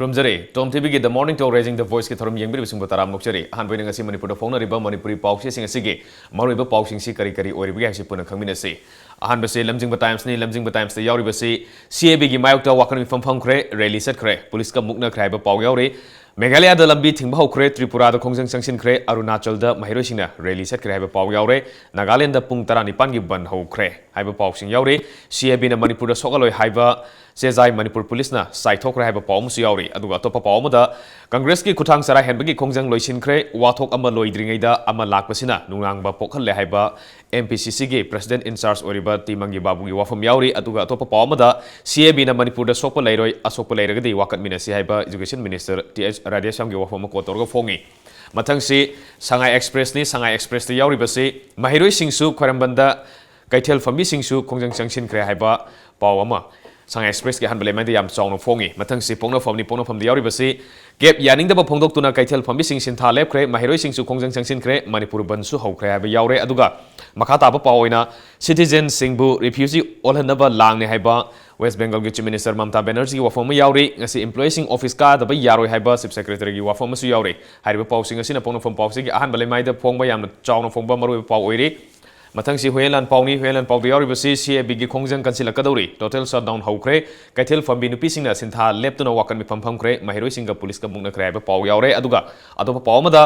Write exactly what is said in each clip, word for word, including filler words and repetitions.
ꯈꯨꯔꯨꯝꯖꯔꯤ꯫ Tom ꯇꯤꯚꯤꯒꯤ The Morning Talk Raising the Voiceꯀꯤ ꯊꯧꯔꯝ ꯌꯦꯡꯕꯤꯔꯤꯕꯁꯤꯡꯕꯨ ꯇꯔꯥꯝꯅ ꯑꯣꯛꯆꯔꯤ꯫ ꯑꯍꯥꯟꯕ ꯑꯣꯏꯅ ꯉꯁꯤ ꯃꯅꯤꯄꯨꯔꯗ ꯐꯣꯡꯅꯔꯤꯕ ꯃꯅꯤꯄꯨꯔꯤ ꯄꯥꯎꯆꯦꯁꯤꯡ ꯑꯁꯤꯒꯤ ꯃꯔꯨꯑꯣꯏꯕ ꯄꯥꯎꯁꯤꯡꯁꯤ ꯀꯔꯤ ꯀꯔꯤ ꯑꯣꯏꯔꯤꯕꯒꯦ ꯍꯥꯏꯕꯁꯤ ꯄꯨꯟꯅ ꯈꯪꯃꯤꯟꯅꯁꯤ꯫ ꯑꯍꯥꯟꯕꯁꯤ ꯂꯝꯖꯤꯡꯕ ꯇꯥꯏꯝꯁꯅꯤ꯫ ꯂꯝꯖꯤꯡꯕ ꯇꯥꯏꯝꯁꯇ ꯌꯥꯎꯔꯤꯕꯁꯤ, ꯁꯤ ꯑꯦ ꯕꯤꯒꯤ ꯃꯥꯌꯣꯛꯇ ꯋꯥꯀꯠ ꯃꯤꯐꯝ ꯐꯝꯈ꯭ꯔꯦ, ꯔꯦꯂꯤ ꯆꯠꯈ꯭ꯔꯦ, ꯄꯨꯂꯤꯁꯀ ꯃꯨꯛꯅꯈ꯭ꯔꯦ ꯍꯥꯏꯕ ꯄꯥꯎ ꯌꯥꯎꯔꯤ꯫ ꯃꯦꯘꯥꯂꯌꯥꯗ ꯂꯝꯕꯤ ꯊꯤꯡꯕ ꯍꯧꯈ꯭ꯔꯦ, ꯇ꯭ꯔꯤꯄꯨꯔꯥꯗ ꯈꯣꯡꯖꯪ ꯆꯪꯁꯤꯟꯈ꯭ꯔꯦ, ꯑꯔꯨꯅꯥꯆꯜꯗ ꯃꯍꯩꯔꯣꯏꯁꯤꯡꯅ ꯔꯦꯂꯤ ꯆꯠꯈ꯭ꯔꯦ ꯍꯥꯏꯕ ꯄꯥꯎ ꯌꯥꯎꯔꯦ, ꯅꯥꯒꯥꯂꯦꯟꯗ ꯄꯨꯡ ꯇꯔꯥꯅꯤꯄꯥꯟꯒꯤ ꯕꯟ ꯍꯧꯈ꯭ꯔꯦ ꯍꯥꯏꯕ ꯄꯥꯎꯁꯤꯡ ꯌꯥꯎꯔꯤ꯫ ꯁꯤ ꯑꯦ ꯕꯤꯅ ꯃꯅꯤꯄꯨꯔꯗ ꯁꯣꯛꯍꯜꯂꯣꯏ ꯍꯥꯏꯕ ꯆꯦꯖꯥꯏ ꯃꯅꯤꯄꯨꯔ ꯄꯨꯂꯤꯁꯅ ꯆꯥꯏꯊꯣꯛꯈ꯭ꯔꯦ ꯍꯥꯏꯕ ꯄꯥꯎ ꯑꯃꯁꯨ ꯌꯥꯎꯔꯤ꯫ ꯑꯗꯨꯒ ꯑꯇꯣꯞꯄ ꯄꯥꯎ ꯑꯃꯗ, ꯀꯪꯒ꯭ꯔꯦꯁꯀꯤ ꯈꯨꯠꯊꯥꯡ ꯆꯔꯥ ꯍꯦꯟꯕꯒꯤ ꯈꯣꯡꯖꯪ ꯂꯣꯏꯁꯤꯟꯈ꯭ꯔꯦ, ꯋꯥꯊꯣꯛ ꯑꯃ ꯂꯣꯏꯗ꯭ꯔꯤꯉꯩꯗ ꯑꯃ ꯂꯥꯛꯄꯁꯤꯅ ꯅꯨꯡꯅꯥꯡꯕ ꯄꯣꯛꯍꯜꯂꯦ ꯍꯥꯏꯕ ꯑꯦꯝ ꯄꯤ ꯁꯤ ꯁꯤꯒꯤ president in charge ꯑꯣꯏꯔꯤꯕ ꯇꯤ ꯃꯪꯒꯤ ꯕꯥꯕꯨꯒꯤ ꯋꯥꯐꯝ ꯌꯥꯎꯔꯤ꯫ ꯑꯗꯨꯒ ꯑꯇꯣꯞꯄ ꯄꯥꯎ ꯑꯃꯗ, ꯁꯤ ꯑꯦ ꯕꯤꯅ ꯃꯅꯤꯄꯨꯔꯗ ꯁꯣꯛꯄ ꯂꯩꯔꯣꯏ, ꯑꯁꯣꯛꯄ ꯂꯩꯔꯒꯗꯤ ꯋꯥꯀꯠꯃꯤꯟꯅꯁꯤ ꯍꯥꯏꯕ education minister ꯇꯤ ꯑꯩꯆ ꯔꯥꯙꯦꯁ꯭ꯌꯥꯝꯒꯤ ꯋꯥꯐꯝ ꯑꯃ quote ꯇꯧꯔꯒ ꯐꯣꯡꯉꯤ꯫ ꯃꯊꯪꯁꯤ ꯁꯉꯥꯏ ꯑꯦꯛꯁꯄ꯭ꯔꯦꯁꯅꯤ꯫ ꯁꯉꯥꯏ ꯑꯦꯛꯁꯄ꯭ꯔꯦꯁꯇ ꯌꯥꯎꯔꯤꯕꯁꯤ, ꯃꯍꯩꯔꯣꯏꯁꯤꯡꯁꯨ ꯈ꯭ꯋꯥꯏꯔꯝꯕꯟꯗ ꯀꯩꯊꯦꯜ ꯐꯝꯕꯤꯁꯤꯡꯁꯨ ꯈꯣꯡꯖꯪ ꯆꯪꯁꯤꯟꯈ꯭ꯔꯦ ꯍꯥꯏꯕ ꯄꯥꯎ ꯑꯃ ꯁꯉꯥꯏ ꯑꯦꯛꯁꯄ꯭ꯔꯦꯁꯀꯤ ꯑꯍꯥꯟꯕ ꯂꯩꯃꯥꯏꯗ ꯌꯥꯝ ꯆꯥꯎꯅ ꯐꯣꯡꯉꯤ꯫ ꯃꯊꯪꯁꯤ ꯄꯣꯛꯅꯐꯝꯅꯤ꯫ ꯄꯣꯛꯅꯐꯝꯗ ꯌꯥꯎꯔꯤꯕꯁꯤ, ꯀꯦꯞ ꯌꯥꯅꯤꯡꯗꯕ ꯐꯣꯡꯗꯣꯛꯇꯨꯅ ꯀꯩꯊꯦꯜ ꯐꯝꯕꯤꯁꯤꯡ ꯁꯤꯟꯊꯥ ꯂꯦꯞꯈ꯭ꯔꯦ, ꯃꯍꯩꯔꯣꯏꯁꯤꯡꯁꯨ ꯈꯣꯡꯖꯪ ꯆꯪꯁꯤꯟꯈ꯭ꯔꯦ, ꯃꯅꯤꯄꯨꯔ ꯕꯟꯁꯨ ꯍꯧꯈ꯭ꯔꯦ ꯍꯥꯏꯕ ꯌꯥꯎꯔꯦ꯫ ꯑꯗꯨꯒ ꯃꯈꯥ ꯇꯥꯕ ꯄꯥꯎ ꯑꯣꯏꯅ, citizenꯁꯤꯡꯕꯨ refugee ꯑꯣꯜꯍꯟꯅꯕ ꯂꯥꯡꯅꯤ ꯍꯥꯏꯕ ꯋꯦꯁ ꯕꯦꯡꯒꯜꯒꯤ Chief Minister ꯃꯃꯇꯥ ꯕꯦꯅꯔꯖꯤꯒꯤ ꯋꯥꯐꯝ ꯑꯃ ꯌꯥꯎꯔꯤ꯫ ꯉꯁꯤ employeeꯁꯤꯡ office ꯀꯥꯗꯕ ꯌꯥꯔꯣꯏ ꯍꯥꯏꯕ Chief Secretaryꯒꯤ ꯋꯥꯐꯝ ꯑꯃꯁꯨ ꯌꯥꯎꯔꯤ꯫ ꯍꯥꯏꯔꯤꯕ ꯄꯥꯎꯁꯤꯡ ꯑꯁꯤꯅ ꯄꯣꯛꯅꯐꯝ ꯄꯥꯎꯆꯦꯒꯤ ꯑꯍꯥꯟꯕ ꯂꯩꯃꯥꯏꯗ ꯐꯣꯡꯕ, ꯌꯥꯝꯅ ꯆꯥꯎꯅ ꯐꯣꯡꯕ ꯃꯔꯨꯑꯣꯏꯕ ꯄꯥꯎ ꯑꯣꯏꯔꯤ꯫ ꯃꯊꯪꯁꯤ ꯍꯨꯌꯦꯟꯂꯥꯟ ꯄꯥꯎꯅꯤ꯫ ꯍꯨꯌꯦꯟꯂꯥꯟ ꯄꯥꯎꯗ ꯌꯥꯎꯔꯤꯕꯁꯤ, ꯁꯤ ꯑꯦ ꯕꯤꯒꯤ ꯈꯣꯡꯖꯪ ꯀꯟꯁꯤꯜꯂꯛꯀꯗꯧꯔꯤ, total shutdown ꯍꯧꯈ꯭ꯔꯦ, ꯀꯩꯊꯦꯜ ꯐꯝꯕꯤ ꯅꯨꯄꯤꯁꯤꯡꯅ ꯁꯤꯟꯊꯥ ꯂꯦꯞꯇꯨꯅ ꯋꯥꯀꯠ ꯃꯤꯐꯝ ꯐꯝꯈ꯭ꯔꯦ, ꯃꯍꯩꯔꯣꯏꯁꯤꯡꯒ ꯄꯨꯂꯤꯁꯀ ꯃꯨꯛꯅꯈ꯭ꯔꯦ ꯍꯥꯏꯕ ꯄꯥꯎ ꯌꯥꯎꯔꯦ꯫ ꯑꯗꯨꯒ ꯑꯇꯣꯞꯄ ꯄꯥꯎ ꯑꯃꯗ,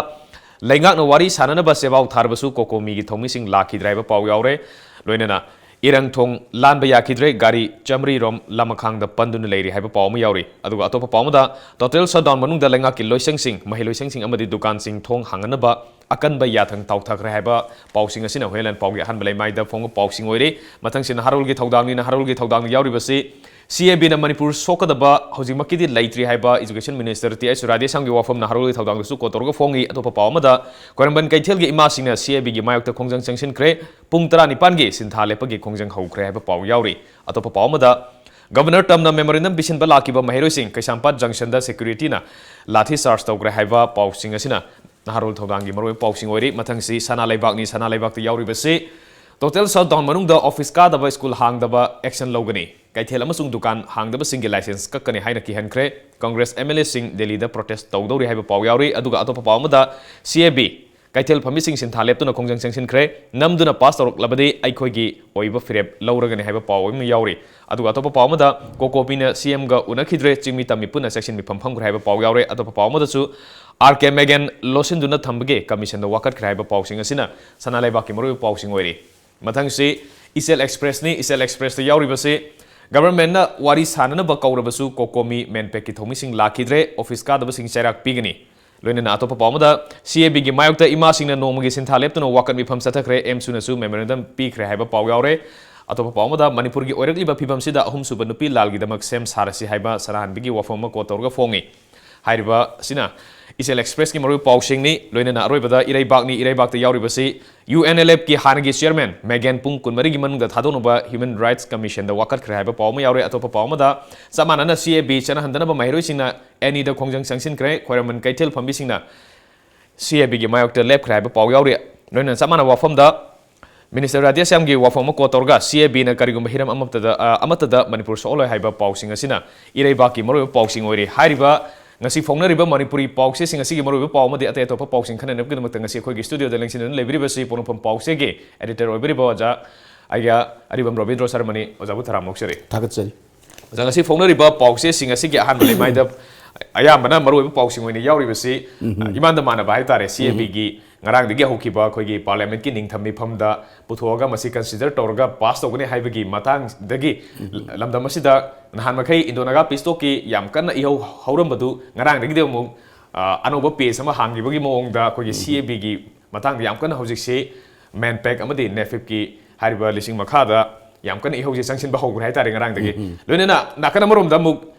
ꯂꯩꯉꯥꯛꯅ ꯋꯥꯔꯤ ꯁꯥꯅꯅꯕ ꯆꯦꯕꯥꯎ ꯊꯥꯔꯕꯁꯨ ꯀꯣꯀꯣꯃꯤꯒꯤ ꯊꯧꯃꯤꯁꯤꯡ ꯂꯥꯛꯈꯤꯗ꯭ꯔꯦ ꯍꯥꯏꯕ ꯄꯥꯎ ꯌꯥꯎꯔꯦ꯫ ꯂꯣꯏꯅꯅ ꯏꯔꯪꯊꯣꯡ ꯂꯥꯟꯕ ꯌꯥꯈꯤꯗ꯭ꯔꯦ, ꯒꯥꯔꯤ ꯆꯥꯃꯔꯤꯔꯣꯝ ꯂꯃꯈꯥꯡꯗ ꯄꯟꯗꯨꯅ ꯂꯩꯔꯤ ꯍꯥꯏꯕ ꯄꯥꯎ ꯑꯃ ꯌꯥꯎꯔꯤ꯫ ꯑꯗꯨꯒ ꯑꯇꯣꯞꯄ ꯄꯥꯎ ꯑꯃꯗ, total shutdown ꯃꯅꯨꯡꯗ ꯂꯩꯉꯥꯛꯀꯤ ꯂꯣꯏꯁꯪꯁꯤꯡ, ꯃꯍꯩ ꯂꯣꯏꯁꯪꯁꯤꯡ ꯑꯃꯗꯤ ꯗꯨꯀꯥꯟꯁꯤꯡ ꯊꯣꯡ ꯍꯥꯡꯍꯟꯅꯕ ꯑꯀꯟꯕ ꯌꯥꯊꯪ ꯇꯥꯎꯊꯈ꯭ꯔꯦ ꯍꯥꯏꯕ ꯄꯥꯎꯁꯤꯡ ꯑꯁꯤꯅ ꯍꯨꯌꯦꯟꯂꯥꯟ ꯄꯥꯎꯒꯤ ꯑꯍꯥꯟꯕ ꯂꯩꯃꯥꯏꯗ ꯐꯣꯡꯕ ꯄꯥꯎꯁꯤꯡ ꯑꯣꯏꯔꯤ꯫ ꯃꯊꯪꯁꯤ ꯅꯍꯥꯔꯣꯜꯒꯤ ꯊꯧꯗꯥꯡꯅꯤ꯫ ꯅꯍꯥꯔꯣꯜꯒꯤ ꯊꯧꯗꯥꯡꯗ ꯌꯥꯎꯔꯤꯕꯁꯤ, ꯁꯤ ꯑꯦ ꯕꯤꯅ ꯃꯅꯤꯄꯨꯔ ꯁꯣꯛꯀꯗꯕ ꯍꯧꯖꯤꯛꯃꯛꯀꯤꯗꯤ ꯂꯩꯇ꯭ꯔꯤ ꯍꯥꯏꯕ education minister ꯇꯤ ꯑꯩꯆ ꯔꯥꯙꯦꯁ꯭ꯌꯥꯝꯒꯤ ꯋꯥꯐꯝ ꯅꯍꯥꯔꯣꯜꯒꯤ ꯊꯧꯗꯥꯡꯗꯁꯨ quote ꯇꯧꯔꯒ ꯐꯣꯡꯉꯤ꯫ ꯑꯇꯣꯞꯄ ꯄꯥꯎ ꯑꯃꯗ, ꯈ꯭ꯋꯥꯏꯔꯝꯕꯟ ꯀꯩꯊꯦꯜꯒꯤ ꯏꯃꯥꯁꯤꯡꯅ ꯁꯤ ꯑꯦ ꯕꯤꯒꯤ ꯃꯥꯌꯣꯛꯇ ꯈꯣꯡꯖꯪ ꯆꯪꯁꯤꯟꯈ꯭ꯔꯦ, ꯄꯨꯡ ꯇꯔꯥꯅꯤꯄꯥꯟꯒꯤ ꯁꯤꯟꯊꯥ ꯂꯦꯞꯄꯒꯤ ꯈꯣꯡꯖꯪ ꯍꯧꯈ꯭ꯔꯦ ꯍꯥꯏꯕ ꯄꯥꯎ ꯌꯥꯎꯔꯤ꯫ ꯑꯇꯣꯞꯄ ꯄꯥꯎ ꯑꯃꯗ, Governor ꯇꯝꯅ memorandum ꯄꯤꯁꯤꯟꯕ ꯂꯥꯛꯈꯤꯕ ꯃꯍꯩꯔꯣꯏꯁꯤꯡ ꯀꯩꯁꯥꯝꯄꯥꯠ junctionꯗ securityꯅ ꯂꯥꯊꯤ charge ꯇꯧꯈ꯭ꯔꯦ ꯍꯥꯏꯕ ꯄꯥꯎꯁꯤꯡ ꯑꯁꯤꯅ ꯅꯍꯥꯔꯣꯜ ꯊꯧꯗꯥꯡꯒꯤ ꯃꯔꯨꯑꯣꯏꯕ ꯄꯥꯎꯁꯤꯡ ꯑꯣꯏꯔꯤ꯫ ꯃꯊꯪꯁꯤ ꯁꯅꯥ ꯂꯩꯕꯥꯛꯅꯤ꯫ ꯁꯅꯥ ꯂꯩꯕꯥꯛꯇ ꯌꯥꯎꯔꯤꯕꯁꯤ, total shutdown ꯃꯅꯨꯡꯗ office ꯀꯥꯗꯕ, school ꯍꯥꯡꯗꯕ action ꯂꯧꯒꯅꯤ꯫ ꯀꯩꯊꯦꯜ ꯑꯃꯁꯨꯡ ꯗꯨꯀꯥꯟ ꯍꯥꯡꯗꯕꯁꯤꯡꯒꯤ ꯂꯥꯏꯁꯦꯟꯁ ꯀꯛꯀꯅꯤ ꯍꯥꯏꯅ ꯀꯤꯍꯟꯈ꯭ꯔꯦ꯫ ꯀꯪꯒ꯭ꯔꯦꯁ MLAꯁꯤꯡ ꯗꯦꯜꯂꯤꯗ ꯄ꯭ꯔꯣꯇꯦꯁ ꯇꯧꯗꯧꯔꯤ ꯍꯥꯏꯕ ꯄꯥꯎ ꯌꯥꯎꯔꯤ꯫ ꯑꯗꯨꯒ ꯑꯇꯣꯞꯄ ꯄꯥꯎ ꯑꯃꯗ, CAB ꯀꯩꯊꯦꯜ ꯐꯝꯕꯤꯁꯤꯡ ꯁꯤꯟꯊꯥ ꯂꯦꯞꯇꯨꯅ ꯈꯣꯡꯖꯪ ꯆꯪꯁꯤꯟꯈ꯭ꯔꯦ꯫ ꯅꯝꯗꯨꯅ ꯄꯥꯁ ꯇꯧꯔꯛꯂꯕꯗꯤ ꯑꯩꯈꯣꯏꯒꯤ ꯑꯣꯏꯕ ꯐꯤꯔꯦꯞ ꯂꯧꯔꯒꯅꯤ ꯍꯥꯏꯕ ꯄꯥꯎ ꯑꯃ ꯌꯥꯎꯔꯤ꯫ ꯑꯗꯨꯒ ꯑꯇꯣꯞꯄ ꯄꯥꯎ ꯑꯃꯗ, COCOMIꯅ CMꯒ ꯎꯅꯈꯤꯗ꯭ꯔꯦ, ꯆꯤꯡꯃꯤ ꯇꯝꯃꯤ ꯄꯨꯟꯅ ꯆꯦꯛꯁꯤꯟ ꯃꯤꯐꯝ ꯐꯝꯈ꯭ꯔꯦ ꯍꯥꯏꯕ ꯄꯥꯎ ꯌꯥꯎꯔꯦ꯫ ꯑꯇꯣꯞꯄ ꯄꯥꯎ ꯑꯃꯗꯁꯨ, RK Maguen ꯂꯣꯠꯁꯤꯟꯗꯨꯅ ꯊꯝꯕꯒꯤ ꯀꯃꯤꯁꯟꯗ ꯋꯥꯀꯠꯈ꯭ꯔꯦ ꯍꯥꯏꯕ ꯄꯥꯎꯁꯤꯡ ꯑꯁꯤꯅ ꯁꯅꯥ ꯂꯩꯕꯥꯛꯀꯤ ꯃꯔꯨꯑꯣꯏꯕ ꯄꯥꯎꯁꯤꯡ ꯑꯣꯏꯔꯤ꯫ ꯃꯊꯪꯁꯤ ꯏꯆꯦꯜ ꯑꯦꯛꯁꯄ꯭ꯔꯦꯁꯅꯤ꯫ ꯏꯆꯦꯜ ꯑꯦꯛꯁꯄ꯭ꯔꯦꯁꯇ ꯌꯥꯎꯔꯤꯕꯁꯤ, ꯒꯚꯔꯟꯃꯦꯟꯠꯅ ꯋꯥꯔꯤ ꯁꯥꯅꯅꯕ ꯀꯧꯔꯕꯁꯨ COCOMI MANPACꯀꯤ ꯊꯧꯃꯤꯁꯤꯡ ꯂꯥꯛꯈꯤꯗ꯭ꯔꯦ, ꯑꯣꯐꯤꯁ ꯀꯥꯗꯕꯁꯤꯡ ꯆꯩꯔꯥꯛ ꯄꯤꯒꯅꯤ꯫ ꯂꯣꯏꯅꯅ ꯑꯇꯣꯞꯄ ꯄꯥꯎ ꯑꯃꯗ, CABꯒꯤ ꯃꯥꯌꯣꯛꯇ ꯏꯃꯥꯁꯤꯡꯅ ꯅꯣꯡꯃꯒꯤ ꯁꯤꯟꯊꯥ ꯂꯦꯞꯇꯨꯅ ꯋꯥꯀꯠ ꯃꯤꯐꯝ ꯆꯠꯊꯈ꯭ꯔꯦ, AMSUꯅꯁꯨ memorandum ꯄꯤꯈ꯭ꯔꯦ ꯍꯥꯏꯕ ꯄꯥꯎ ꯌꯥꯎꯔꯦ꯫ ꯑꯇꯣꯞꯄ ꯄꯥꯎ ꯑꯃꯗ, ꯃꯅꯤꯄꯨꯔꯒꯤ ꯑꯣꯏꯔꯛꯂꯤꯕ ꯐꯤꯕꯝꯁꯤꯗ ꯑꯍꯨꯝꯁꯨꯕ ꯅꯨꯄꯤ ꯂꯥꯜꯒꯤꯗꯃꯛ ꯁꯦꯝ ꯁꯥꯔꯁꯤ ꯍꯥꯏꯕ ꯁꯅꯥꯍꯟꯕꯤꯒꯤ ꯋꯥꯐꯝ ꯑꯃ quote ꯇꯧꯔꯒ ꯐꯣꯡꯉꯤ꯫ ꯍꯥꯏꯔꯤꯕ ꯑꯁꯤꯅ ꯏꯆꯦꯜ ꯑꯦꯛꯁꯄ꯭ꯔꯦꯁꯀꯤ ꯃꯔꯨꯑꯣꯏꯕ ꯄꯥꯎꯁꯤꯡꯅꯤ꯫ ꯂꯣꯏꯅꯅ ꯑꯔꯣꯏꯕꯗ ꯏꯔꯩꯕꯥꯛꯅꯤ꯫ ꯏꯔꯩꯕꯥꯛꯇ ꯌꯥꯎꯔꯤꯕꯁꯤ UNLFꯀꯤ ꯍꯥꯟꯅꯒꯤ chairman Maguen ꯄꯨꯡ ꯀꯨꯟꯃꯔꯤꯒꯤ ꯃꯅꯨꯡꯗ ꯊꯥꯗꯣꯛꯅꯕ Human Rights Commissionꯗ ꯋꯥꯀꯠꯈ꯭ꯔꯦ ꯍꯥꯏꯕ ꯄꯥꯎ ꯑꯃ ꯌꯥꯎꯔꯦ꯫ ꯑꯇꯣꯞꯄ ꯄꯥꯎ ꯑꯃꯗ, ꯆꯞ ꯃꯥꯟꯅꯅ CAB ꯆꯠꯅꯍꯟꯗꯅꯕ ꯃꯍꯩꯔꯣꯏꯁꯤꯡꯅ ꯑꯦꯅꯤꯗ ꯈꯣꯡꯖꯪ ꯆꯪꯁꯤꯟꯈ꯭ꯔꯦ꯫ ꯈ꯭ꯋꯥꯏꯔꯝꯕꯟ ꯀꯩꯊꯦꯜ ꯐꯝꯕꯤꯁꯤꯡꯅ CABꯒꯤ ꯃꯥꯌꯣꯛꯇ ꯂꯦꯞꯈ꯭ꯔꯦ ꯍꯥꯏꯕ ꯄꯥꯎ ꯌꯥꯎꯔꯤ꯫ ꯂꯣꯏꯅꯅ ꯆꯞ ꯃꯥꯟꯅꯕ ꯋꯥꯐꯝꯗ, ꯃꯤꯅꯤꯁꯇꯔ ꯔꯥꯙꯦꯁ꯭ꯌꯥꯝꯒꯤ ꯋꯥꯐꯝ ꯑꯃ quote ꯇꯧꯔꯒ, CABꯅ ꯀꯔꯤꯒꯨꯝꯕ ꯍꯤꯔꯝ ꯑꯃꯠꯇꯗ, ꯑ, ꯑꯃꯠꯇꯗ ꯃꯅꯤꯄꯨꯔ ꯁꯣꯛꯍꯜꯂꯣꯏ ꯍꯥꯏꯕ ꯄꯥꯎꯁꯤꯡ ꯑꯁꯤꯅ ꯏꯔꯩꯕꯥꯛꯀꯤ ꯃꯔꯨꯑꯣꯏꯕ ꯄꯥꯎꯁꯤꯡ ꯑꯣꯏꯔꯤ꯫ ꯍꯥꯏꯔꯤꯕ ꯉꯁꯤ ꯐꯣꯡꯅꯔꯤꯕ ꯃꯅꯤꯄꯨꯔꯤ ꯄꯥꯎꯆꯦꯁꯤꯡ ꯑꯁꯤꯒꯤ ꯃꯔꯨꯑꯣꯏꯕ ꯄꯥꯎ ꯑꯃꯗꯤ ꯑꯇꯩ ꯑꯇꯣꯞꯄ ꯄꯥꯎꯁꯤꯡ ꯈꯟꯅꯅꯕꯒꯤꯗꯃꯛꯇ ꯉꯁꯤ ꯑꯩꯈꯣꯏꯒꯤ studioꯗ ꯂꯦꯡꯁꯤꯟꯗꯨꯅ ꯂꯩꯕꯤꯔꯤꯕꯁꯤ ꯄꯣꯛꯅꯐꯝ ꯄꯥꯎꯆꯦꯒꯤ editor ꯑꯣꯏꯕꯤꯔꯤꯕ ꯑꯣꯖꯥ ꯑꯩꯒ ꯑꯔꯤꯕꯝ ꯔꯣꯕꯤꯟꯗ꯭ꯔꯣ ꯁꯔꯃꯅꯤ꯫ ꯑꯣꯖꯥꯕꯨ ꯊꯔꯥꯝ ꯑꯣꯛꯆꯔꯤ꯫ ꯊꯥꯒꯠꯆꯔꯤ꯫ ꯑꯣꯖꯥ, ꯉꯁꯤ ꯐꯣꯡꯅꯔꯤꯕ ꯄꯥꯎꯆꯦꯁꯤꯡ ꯑꯁꯤꯒꯤ ꯑꯍꯥꯟꯕ ꯂꯩꯃꯥꯏꯗ ꯑꯌꯥꯝꯕꯅ ꯃꯔꯨꯑꯣꯏꯕ ꯄꯥꯎꯁꯤꯡ ꯑꯣꯏꯅ ꯌꯥꯎꯔꯤꯕꯁꯤ, ꯎꯝ꯫ ꯏꯃꯥꯟꯗ ꯃꯥꯟꯅꯕ ꯍꯥꯏꯇꯥꯔꯦ, CABꯒꯤ ꯉꯔꯥꯡꯗꯒꯤ ꯍꯧꯈꯤꯕ ꯑꯩꯈꯣꯏꯒꯤ parliamentꯀꯤ ꯅꯤꯡꯊꯝ ꯃꯤꯐꯝꯗ ꯄꯨꯊꯣꯛꯑꯒ ꯃꯁꯤ consider ꯇꯧꯔꯒ pass ꯇꯧꯒꯅꯤ ꯍꯥꯏꯕꯒꯤ ꯃꯇꯥꯡꯗꯒꯤ, ꯎꯝ꯫ ꯂꯝꯗꯝ ꯑꯁꯤꯗ ꯅꯍꯥꯟ ꯃꯈꯩ Indo Naga peace talkꯀꯤ ꯌꯥꯝ ꯀꯟꯅ ꯏꯍꯧ ꯍꯧꯔꯝꯕꯗꯨ ꯉꯔꯥꯡꯗꯒꯤꯗꯤ ꯑꯃꯨꯛ, ꯑ, ꯑꯅꯧꯕ page ꯑꯃ ꯍꯥꯡꯈꯤꯕꯒꯤ ꯃꯑꯣꯡꯗ ꯑꯩꯈꯣꯏꯒꯤ ꯎꯝ꯫ CABꯒꯤ ꯃꯇꯥꯡꯗ ꯌꯥꯝ ꯀꯟꯅ ꯍꯧꯖꯤꯛꯁꯤ MANPAC ꯑꯃꯗꯤ NAFIPꯀꯤ ꯍꯥꯏꯔꯤꯕ ꯂꯤꯁꯤꯡ ꯃꯈꯥꯗ ꯌꯥꯝ ꯀꯟꯅ ꯏꯍꯧꯁꯦ ꯆꯪꯁꯤꯟꯕ ꯍꯧꯈ꯭ꯔꯦ ꯍꯥꯏꯇꯥꯔꯦ ꯉꯔꯥꯡꯗꯒꯤ꯫ ꯎꯝ, ꯎꯝ꯫ ꯂꯣꯏꯅꯅ ꯅꯥꯀꯟ ꯑꯃꯔꯣꯝꯗ ꯑꯃꯨꯛ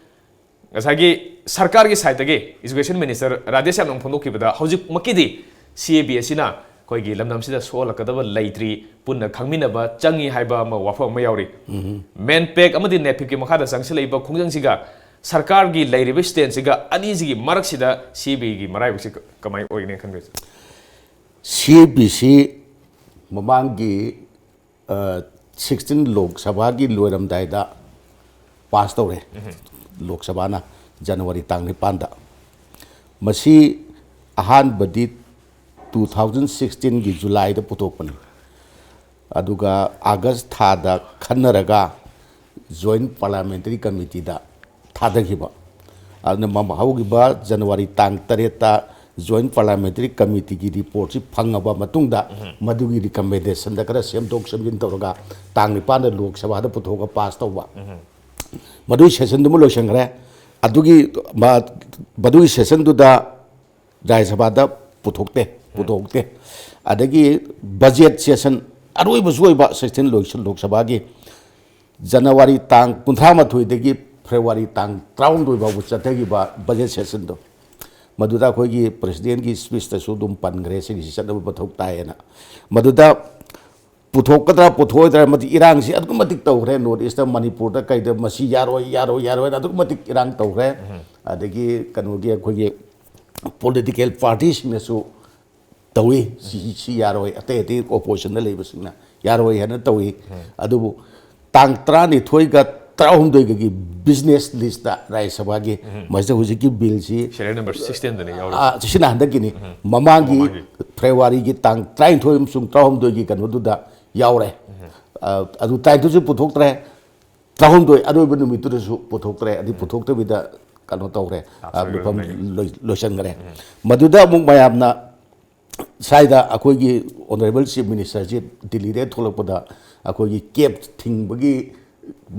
ꯉꯁꯥꯏꯒꯤ ꯁꯔꯀꯥꯔꯒꯤ sideꯇꯒꯤ Education Minister ꯔꯥꯙꯦꯁ꯭ꯌꯥꯝꯅ ꯐꯣꯡꯗꯣꯛꯈꯤꯕꯗ ꯍꯧꯖꯤꯛꯃꯛꯀꯤꯗꯤ CAB ꯑꯁꯤꯅ ꯑꯩꯈꯣꯏꯒꯤ ꯂꯝꯗꯝꯁꯤꯗ ꯁꯣꯛꯍꯜꯂꯛꯀꯗꯕ ꯂꯩꯇ꯭ꯔꯤ, ꯄꯨꯟꯅ ꯈꯪꯃꯤꯟꯅꯕ ꯆꯪꯉꯤ ꯍꯥꯏꯕ ꯑꯃ ꯋꯥꯐꯝ ꯑꯃ ꯌꯥꯎꯔꯤ꯫ ꯎꯝ꯫ MANPAC ꯑꯃꯗꯤ NAFIPꯀꯤ ꯃꯈꯥꯗ ꯆꯪꯁꯤꯜꯂꯛꯏꯕ ꯈꯣꯡꯖꯪꯁꯤꯒ ꯁꯔꯀꯥꯔꯒꯤ ꯂꯩꯔꯤꯕ stanceꯁꯤꯒ ꯑꯅꯤꯁꯤꯒꯤ ꯃꯔꯛꯁꯤꯗ CABꯒꯤ ꯃꯔꯥꯏꯕꯛꯁꯤ ꯀ-, ꯀꯃꯥꯏꯅ ꯑꯣꯏꯒꯅꯤ ꯈꯟꯕꯤꯕꯁꯦ? CABꯁꯤ ꯃꯃꯥꯡꯒꯤ, ꯑ, sixteen ꯂꯣꯛ ꯁꯚꯥꯒꯤ ꯂꯣꯏꯔꯝꯗꯥꯏꯗ ꯄꯥꯁ ꯇꯧꯔꯦ ꯂꯣꯛ ꯁꯚꯥꯅ ꯖꯅꯋꯥꯔꯤ ꯇꯥꯡ ꯅꯤꯄꯥꯟꯗ꯫ ꯃꯁꯤ ꯑꯍꯥꯟꯕꯗꯤ ꯇꯨ ꯊꯥꯎꯖꯟ ꯁꯤꯛꯁꯇꯤꯟꯒꯤ ꯖꯨꯂꯥꯏꯗ ꯄꯨꯊꯣꯛꯄꯅꯤ꯫ ꯑꯗꯨꯒ ꯑꯥꯒꯁ ꯊꯥꯗ ꯈꯟꯅꯔꯒ ꯖꯣꯏꯟ ꯄꯥꯔꯂꯥꯃꯦꯟꯇꯔꯤ ꯀꯃꯤꯇꯤꯗ ꯊꯥꯗꯈꯤꯕ꯫ ꯑꯗꯨꯅ ꯃꯃ-, ꯍꯧꯈꯤꯕ ꯖꯅꯋꯥꯔꯤ ꯇꯥꯡ ꯇꯔꯦꯠꯇ ꯖꯣꯏꯟ ꯄꯥꯔꯂꯥꯃꯦꯟꯇꯔꯤ ꯀꯃꯤꯇꯤꯒꯤ ꯔꯤꯄꯣꯔꯠꯁꯤ ꯐꯪꯉꯕ ꯃꯇꯨꯡꯗ, ꯃꯗꯨꯒꯤ ꯔꯤꯀꯃꯦꯟꯗꯦꯁꯟꯗ ꯈꯔ ꯁꯦꯝꯗꯣꯛ ꯁꯦꯝꯖꯤꯟ ꯇꯧꯔꯒ ꯇꯥꯡ ꯅꯤꯄꯥꯟꯗ ꯂꯣꯛ ꯁꯚꯥꯗ ꯄꯨꯊꯣꯛꯑꯒ ꯄꯥꯁ ꯇꯧꯕ꯫ ꯃꯗꯨꯒꯤ ꯁꯦꯁꯟꯗꯨꯃ ꯂꯣꯏꯁꯤꯟꯈ꯭ꯔꯦ꯫ ꯑꯗꯨꯒꯤ ꯃ-, ꯃꯗꯨꯒꯤ ꯁꯦꯁꯟꯗꯨꯗ ꯔꯥꯖ꯭ꯌ ꯁꯚꯥꯗ ꯄꯨꯊꯣꯛꯇꯦ, ꯄꯨꯊꯣꯛꯇꯦ꯫ ꯑꯗꯒꯤ ꯕꯖꯦꯠ ꯁꯦꯁꯟ, ꯑꯔꯣꯏꯕꯁꯨ ꯑꯣꯏꯕ ꯁꯦꯁꯟ ꯂꯣꯛ ꯁꯚꯥꯒꯤ, ꯖꯅꯋꯥꯔꯤ ꯇꯥꯡ ꯀꯨꯟꯊ꯭ꯔꯥ ꯃꯥꯊꯣꯏꯗꯒꯤ ꯐꯦꯕ꯭ꯔꯨꯋꯥꯔꯤ ꯇꯥꯡ ꯇꯔꯥꯍꯨꯝꯗꯣꯏ ꯐꯥꯎꯕ ꯆꯠꯊꯈꯤꯕ ꯕꯖꯦꯠ ꯁꯦꯁꯟꯗꯣ, ꯃꯗꯨꯗ ꯑꯩꯈꯣꯏꯒꯤ ꯄ꯭ꯔꯦꯁꯤꯗꯦꯟꯒꯤ ꯁ꯭ꯄꯤꯆꯇꯁꯨ ꯑꯗꯨꯝ ꯄꯟꯈ꯭ꯔꯦ, ꯁꯤꯒꯤꯁꯤ ꯆꯠꯅꯕ ꯃꯊꯧ ꯇꯥꯏꯌꯦꯅ꯫ ꯃꯗꯨꯗ ꯄꯨꯊꯣꯛꯀꯗ꯭ꯔꯥ ꯄꯨꯊꯣꯛꯑꯣꯏꯗ꯭ꯔꯥ, ꯃꯗꯨ ꯏꯔꯥꯡꯁꯤ ꯑꯗꯨꯛꯀꯤ ꯃꯇꯤꯛ ꯇꯧꯈ꯭ꯔꯦ ꯅꯣꯔꯠ ꯏꯁꯇ, ꯃꯅꯤꯄꯨꯔꯗ ꯀꯩꯗ, ꯃꯁꯤ ꯌꯥꯔꯣꯏ, ꯌꯥꯔꯣꯏ, ꯌꯥꯔꯣꯏꯅ ꯑꯗꯨꯛꯀꯤ ꯃꯇꯤꯛ ꯏꯔꯥꯡ ꯇꯧꯈ꯭ꯔꯦ꯫ ꯑꯗꯒꯤ ꯀꯩꯅꯣꯒꯤ ꯑꯩꯈꯣꯏꯒꯤ ꯄꯣꯂꯤꯇꯤꯀꯦꯜ ꯄꯥꯔꯇꯤꯁꯤꯡꯅꯁꯨ ꯇꯧꯏ, ꯁꯤ, ꯁꯤ ꯌꯥꯔꯣꯏ, ꯑꯇꯩ ꯑꯇꯩ ꯑꯣꯄꯣꯖꯤꯁꯟꯗ ꯂꯩꯕꯁꯤꯡꯅ ꯌꯥꯔꯣꯏ ꯍꯥꯏꯅ ꯇꯧꯏ꯫ ꯑꯗꯨꯕꯨ ꯇꯥꯡ ꯇꯔꯥꯅꯤꯊꯣꯏꯒ ꯇꯔꯥꯍꯨꯝꯗꯣꯏꯒꯒꯤ ꯕꯤꯖꯤꯅꯦꯁ ꯂꯤꯁꯇ ꯔꯥꯖ꯭ꯌ ꯁꯚꯥꯒꯤ, ꯃꯁꯤꯗ ꯍꯧꯖꯤꯛꯀꯤ ꯕꯤꯜꯁꯤ, ꯁꯦꯔꯤꯌꯦꯜ ꯅꯝꯕꯔ ꯁꯤꯛꯁꯇꯤꯟꯗꯅꯤ ꯌꯥꯎꯔꯤꯁꯦ꯫ ꯑ, ꯁꯤꯅ ꯍꯟꯗꯛꯀꯤꯅꯤ꯫ ꯃꯃꯥꯡꯒꯤ ꯃꯃꯥꯡꯒꯤ꯫ ꯐꯦꯕ꯭ꯔꯨꯋꯥꯔꯤꯒꯤ ꯇꯥꯡ ꯇꯔꯥꯅꯤꯊꯣꯏ ꯑꯃꯁꯨꯡ ꯇꯔꯥꯍꯨꯝꯗꯣꯏꯒꯤ ꯀꯩꯅꯣꯗꯨꯗ ꯌꯥꯎꯔꯦ꯫ ꯑ, ꯑꯗꯨ ꯇꯔꯥꯅꯤꯊꯣꯏꯁꯨ ꯄꯨꯊꯣꯛꯇ꯭ꯔꯦ, ꯇꯔꯥꯍꯨꯝꯗꯣꯏ ꯑꯔꯣꯏꯕ ꯅꯨꯃꯤꯠꯇꯨꯗꯁꯨ ꯄꯨꯊꯣꯛꯇ꯭ꯔꯦ, ꯑꯗꯨ ꯄꯨꯊꯣꯛꯇꯕꯤꯗ ꯀꯩꯅꯣ ꯇꯧꯈ꯭ꯔꯦ, ꯑ, ꯂꯥꯞꯆꯔꯒ ꯃꯐꯝ ꯑꯗꯨꯝ ꯂꯩ꯫ ꯂꯣꯏ-, ꯂꯣꯏꯁꯤꯟꯈ꯭ꯔꯦ꯫ ꯃꯗꯨꯗ ꯑꯃꯨꯛ ꯃꯌꯥꯝꯅ ꯁ꯭ꯋꯥꯏꯗ ꯑꯩꯈꯣꯏꯒꯤ ꯑꯣꯅꯔꯦꯕꯜ ꯆꯤꯐ ꯃꯤꯅꯤꯁꯇꯔꯁꯤ ꯗꯤꯜꯂꯤꯗ ꯊꯣꯛꯂꯛꯄꯗ ꯑꯩꯈꯣꯏꯒꯤ ꯀꯦꯞ ꯊꯤꯡꯕꯒꯤ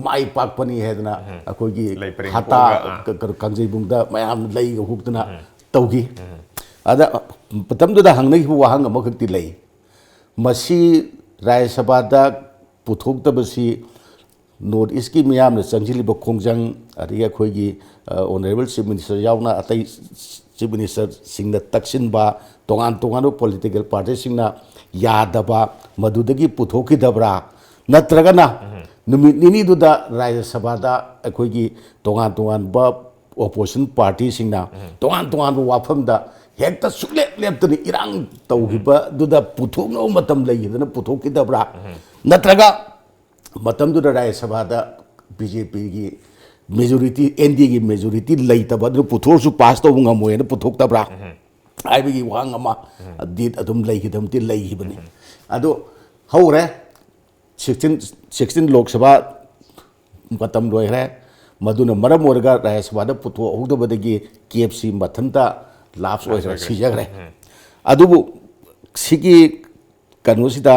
ꯃꯥꯏ ꯄꯥꯛꯄꯅꯤ ꯍꯥꯏꯗꯅ ꯑꯩꯈꯣꯏꯒꯤ ꯂꯩ ꯄꯔꯦꯡ ꯍꯇꯥ ꯊꯣꯛꯑꯒ, ꯑꯥ꯫ ꯀ-, ꯀ-, ꯀꯥꯡꯖꯩꯕꯨꯡꯗ ꯃꯌꯥꯝ ꯂꯩꯒ ꯍꯨꯛꯇꯅ ꯇꯧꯈꯤ꯫ ꯑꯗ ꯃꯇꯝꯗꯨꯗ ꯍꯪꯅꯈꯤꯕ ꯋꯥꯍꯪ ꯑꯃꯈꯛꯇꯤ ꯂꯩ, ꯃꯁꯤ ꯔꯥꯖ꯭ꯌ ꯁꯚꯥꯗ ꯄꯨꯊꯣꯛꯇꯕꯁꯤ ꯅꯣꯔꯠ ꯏꯁꯀꯤ ꯃꯤꯌꯥꯝꯅ ꯆꯪꯁꯤꯜꯂꯤꯕ ꯈꯣꯡꯖꯪ, ꯑꯗꯒꯤ ꯑꯩꯈꯣꯏꯒꯤ, ꯑ, ꯑꯣꯅꯔꯦꯕꯜ ꯆꯤꯐ ꯃꯤꯅꯤꯁꯇꯔ ꯌꯥꯎꯅ ꯑꯇꯩ ꯆꯤꯐ ꯃꯤꯅꯤꯁꯇꯔꯁꯤꯡꯅ ꯇꯛꯁꯤꯟꯕ, ꯇꯣꯉꯥꯟ ꯇꯣꯉꯥꯟꯕ ꯄꯣꯂꯤꯇꯤꯀꯦꯜ ꯄꯥꯔꯇꯤꯁꯤꯡꯅ ꯌꯥꯗꯕ, ꯃꯗꯨꯗꯒꯤ ꯄꯨꯊꯣꯛꯈꯤꯗꯕ꯭ꯔꯥ? ꯅꯠꯇ꯭ꯔꯒꯅ ꯅꯨꯃꯤꯠ ꯅꯤꯅꯤꯗꯨꯗ ꯔꯥꯖ꯭ꯌ ꯁꯚꯥꯗ ꯑꯩꯈꯣꯏꯒꯤ ꯇꯣꯉꯥꯟ ꯇꯣꯉꯥꯟꯕ ꯑꯣꯄꯣꯖꯤꯁꯟ ꯄꯥꯔꯇꯤꯁꯤꯡꯅ ꯇꯣꯉꯥꯟ ꯇꯣꯉꯥꯟꯕ ꯋꯥꯐꯝꯗ ꯍꯦꯛꯇ ꯁꯨꯛꯂꯦꯞ ꯂꯦꯞꯇꯅ ꯏꯔꯥꯡ ꯇꯧꯈꯤꯕꯗꯨꯗ ꯄꯨꯊꯣꯛꯅꯕ ꯃꯇꯝ ꯂꯩꯈꯤꯗꯅ ꯄꯨꯊꯣꯛꯈꯤꯗꯕ꯭ꯔꯥ? ꯅꯠꯇ꯭ꯔꯒ ꯃꯇꯝꯗꯨꯗ ꯔꯥꯖ꯭ꯌ ꯁꯚꯥꯗ ꯕꯤ ꯖꯦ ꯄꯤꯒꯤ ꯃꯦꯖꯣꯔꯤꯇꯤ, ꯑꯦꯟ ꯗꯤ ꯑꯦꯒꯤ ꯃꯦꯖꯣꯔꯤꯇꯤ ꯂꯩꯇꯕ, ꯑꯗꯨ ꯄꯨꯊꯣꯛꯑꯁꯨ ꯄꯥꯁ ꯇꯧꯕ ꯉꯝꯃꯣꯏꯅ ꯄꯨꯊꯣꯛꯇꯕ꯭ꯔꯥ ꯍꯥꯏꯕꯒꯤ ꯋꯥꯍꯪ ꯑꯃ ꯗꯤ ꯑꯗꯨꯝ ꯂꯩꯈꯤꯗꯕꯗꯤ ꯂꯩꯈꯤꯕꯅꯤ꯫ ꯑꯗꯨ ꯍꯧꯔꯦ, ꯁꯤꯛꯁꯇꯤꯟ, ꯁꯤꯛꯁꯇꯤꯟ ꯂꯣꯛ ꯁꯚꯥ ꯃꯇꯝ ꯂꯣꯏꯈ꯭ꯔꯦ꯫ ꯃꯗꯨꯅ ꯃꯔꯝ ꯑꯣꯏꯔꯒ ꯔꯥꯖ꯭ꯌ ꯁꯚꯥꯗ ꯄꯨꯊꯣꯛꯍꯧꯗꯕꯗꯒꯤ ꯀꯦ ꯑꯦꯐ ꯁꯤ ꯃꯊꯟꯇ ꯂꯥꯞꯁ ꯑꯣꯏꯈ꯭ꯔꯦ, ꯂꯥꯞꯁ ꯑꯣꯏꯈ꯭ꯔꯦ꯫ ꯁꯤꯖꯈ꯭ꯔꯦ꯫ ꯑꯗꯨꯕꯨ ꯁꯤꯒꯤ ꯀꯩꯅꯣꯁꯤꯗ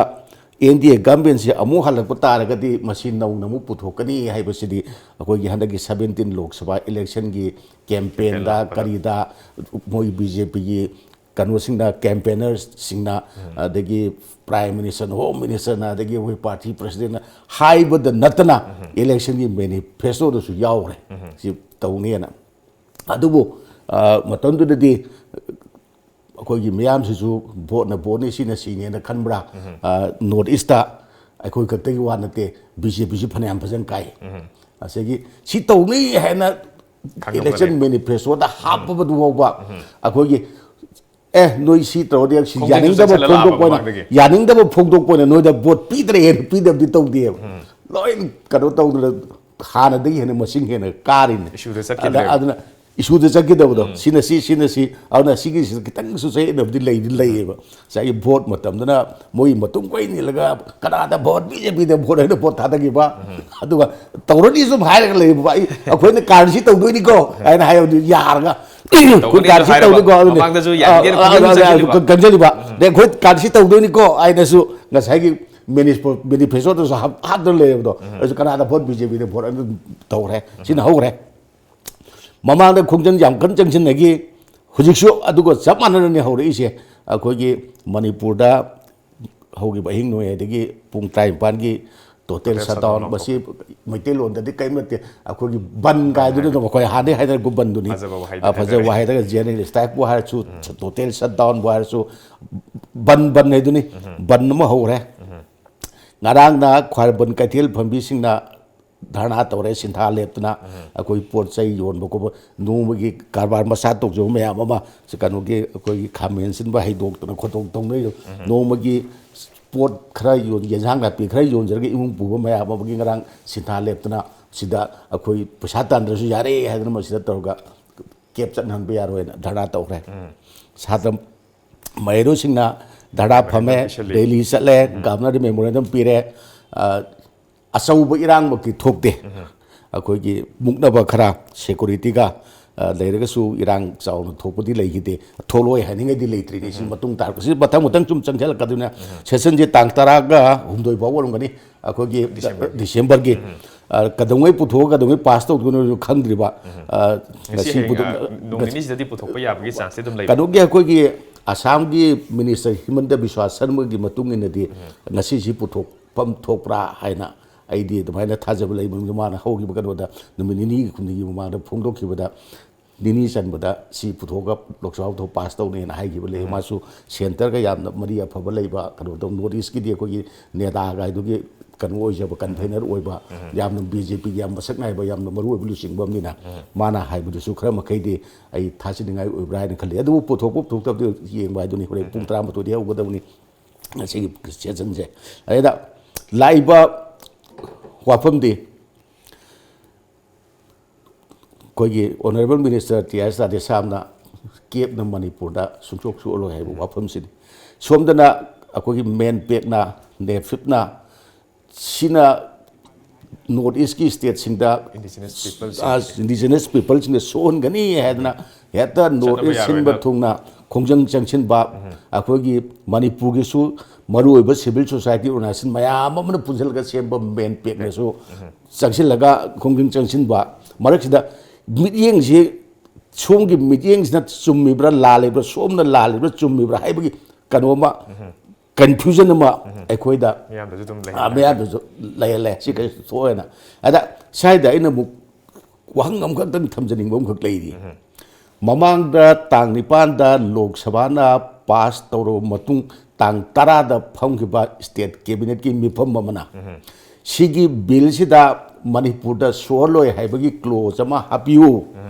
ꯑꯦꯟ ꯗꯤ ꯑꯦ ꯒꯚꯔꯟꯃꯦꯟꯁꯤ ꯑꯃꯨꯛ ꯍꯜꯂꯛꯄ ꯇꯥꯔꯒꯗꯤ ꯃꯁꯤ ꯅꯧꯅ ꯑꯃꯨꯛ ꯄꯨꯊꯣꯛꯀꯅꯤ ꯍꯥꯏꯕꯁꯤꯗꯤ ꯑꯩꯈꯣꯏꯒꯤ ꯍꯟꯗꯛꯀꯤ ꯁꯚꯦꯟꯇꯤꯟ ꯂꯣꯛ ꯁꯚꯥ ꯏꯂꯦꯛꯁꯟꯒꯤ ꯀꯦꯝꯄꯦꯟꯗ ꯀꯦꯝꯄꯦꯟ ꯂꯥꯛꯄꯗ꯫ ꯀꯔꯤꯗ ꯃꯣꯏ ꯕꯤ ꯖꯦ ꯄꯤꯒꯤ ꯀꯩꯅꯣꯁꯤꯡꯅ, ꯀꯦꯝꯄꯦꯅꯔꯁꯤꯡꯅ, ꯑꯗꯒꯤ ꯄ꯭ꯔꯥꯏꯝ ꯃꯤꯅꯤꯁꯇꯔꯅ, ꯍꯣꯝ ꯃꯤꯅꯤꯁꯇꯔꯅ, ꯑꯗꯒꯤ ꯑꯩꯈꯣꯏ ꯄꯥꯔꯇꯤ ꯄ꯭ꯔꯁꯤꯗꯦꯟꯅ ꯍꯥꯏꯕꯗ ꯅꯠꯇꯅ ꯏꯂꯦꯛꯁꯟꯒꯤ ꯃꯦꯅꯤꯐꯦꯁꯇꯣꯗꯁꯨ ꯌꯥꯎꯈ꯭ꯔꯦ ꯁꯤ ꯇꯧꯅꯦꯅ꯫ ꯑꯗꯨꯕꯨ ꯑ, ꯃꯇꯝꯗꯨꯗꯗꯤ ꯑꯩꯈꯣꯏꯒꯤ ꯃꯤꯌꯥꯝꯁꯤꯁꯨ ꯚꯣꯠꯅ ꯚꯣꯠꯅꯤ, ꯁꯤꯅ ꯁꯤꯅꯦꯅ ꯈꯟꯕ꯭ꯔꯥ? ꯑ, ꯅꯣꯔꯠ ꯏꯁꯇ ꯑꯩꯈꯣꯏ ꯈꯛꯇꯒꯤ ꯋꯥ ꯅꯠꯇꯦ, ꯕꯤ ꯖꯦ ꯄꯤꯁꯨ ꯐꯅꯌꯥꯝ ꯐꯖꯅ ꯀꯥꯏ꯫ ꯉꯁꯥꯏꯒꯤ ꯁꯤ ꯇꯧꯅꯤ ꯍꯥꯏꯅ ꯈꯪꯉꯝꯒꯅꯤ꯫ ꯏꯂꯦꯛꯁꯟ ꯃꯦꯅꯤꯐꯦꯁꯇꯣꯗ ꯍꯥꯞꯄꯕꯗꯨ ꯐꯥꯎꯕ ꯑꯩꯈꯣꯏꯒꯤ, "ꯑꯦ, ꯅꯣꯏ ꯁꯤ ꯇꯧꯔꯗꯤ ꯁꯤ ꯈꯣꯡꯖꯪꯁꯨ ꯌꯥꯅꯤꯡꯗꯕ ꯆꯠꯁꯤꯜꯂꯛꯂꯛꯑꯕ ꯐꯣꯡꯗꯣꯛꯄ ꯑꯣꯏꯅ, ꯃꯃꯥꯡꯗꯒꯤ꯫ ꯌꯥꯅꯤꯡꯗꯕ ꯐꯣꯡꯗꯣꯛꯄ ꯑꯣꯏꯅ ꯅꯣꯏꯗ ꯚꯣꯠ ꯄꯤꯗ꯭ꯔꯦ" ꯍꯥꯏꯅ ꯄꯤꯗꯕꯗꯤ ꯇꯧꯗꯦꯕ꯫ ꯂꯣꯏ ꯀꯩꯅꯣ ꯇꯧꯗꯅ ꯍꯥꯟꯅꯗꯒꯤ ꯍꯦꯟꯅ ꯃꯁꯤꯡ ꯍꯦꯟꯅ ꯀꯥꯔꯤꯅꯤ꯫ ꯏꯁꯨꯗ ꯑꯗ ꯆꯠꯈꯤꯗ꯭ꯔꯦꯕ꯫ ꯑꯗꯨꯅ ꯏꯁꯨꯗ ꯆꯠꯈꯤꯗꯕꯗꯣ, ꯁꯤꯅ ꯁꯤ, ꯁꯤꯅ ꯁꯤ, ꯑꯗꯨꯅ ꯁꯤꯒꯤꯁꯤꯗ ꯈꯤꯇꯪꯁꯨ ꯆꯌꯦꯠꯅꯕꯗꯤ ꯂꯩꯗꯤ ꯂꯩꯌꯦꯕ꯫ ꯉꯁꯥꯏꯒꯤ ꯚꯣꯠ ꯃꯇꯝꯗꯅ ꯃꯣꯏ ꯃꯇꯨꯡ ꯀꯣꯏ ꯏꯜꯂꯒ ꯀꯅꯥꯗ ꯚꯣꯠ, ꯕꯤ ꯖꯦ ꯄꯤꯗ ꯚꯣꯠ ꯍꯥꯏꯅ ꯚꯣꯠ ꯊꯥꯗꯈꯤꯕ, ꯑꯗꯨꯒ ꯇꯧꯔꯅꯤ ꯁꯨꯝ ꯍꯥꯏꯔꯒ ꯂꯩꯕ, ꯑꯩ, "ꯑꯩꯈꯣꯏꯅ ꯀꯥꯔꯟꯁꯤ ꯇꯧꯗꯣꯏꯅꯤꯀꯣ" ꯍꯥꯏꯅ ꯍꯥꯏꯕꯗꯤ ꯌꯥꯔꯒ, "ꯑꯩꯈꯣꯏ ꯇꯧꯒꯅꯤꯁꯨ ꯀꯥꯔꯟꯁꯤ ꯍꯥꯏꯔꯕ, ꯇꯧꯅꯤꯀꯣ", ꯑꯗꯨꯅꯤ꯫ ꯃꯃꯥꯡꯗꯁꯨ ꯌꯥꯅꯤꯡꯗꯦꯅ ꯑ, ꯑ, ꯈꯣꯡꯖꯪ ꯑ, ꯑ, ꯆꯪꯁꯤꯜꯂꯤꯕ꯫ ꯀ-, ꯀ-, ꯀꯟꯁꯤꯜꯂꯤꯕ꯫ ꯑꯗꯩ "ꯑꯩꯈꯣꯏ ꯀꯥꯔꯟꯁꯤ ꯇꯧꯗꯣꯏꯅꯤꯀꯣ" ꯍꯥꯏꯅꯁꯨ ꯉꯁꯥꯏꯒꯤ ꯃꯦꯅꯤꯐꯦꯁꯇꯣꯗꯁꯨ ꯍꯥꯞ-, ꯍꯥꯞꯇꯅ ꯂꯩꯔꯕꯗꯣ꯫ ꯑꯗꯨꯁꯨ ꯀꯅꯥꯗ ꯚꯣꯠ, ꯕꯤ ꯖꯦ ꯄꯤꯗ ꯚꯣꯠ ꯑꯗꯨꯝ ꯇꯧꯔꯦ꯫ ꯁꯤꯅ ꯍꯧꯈ꯭ꯔꯦ꯫ ꯃꯃꯥꯡꯗ ꯈꯣꯡꯖꯪ ꯌꯥꯝ ꯀꯟꯅ ꯆꯪꯁꯤꯟꯅꯈꯤ꯫ ꯍꯧꯖꯤꯛꯁꯨ ꯑꯗꯨꯒ ꯆꯞ ꯃꯥꯟꯅꯅꯅꯤ ꯍꯧꯔꯛꯏꯁꯦ꯫ ꯑꯩꯈꯣꯏꯒꯤ ꯃꯅꯤꯄꯨꯔꯗ ꯍꯧꯈꯤꯕ ꯑꯍꯤꯡ ꯅꯣꯡꯌꯥꯏꯗꯒꯤ ꯄꯨꯡ ꯇꯔꯥꯅꯤꯄꯥꯟꯒꯤ ꯇꯣꯇꯦꯜ ꯇꯣꯇꯦꯜ ꯁꯠꯗꯥꯎꯟ, ꯁꯠꯗꯥꯎꯟ ꯃꯁꯤ ꯂꯧꯊꯣꯛꯄ꯫ ꯃꯩꯇꯩꯂꯣꯟꯗꯗꯤ ꯀꯔꯤꯝ ꯅꯠꯇꯦ, ꯑꯩꯈꯣꯏꯒꯤ ꯕꯟ ꯀꯥꯏꯗꯨꯅ ꯑꯗꯨꯝ ꯑꯩꯈꯣꯏ ꯍꯥꯟꯅꯗꯒꯤ ꯍꯥꯏꯅꯔꯛꯄ ꯕꯟꯗꯨꯅꯤ꯫ ꯐꯖꯕ ꯋꯥꯍꯩꯗꯤ ꯑ, ꯐꯖꯕ ꯍꯥꯏꯅꯔꯦ꯫ ꯋꯥꯍꯩꯗꯒ ꯖꯦꯅꯔꯦꯜ ꯁ꯭ꯇ꯭ꯔꯥꯏꯛꯄꯨ ꯍꯥꯏꯔꯁꯨ, ꯇꯣꯇꯦꯜ ꯁꯠꯗꯥꯎꯟꯕꯨ ꯍꯥꯏꯔꯁꯨ, ꯕꯟ, ꯕꯟ ꯍꯥꯏꯗꯨꯅꯤ꯫ ꯕꯟ ꯑꯃ ꯍꯧꯔꯦ꯫ ꯉꯔꯥꯡꯅ ꯈ꯭ꯋꯥꯏꯔꯝꯕꯟ ꯀꯩꯊꯦꯜ ꯐꯝꯕꯤꯁꯤꯡꯅ ꯙꯔꯅꯥ ꯇꯧꯔꯦ, ꯁꯤꯟꯊꯥ ꯂꯦꯞꯇꯅ꯫ ꯑꯩꯈꯣꯏ ꯄꯣꯠ ꯆꯩ ꯌꯣꯟꯕ ꯈꯣꯠꯄ, ꯅꯣꯡꯃꯒꯤ ꯀꯔꯕꯥꯔ ꯃꯆꯥ ꯇꯧꯖꯕ ꯃꯌꯥꯝ ꯑꯃ, ꯁꯤ ꯀꯩꯅꯣꯒꯤ, ꯑꯩꯈꯣꯏꯒꯤ ꯈꯥꯃꯦꯟ ꯑꯁꯤꯟꯕ ꯍꯩꯗꯣꯛꯇꯅ ꯈꯣꯠꯇꯣꯛ ꯇꯧꯅꯩꯗꯣ꯫ ꯅꯣꯡꯃꯒꯤ ꯄꯣꯠ ꯈꯔ ꯌꯣꯟ-, ꯌꯦꯟꯁꯥꯡ ꯅꯥꯄꯤ ꯈꯔ ꯌꯣꯟꯖꯔꯒ ꯏꯃꯨꯡ ꯄꯨꯕ ꯃꯌꯥꯝ ꯑꯃꯒꯤ ꯉꯔꯥꯡ ꯁꯤꯟꯊꯥ ꯂꯦꯞꯇꯅ ꯁꯤꯗ ꯑꯩꯈꯣꯏ ꯄꯩꯁꯥ ꯇꯥꯟꯗ꯭ꯔꯁꯨ ꯌꯥꯔꯦ ꯍꯥꯏꯗꯅ ꯃꯁꯤꯗ ꯇꯧꯔꯒ ꯀꯦꯞ ꯆꯠꯍꯟꯕ ꯌꯥꯔꯣꯏꯅ ꯙꯔꯅꯥ ꯇꯧꯈ꯭ꯔꯦ꯫ ꯁꯥꯇ꯭ꯔ ꯃꯍꯩꯔꯣꯏꯁꯤꯡꯅ ꯙꯔꯅꯥ ꯐꯝꯃꯦ, ꯄꯤꯁꯜꯂꯤ꯫ ꯔꯦꯂꯤ ꯆꯠꯂꯦ, ꯒꯚꯔꯅꯔꯗ ꯃꯦꯃꯣꯔꯦꯟꯗꯝ ꯄꯤꯔꯦ꯫ ꯑ, ꯑꯆꯧꯕ ꯏꯔꯥꯡꯃꯛꯇꯤ ꯊꯣꯛꯇꯦ꯫ ꯑꯩꯈꯣꯏꯒꯤ ꯃꯨꯛꯅꯕ ꯈꯔ ꯁꯦꯀꯨꯔꯤꯇꯤꯒ, ꯑ, ꯂꯩꯔꯒꯁꯨ ꯏꯔꯥꯡ ꯆꯥꯎꯅ ꯊꯣꯛꯄꯗꯤ ꯂꯩꯈꯤꯗꯦ꯫ ꯊꯣꯛꯂꯣꯏ ꯍꯥꯏꯅꯤꯡꯉꯥꯏꯗꯤ ꯂꯩꯇ꯭ꯔꯤꯅꯤ꯫ ꯁꯤ ꯃꯇꯨꯡ ꯇꯥꯔꯛꯄꯁꯤ ꯃꯊꯪ ꯃꯊꯪ ꯁꯨꯝ ꯆꯪꯁꯤꯜꯂꯛꯀꯗꯣꯏꯅ ꯁꯦꯁꯟꯁꯦ ꯇꯥꯡ ꯇꯔꯥꯒ ꯍꯨꯝꯗꯣꯏ ꯐꯥꯎꯕ ꯑꯣꯏꯔꯝꯒꯅꯤ꯫ ꯑꯩꯈꯣꯏꯒꯤ ꯗꯤꯁꯦꯝꯕꯔꯒꯤ꯫ ꯑ, ꯀꯩꯗꯧꯉꯩ ꯄꯨꯊꯣꯛꯑꯒ ꯀꯩꯗꯧꯉꯩ ꯄꯥꯁ ꯇꯧꯗꯣꯏꯅꯣꯁꯨ ꯈꯪꯗ꯭ꯔꯤꯕ꯫ ꯑ, ꯉꯁꯤ ꯉꯁꯤ ꯍꯌꯦꯡ, ꯄꯨꯊꯣꯛ-, ꯑ, ꯅꯣꯡ ꯉꯁꯤ ꯅꯤꯅꯤꯁꯤꯗꯗꯤ ꯄꯨꯊꯣꯛꯄ ꯌꯥꯕꯒꯤ ꯆꯥꯟꯁꯇꯤ ꯑꯗꯨꯝ ꯂꯩꯕ꯫ ꯀꯩꯅꯣꯒꯤ ꯑꯩꯈꯣꯏꯒꯤ ꯑꯁꯥꯝꯒꯤ ꯃꯤꯅꯤꯁꯇꯔ ꯍꯤꯃꯟꯇ ꯕꯤꯁ꯭ꯋꯥ ꯁꯔꯃꯒꯤ ꯃꯇꯨꯡ ꯏꯟꯅꯗꯤ ꯉꯁꯤꯁꯤ ꯄꯨꯊꯣꯛꯐꯝ ꯊꯣꯛꯄ꯭ꯔꯥ ꯍꯥꯏꯅ ꯑꯩꯗꯤ ꯑꯗꯨꯃꯥꯏꯅ ꯊꯥꯖꯕ ꯂꯩꯕ꯫ ꯃꯥꯅ ꯍꯧꯈꯤꯕ ꯀꯩꯅꯣꯗ ꯅꯨꯃꯤꯠ ꯅꯤꯅꯤ ꯍꯨꯝꯅꯤꯒꯤ ꯃꯃꯥꯡꯗ ꯐꯣꯡꯗꯣꯛꯈꯤꯕꯗ ꯅꯤꯅꯤ ꯆꯟꯕꯗ ꯁꯤ ꯄꯨꯊꯣꯛꯑꯒ ꯂꯣꯛꯁꯚꯥ ꯄꯨꯊꯣꯛ ꯄꯥꯁ ꯇꯧꯅꯦꯅ ꯍꯥꯏꯈꯤꯕ ꯂꯩ꯫ ꯃꯥꯁꯨ ꯁꯦꯟꯇꯔꯒ ꯌꯥꯝꯅ ꯃꯔꯤ ꯑꯐꯕ ꯂꯩꯕ ꯀꯩꯅꯣ ꯇꯧ, ꯅꯣꯔꯠ ꯏꯁꯀꯤꯗꯤ ꯑꯩꯈꯣꯏꯒꯤ ꯅꯦꯇꯥꯒ ꯍꯥꯏꯗꯨꯒꯤ ꯀꯩꯅꯣ ꯑꯣꯏꯖꯕ, ꯀꯟꯚꯦꯅꯔ ꯑꯣꯏꯕ, ꯌꯥꯝꯅ ꯕꯤ ꯖꯦ ꯄꯤꯒꯤ ꯌꯥꯝ ꯃꯁꯛ ꯅꯥꯏꯕ, ꯌꯥꯝꯅ ꯃꯔꯨ ꯑꯣꯏꯕ ꯂꯨꯆꯤꯡꯕ ꯑꯃꯅꯤꯅ ꯃꯥꯅ ꯍꯥꯏꯕꯗꯨꯁꯨ ꯈꯔ ꯃꯈꯩꯗꯤ ꯑꯩ ꯊꯥꯖꯅꯤꯡꯉꯥꯏ ꯑꯣꯏꯕ꯭ꯔꯥ ꯍꯥꯏꯅ ꯈꯜꯂꯤ꯫ ꯑꯗꯨꯕꯨ ꯄꯨꯊꯣꯛꯄ ꯄꯨꯊꯣꯛꯇꯕꯗꯤ ꯌꯦꯡꯕ ꯍꯥꯏꯗꯨꯅꯤ꯫ ꯍꯣꯔꯦꯟ ꯄꯨꯡ ꯇꯔꯥꯃꯥꯊꯣꯏꯗꯤ ꯍꯧꯒꯗꯕꯅꯤ ꯉꯁꯤꯒꯤ ꯁꯦꯁꯟꯁꯦ꯫ ꯑꯗꯩꯗ ꯂꯥꯛꯏꯕ ꯋꯥꯐꯝꯗꯤ ꯑꯩꯈꯣꯏꯒꯤ ꯑꯣꯅꯔꯦꯕꯜ ꯃꯤꯅꯤꯁꯇꯔ ꯇꯤ ꯑꯥꯏ ꯑꯦꯁ ꯔꯥꯙꯦꯁ꯭ꯌꯥꯝꯅ ꯀꯦꯞꯅ ꯃꯅꯤꯄꯨꯔꯗ ꯁꯨꯡꯁꯣꯛ ꯁꯣꯛꯍꯜꯂꯣꯏ ꯍꯥꯏꯕ ꯋꯥꯐꯝꯁꯤꯅꯤ꯫ ꯁꯣꯝꯗꯅ ꯑꯩꯈꯣꯏꯒꯤ ꯃꯦꯟꯄꯦꯛꯅ, ꯅꯦꯐꯤꯠꯅ ꯁꯤꯅ ꯅꯣꯔꯠ ꯏꯁꯀꯤ ꯁ꯭ꯇꯦꯠꯁꯤꯡꯗ, ꯏꯟꯗꯤꯖꯤꯅꯁ ꯄꯤꯄꯜꯁꯤꯡ꯫ ꯑ, ꯏꯟꯗꯤꯖꯤꯅꯁ ꯄꯤꯄꯜꯁꯤꯡꯗ ꯁꯣꯛꯍꯟꯒꯅꯤ ꯍꯥꯏꯗꯅ ꯍꯦꯛꯇ ꯅꯣꯔꯠ ꯆꯠꯅꯕ ꯏꯁ ꯁꯤꯟꯕ ꯌꯥꯔꯣꯏꯅ꯫ ꯊꯨꯡꯅ ꯈꯣꯡꯖꯪ ꯆꯪꯁꯤꯟꯕ, ꯑꯩꯈꯣꯏꯒꯤ ꯃꯅꯤꯄꯨꯔꯒꯤꯁꯨ ꯃꯔꯨꯑꯣꯏꯕ ꯁꯤꯚꯤꯜ ꯁꯣꯁꯥꯏꯇꯤ ꯑꯣꯔꯒꯅꯥꯏꯖꯦꯁꯟ ꯃꯌꯥꯝ ꯑꯃꯅ ꯄꯨꯟꯁꯤꯜꯂꯒ ꯁꯦꯝꯕ ꯃꯦꯟꯄꯦꯛꯅꯁꯨ ꯆꯪꯁꯤꯜꯂꯒ ꯈꯣꯡꯖꯪ ꯆꯪꯁꯤꯟꯕ꯫ ꯃꯔꯛꯁꯤꯗ ꯃꯤꯠꯌꯦꯡꯁꯤ, ꯁꯣꯝꯒꯤ ꯃꯤꯠꯌꯦꯡꯁꯤꯅ ꯆꯨꯝꯃꯤꯕ꯭ꯔꯥ ꯂꯥꯜꯂꯤꯕ꯭ꯔꯥ, ꯁꯣꯝꯅ ꯂꯥꯜꯂꯤꯕ꯭ꯔꯥ ꯆꯨꯝꯃꯤꯕ꯭ꯔꯥ ꯍꯥꯏꯕꯒꯤ ꯀꯩꯅꯣ ꯑꯃ, ꯀꯟꯐ꯭ꯌꯨꯖꯟ ꯑꯃ ꯑꯩꯈꯣꯏꯗ, ꯃꯤꯌꯥꯝꯗꯁꯨ ꯑꯗꯨꯝ ꯂꯩꯍꯜꯂꯦ꯫ ꯑ, ꯃꯤꯌꯥꯝꯗꯁꯨ ꯂꯩꯍꯜꯂꯦ꯫ ꯁꯤ ꯀꯩꯁꯨ ꯊꯣꯛꯑꯣꯏꯅ꯫ ꯑꯗ ꯁ꯭ꯋꯥꯏꯗ ꯑꯩꯅ ꯑꯃꯨꯛ ꯋꯥꯍꯪ ꯑꯃꯈꯛꯇꯪ ꯊꯝꯖꯅꯤꯡꯕ ꯑꯃꯈꯛ ꯂꯩꯔꯤ꯫ ꯃꯃꯥꯡꯗ ꯇꯥꯡ ꯅꯤꯄꯥꯟꯗ ꯂꯣꯛ ꯁꯚꯥꯅ ꯄꯥꯁ ꯇꯧꯔꯕ ꯃꯇꯨꯡ, ꯇꯥꯡ ꯇꯔꯥꯗ ꯐꯝꯈꯤꯕ ꯁ꯭ꯇꯦꯠ ꯀꯦꯕꯤꯅꯦꯠꯀꯤ ꯃꯤꯐꯝ ꯑꯃꯅ ꯁꯤꯒꯤ ꯕꯤꯜꯁꯤꯗ ꯃꯅꯤꯄꯨꯔꯗ ꯁꯣꯛꯍꯜꯂꯣꯏ ꯍꯥꯏꯕꯒꯤ ꯀ꯭ꯂꯣꯖ ꯑꯃ ꯍꯥꯞꯄꯤꯌꯨ,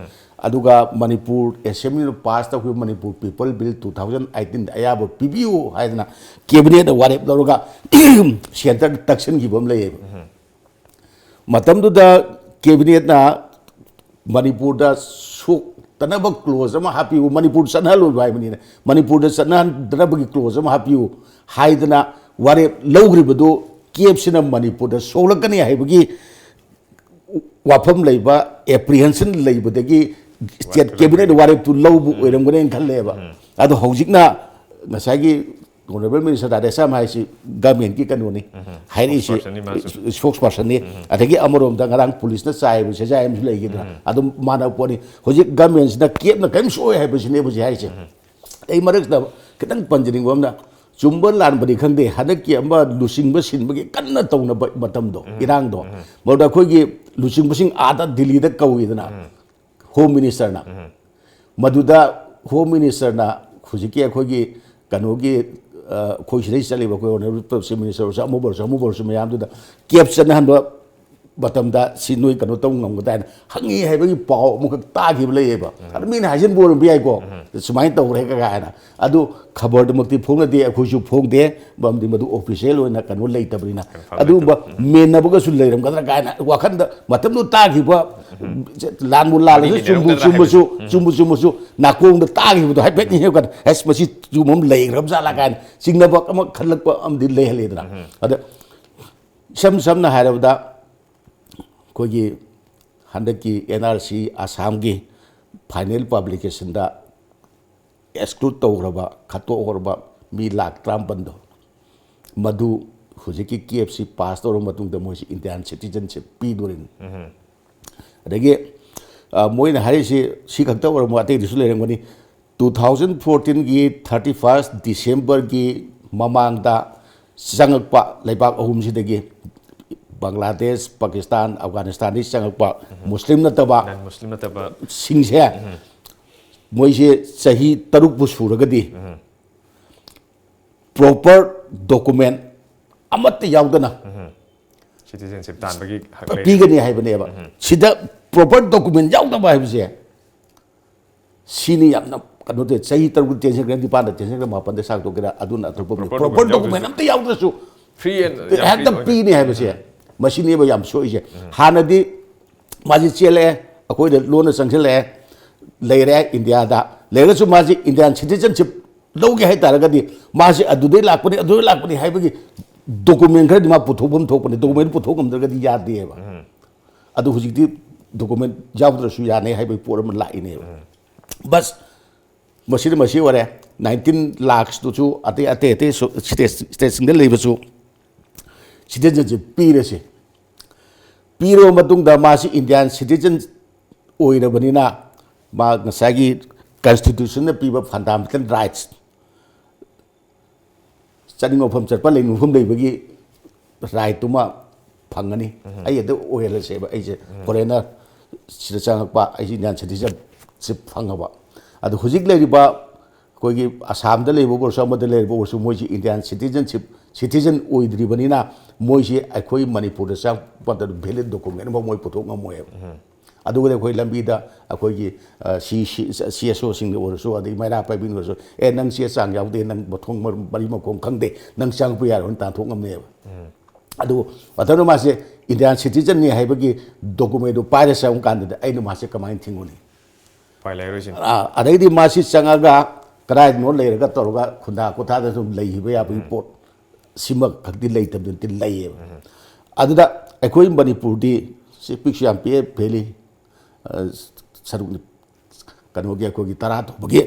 ꯑꯗꯨꯒ ꯃꯅꯤꯄꯨꯔ ꯑꯦꯁꯦꯝꯕ꯭ꯂꯤꯅ ꯄꯥꯁ ꯇꯧꯈꯤꯕ Manipur people bill two thousand ꯑꯩꯠꯇꯤꯟꯗ ꯑꯌꯥꯕ ꯄꯤꯕꯤꯌꯨ ꯍꯥꯏꯗꯅ ꯀꯦꯕꯤꯅꯦꯠꯅ ꯋꯥꯔꯦꯞ ꯂꯧꯔꯒ ꯁꯦꯟꯇꯔꯗ ꯇꯛꯁꯤꯟꯈꯤꯕ ꯑꯃ ꯂꯩꯌꯦꯕ꯫ ꯃꯇꯝꯗꯨꯗ ꯀꯦꯕꯤꯅꯦꯠꯅ ꯃꯅꯤꯄꯨꯔꯗ ꯁꯣꯛꯇꯅꯕ ꯀ꯭ꯂꯣꯖ ꯑꯃ ꯍꯥꯞꯄꯤꯌꯨ, ꯃꯅꯤꯄꯨꯔ ꯆꯠꯅꯍꯜꯂꯣꯏꯕ ꯍꯥꯏꯕꯅꯤꯅ, ꯃꯅꯤꯄꯨꯔꯗ ꯆꯠꯅꯍꯟꯗꯅꯕꯒꯤ ꯀ꯭ꯂꯣꯖ ꯑꯃ ꯍꯥꯞꯄꯤꯌꯨ ꯍꯥꯏꯗꯅ ꯋꯥꯔꯦꯞ ꯂꯧꯈ꯭ꯔꯤꯕꯗꯨ ꯀꯦꯞꯁꯤꯅ ꯃꯅꯤꯄꯨꯔꯗ ꯁꯣꯛꯂꯛꯀꯅꯤ ꯍꯥꯏꯕꯒꯤ ꯋꯥꯐꯝ ꯂꯩꯕ, ꯑꯦꯄ꯭ꯔꯤꯍꯦꯟꯁꯟ ꯂꯩꯕꯗꯒꯤ ꯁ꯭ꯇꯦꯠ ꯀꯦꯕꯤꯅꯦꯠ ꯋꯥꯔꯦꯞꯇꯨ ꯂꯧꯕ ꯑꯣꯏꯔꯝꯒꯅꯦꯅ ꯈꯜꯂꯦꯕ꯫ ꯑꯗꯣ ꯍꯧꯖꯤꯛꯅ ꯉꯁꯥꯏꯒꯤ ꯑꯣꯅꯔꯦꯕꯜ ꯃꯤꯅꯤꯁꯇꯔ ꯔꯥꯙꯦꯁ꯭ꯌꯥꯝ ꯍꯥꯏꯁꯤ ꯒꯃꯦꯟꯒꯤ ꯀꯩꯅꯣꯅꯤ ꯍꯥꯏꯔꯛꯏꯁꯤ, ꯁ꯭ꯄꯣꯛꯁ ꯄꯥꯔꯁꯟꯅꯤ꯫ ꯑꯗꯒꯤ ꯑꯃꯔꯣꯝꯗ ꯉꯔꯥꯡ ꯄꯨꯂꯤꯁꯅ ꯆꯥꯏꯕ ꯁꯦꯖꯥꯏ ꯑꯃꯁꯨ ꯂꯩꯈꯤꯗꯅ, ꯑꯗꯨꯝ ꯃꯥꯟꯅꯕ ꯄꯣꯠꯅꯤ꯫ ꯍꯧꯖꯤꯛ ꯒꯃꯦꯟꯁꯤꯅ ꯀꯦꯞꯅ ꯀꯔꯤꯝ ꯁꯣꯛꯑꯣꯏ ꯍꯥꯏꯕꯁꯤꯅꯦꯕ ꯍꯧꯖꯤꯛ ꯍꯥꯏꯔꯤꯁꯦ꯫ ꯑꯩ ꯃꯔꯛꯁꯤꯗ ꯈꯤꯇꯪ ꯄꯟꯖꯅꯤꯡꯕ ꯑꯃꯅ, ꯆꯨꯝꯕ ꯂꯥꯟꯕꯗꯤ ꯈꯪꯗꯦ, ꯍꯟꯗꯛꯀꯤ ꯑꯃ ꯂꯨꯆꯤꯡꯕ ꯁꯤꯟꯕꯒꯤ ꯀꯟꯅ ꯇꯧꯅꯕ ꯃꯇꯝꯗꯣ, ꯏꯔꯥꯡꯗꯣ, ꯃꯗꯨꯗ ꯑꯩꯈꯣꯏꯒꯤ ꯂꯨꯆꯤꯡꯕꯁꯤꯡ ꯑꯥꯗ ꯗꯤꯜꯂꯤꯗ ꯀꯧꯏꯗꯅ, ꯍꯣꯝ ꯃꯤꯅꯤꯁꯇꯔꯅ꯫ ꯃꯗꯨꯗ ꯍꯣꯝ ꯃꯤꯅꯤꯁꯇꯔꯅ ꯍꯧꯖꯤꯛꯀꯤ ꯑꯩꯈꯣꯏꯒꯤ ꯀꯩꯅꯣꯒꯤ, ꯑ, ꯑꯩꯈꯣꯏ ꯁꯤꯗꯩ ꯆꯠꯂꯤꯕ ꯑꯩꯈꯣꯏ ꯑꯣꯅꯔꯦꯕꯜ ꯆꯤꯐ ꯃꯤꯅꯤꯁꯇꯔ ꯑꯣꯏꯔꯁꯨ, ꯑꯃꯕꯨ ꯑꯣꯏꯔꯁꯨ, ꯑꯃꯕꯨ ꯑꯣꯏꯔꯁꯨ, ꯃꯌꯥꯝꯗꯨꯗ ꯀꯦꯞ ꯆꯠꯅꯍꯟꯕ ꯃꯇꯝꯗ ꯁꯤ ꯅꯣꯏ ꯀꯩꯅꯣ ꯇꯧ ꯉꯝꯒꯗ꯭ꯔꯥ ꯍꯥꯏꯅ ꯍꯪꯉꯤ ꯍꯥꯏꯕꯒꯤ ꯄꯥꯎ ꯑꯃꯈꯛ ꯇꯥꯈꯤꯕ ꯂꯩꯌꯦꯕ꯫ ꯑꯗꯨ ꯃꯤꯅ ꯍꯥꯏꯖꯤꯟꯕ ꯑꯣꯏꯔꯝꯕ ꯌꯥꯏꯀꯣ, ꯁꯨꯃꯥꯏꯅ ꯇꯧꯔꯦ ꯀꯥꯏꯅ꯫ ꯑꯗꯨ ꯈꯕꯔꯗꯃꯛꯇꯤ ꯐꯣꯡꯅꯗꯦ, ꯑꯩꯈꯣꯏꯁꯨ ꯐꯣꯡꯗꯦ, ꯃꯔꯝꯗꯤ ꯃꯗꯨ ꯑꯣꯐꯤꯁꯤꯌꯦꯜ ꯑꯣꯏꯅ ꯀꯩꯅꯣ ꯂꯩꯇꯕꯅꯤꯅ꯫ ꯑꯗꯨꯒꯨꯝꯕ ꯃꯦꯟꯅꯕꯒꯁꯨ ꯂꯩꯔꯝꯒꯗ꯭ꯔꯥ ꯀꯥꯏꯅ ꯋꯥꯈꯟꯗ ꯃꯇꯝꯗꯨ ꯇꯥꯈꯤꯕ, ꯂꯥꯟꯕꯨ ꯂꯥꯜꯂꯁꯨ, ꯆꯨꯝꯕꯨ ꯆꯨꯝꯃꯁꯨ, ꯆꯨꯝꯕꯨ ꯆꯨꯝꯃꯁꯨ, ꯅꯥꯀꯣꯡꯗ ꯇꯥꯈꯤꯕꯗꯣ ꯍꯥꯏꯐꯦꯠ ꯅꯤꯡꯁꯤꯡꯉꯀꯥꯟꯗ, "ꯑꯁ, ꯃꯁꯤ ꯆꯨꯝꯕ ꯑꯃ ꯂꯩꯈ꯭ꯔꯕ ꯖꯥꯠꯂꯥ?" ꯀꯥꯏꯅ ꯆꯤꯡꯅꯕ ꯑꯃ ꯈꯜꯂꯛꯄ ꯑꯃꯗꯤ ꯂꯩꯍꯜꯂꯦꯗꯅ꯫ ꯑꯗ ꯏꯁꯝ ꯁꯝꯅ ꯍꯥꯏꯔꯕꯗ, ꯑꯩꯈꯣꯏꯒꯤ ꯍꯟꯗꯛꯀꯤ ꯑꯦꯟ ꯑꯥꯔ ꯁꯤ ꯑꯁꯥꯝꯒꯤ ꯐꯥꯏꯅꯦꯜ ꯄꯕ꯭ꯂꯤꯀꯦꯁꯟꯗ ꯑꯦꯛꯁꯀ꯭ꯂꯨꯗ ꯇꯧꯈ꯭ꯔꯕ, ꯈꯠꯇꯣꯛꯈ꯭ꯔꯕ ꯃꯤ ꯂꯥꯈ ꯇꯔꯥꯃꯥꯄꯟꯗꯣ, ꯃꯗꯨ ꯍꯧꯖꯤꯛꯀꯤ ꯀꯦꯞꯁꯤ ꯄꯥꯁ ꯇꯧꯔꯕ ꯃꯇꯨꯡꯗ ꯃꯣꯏꯁꯤ ꯏꯟꯗꯤꯌꯥꯟ ꯁꯤꯇꯤꯖꯟꯁꯤꯞ ꯄꯤꯗꯣꯔꯤꯅꯤ꯫ ꯑꯗꯒꯤ, ꯑ, ꯃꯣꯏꯅ ꯍꯥꯏꯔꯤꯁꯤ ꯁꯤ ꯈꯛꯇ ꯑꯣꯏꯔꯝꯃꯣꯏ, ꯑꯇꯩꯗꯁꯨ ꯂꯩꯔꯝꯒꯅꯤ꯫ ꯇꯨ ꯊꯥꯎꯖꯟ ꯐꯣꯔꯇꯤꯟꯒꯤ ꯊꯥꯔꯇꯤ ꯐꯥꯔꯁ ꯗꯤꯁꯦꯝꯕꯔꯒꯤ ꯃꯃꯥꯡꯗ ꯆꯪꯉꯛꯄ ꯂꯩꯕꯥꯛ ꯑꯍꯨꯝꯁꯤꯗꯒꯤ, ꯕꯪꯒ꯭ꯂꯥꯗꯦꯁ, ꯄꯥꯀꯤꯁꯇꯥꯟ, ꯑꯐꯒꯥꯅꯤꯁꯇꯥꯟꯗꯒꯤ ꯆꯪꯉꯛꯄ ꯃꯨꯁꯂꯤꯝ ꯅꯠꯇꯕ ꯅꯟ ꯃꯨꯁꯂꯤꯝ ꯅꯠꯇꯕ ꯁꯤꯡꯁꯦ, ꯃꯣꯏꯁꯦ ꯆꯍꯤ ꯇꯔꯨꯛꯄꯨ ꯁꯨꯔꯒꯗꯤ ꯄ꯭ꯔꯣꯄꯔ ꯗꯣꯀꯨꯃꯦꯟ ꯑꯃꯠꯇ ꯌꯥꯎꯗꯅ ꯁꯤꯇꯤꯖꯦꯟꯁꯤꯞ ꯇꯥꯟꯕꯒꯤ ꯍꯛ ꯂꯩ꯫ ꯄꯤꯒꯅꯤ ꯍꯥꯏꯕꯅꯦꯕ꯫ ꯁꯤꯗ ꯄ꯭ꯔꯣꯄꯔ ꯗꯣꯀꯨꯃꯦꯟ ꯌꯥꯎꯗꯕ ꯍꯥꯏꯕꯁꯦ, ꯁꯤꯅꯤ ꯌꯥꯝꯅ ꯀꯩꯅꯣ ꯇꯧꯋꯦ꯫ ꯆꯍꯤ ꯇꯔꯨꯛ ꯇꯦꯟꯁꯟꯈ꯭ꯔꯦ, ꯅꯤꯄꯥꯟꯗ ꯇꯦꯟꯁꯟꯈ꯭ꯔꯦ, ꯃꯥꯄꯟꯗ ꯁꯥꯡꯗꯣꯛꯀꯦꯔꯥ, ꯑꯗꯨꯅ ꯑꯇꯣꯞꯄ ꯄ꯭ꯔꯣꯄꯔ ꯄ꯭ꯔꯣꯄꯔ ꯗꯣꯀꯨꯃꯦꯟ ꯗꯣꯀꯨꯃꯦꯟ ꯌꯥꯎꯗ꯭ꯔꯁꯨ꯫ ꯑꯝꯇ ꯌꯥꯎꯗ꯭ꯔꯁꯨ ꯐ꯭ꯔꯤ ꯑꯦꯟ ꯌꯥꯝ ꯍꯦꯛꯇ ꯐ꯭ꯔꯤ ꯑꯣꯏꯅ ꯄꯤꯅꯤ ꯍꯥꯏꯕꯁꯦ꯫ ꯃꯁꯤꯅꯦꯕ ꯌꯥꯝ ꯁꯣꯛꯏꯁꯦ꯫ ꯍꯥꯟꯅꯗꯤ ꯃꯥꯁꯤ ꯆꯦꯜꯂꯛꯑꯦ, ꯑꯩꯈꯣꯏꯗ ꯂꯣꯟꯅ ꯆꯪꯁꯤꯜꯂꯛꯑꯦ, ꯂꯩꯔꯦ ꯏꯟꯗꯤꯌꯥꯗ꯫ ꯂꯩꯔꯒꯁꯨ ꯃꯥꯁꯤ ꯏꯟꯗꯤꯌꯥꯟ ꯁꯤꯇꯤꯖꯟꯁꯤꯞ ꯂꯧꯒꯦ ꯍꯥꯏꯇꯥꯔꯒꯗꯤ ꯃꯥꯁꯤ ꯑꯗꯨꯗꯩ ꯂꯥꯛꯄꯅꯤ, ꯑꯗꯨꯗꯩ ꯂꯥꯛꯄꯅꯤ ꯍꯥꯏꯕꯒꯤ ꯗꯣꯀꯨꯃꯦꯟ ꯈꯔꯗꯤ ꯃꯥ ꯄꯨꯊꯣꯛꯐꯝ ꯊꯣꯛꯄꯅꯤ꯫ ꯗꯣꯀꯨꯃꯦꯟ ꯄꯨꯊꯣꯛ ꯉꯝꯗ꯭ꯔꯒꯗꯤ ꯌꯥꯗꯦꯕ꯫ ꯑꯗꯨ ꯍꯧꯖꯤꯛꯇꯤ ꯗꯣꯀꯨꯃꯦꯟ ꯌꯥꯎꯗ꯭ꯔꯁꯨ ꯌꯥꯅꯤ ꯍꯥꯏꯕꯒꯤ ꯄꯣꯠ ꯑꯃ ꯂꯥꯛꯏꯅꯦꯕ꯫ ꯕꯁ, ꯃꯁꯤꯅ ꯃꯁꯤ ꯑꯣꯏꯔꯦ꯫ ꯅꯥꯏꯟꯇꯤꯟ ꯂꯥꯛꯁꯇꯨꯁꯨ ꯑꯇꯩ ꯑꯇꯩ ꯑꯇꯩ ꯁꯨ-, ꯁ꯭ꯇꯦꯠ, ꯁ꯭ꯇꯦꯠꯁꯤꯡꯗ ꯂꯩꯕꯁꯨ ꯁꯤꯇꯤꯖꯟꯁꯤꯞ ꯄꯤꯔꯁꯤ꯫ ꯄꯤꯔꯕ ꯃꯇꯨꯡꯗ ꯃꯥꯁꯤ ꯏꯟꯗꯤꯌꯥꯟ ꯁꯤꯇꯤꯖꯟ ꯑꯣꯏꯔꯕꯅꯤꯅ ꯃꯥ ꯉꯁꯥꯏꯒꯤ ꯀꯟꯁꯇꯤꯇ꯭ꯌꯨꯁꯟꯅ ꯄꯤꯕ ꯐꯟꯗꯥꯃꯦꯟꯇꯦꯜ ꯔꯥꯏꯠꯁ, ꯆꯠꯅꯤꯡꯕ ꯃꯐꯝ ꯆꯠꯄ, ꯂꯩꯅꯤꯡꯕ ꯃꯐꯝ ꯂꯩꯕꯒꯤ ꯔꯥꯏꯠꯇꯨꯃ ꯐꯪꯒꯅꯤ꯫ ꯑꯩ ꯑꯗꯨ ꯑꯣꯏꯍꯜꯂꯁꯦꯕ, ꯑꯩꯁꯦ ꯐꯣꯔꯦꯟꯅꯔ, ꯁꯤꯗ ꯆꯪꯉꯛꯄ, ꯑꯩꯁꯦ ꯏꯟꯗꯤꯌꯥꯟ ꯁꯤꯇꯤꯖꯟꯁꯤꯞ ꯐꯪꯉꯕ꯫ ꯑꯗꯣ ꯍꯧꯖꯤꯛ ꯂꯩꯔꯤꯕ ꯑꯩꯈꯣꯏꯒꯤ ꯑꯁꯥꯝꯗ ꯂꯩꯕ ꯑꯣꯏꯔꯁꯨ, ꯑꯃꯗ ꯂꯩꯔꯤꯕ ꯑꯣꯏꯔꯁꯨ, ꯃꯣꯏꯁꯤ ꯏꯟꯗꯤꯌꯥꯟ ꯁꯤꯇꯤꯖꯟꯁꯤꯞ, ꯁꯤꯇꯤꯖꯟ ꯑꯣꯏꯗ꯭ꯔꯤꯕꯅꯤꯅ ꯃꯣꯏꯁꯤ ꯑꯩꯈꯣꯏ ꯃꯅꯤꯄꯨꯔꯗ ꯆꯪꯉꯛꯄꯗ ꯚꯦꯂꯤꯠ ꯗꯣꯀꯨꯃꯦꯟ ꯑꯃ ꯃꯣꯏ ꯄꯨꯊꯣꯛ ꯉꯝꯃꯣꯏꯕ꯫ ꯑꯗꯨꯒꯗꯤ ꯑꯩꯈꯣꯏ ꯂꯝꯕꯤꯗ ꯑꯩꯈꯣꯏꯒꯤ, ꯑ, ꯁꯤ, ꯁꯤ, ꯁꯤ ꯑꯦꯁ ꯑꯣꯁꯤꯡꯗ ꯑꯣꯏꯔꯁꯨ, ꯑꯗꯩ ꯃꯩꯔꯥ ꯄꯥꯏꯕꯤꯅ ꯑꯣꯏꯔꯁꯨ, "ꯑꯦ, ꯅꯪ ꯆꯦ ꯆꯥꯡ ꯌꯥꯎꯗꯦ, ꯅꯪ ꯃꯊꯣꯡ ꯃꯔꯝ, ꯃꯔꯤ ꯃꯈꯣꯡ ꯈꯪꯗꯦ, ꯅꯪ ꯆꯪꯉꯛꯄ ꯌꯥꯔꯣꯏꯅ" ꯇꯥꯟꯊꯣꯛ ꯉꯝꯅꯦꯕ꯫ ꯑꯗꯨ ꯃꯇꯝꯗ ꯃꯥꯁꯦ ꯏꯟꯗꯤꯌꯥꯟ ꯁꯤꯇꯤꯖꯟꯅꯤ ꯍꯥꯏꯕꯒꯤ ꯗꯣꯀꯨꯃꯦꯟꯗꯨ ꯄꯥꯏꯔ ꯆꯪꯕ ꯀꯥꯟꯗꯗꯤ ꯑꯩꯅ ꯃꯥꯁꯦ ꯀꯃꯥꯏꯅ ꯊꯤꯡꯒꯅꯤ? ꯎꯄꯥꯏ ꯂꯩꯔꯣꯏꯁꯤꯅꯤ꯫ ꯑꯥ, ꯑꯗꯩꯗꯤ ꯃꯥꯁꯤ ꯆꯪꯉꯒ ꯀꯗꯥꯏꯗꯅꯣ ꯂꯩꯔꯒ ꯇꯧꯔꯒ ꯈꯨꯟꯗꯥ ꯈꯣꯊꯥꯗ ꯁꯨꯝ ꯂꯩꯈꯤꯕ ꯌꯥꯕꯒꯤ ꯄꯣꯠ ꯁꯤꯃ ꯈꯛꯇꯤ ꯂꯩꯇꯕꯗꯤ ꯅꯠꯇꯦ, ꯂꯩꯌꯦꯕ꯫ ꯑꯗꯨꯗ ꯑꯩꯈꯣꯏ ꯃꯅꯤꯄꯨꯔꯗꯤ ꯁꯤ ꯄꯤꯛꯁꯨ ꯌꯥꯝ ꯄꯤꯛꯑꯦ, ꯚꯦꯂꯤ, ꯑ, ꯁꯔꯨꯛ ꯀꯩꯅꯣꯒꯤ ꯑꯩꯈꯣꯏꯒꯤ ꯇꯔꯥ ꯊꯣꯛꯄꯒꯤ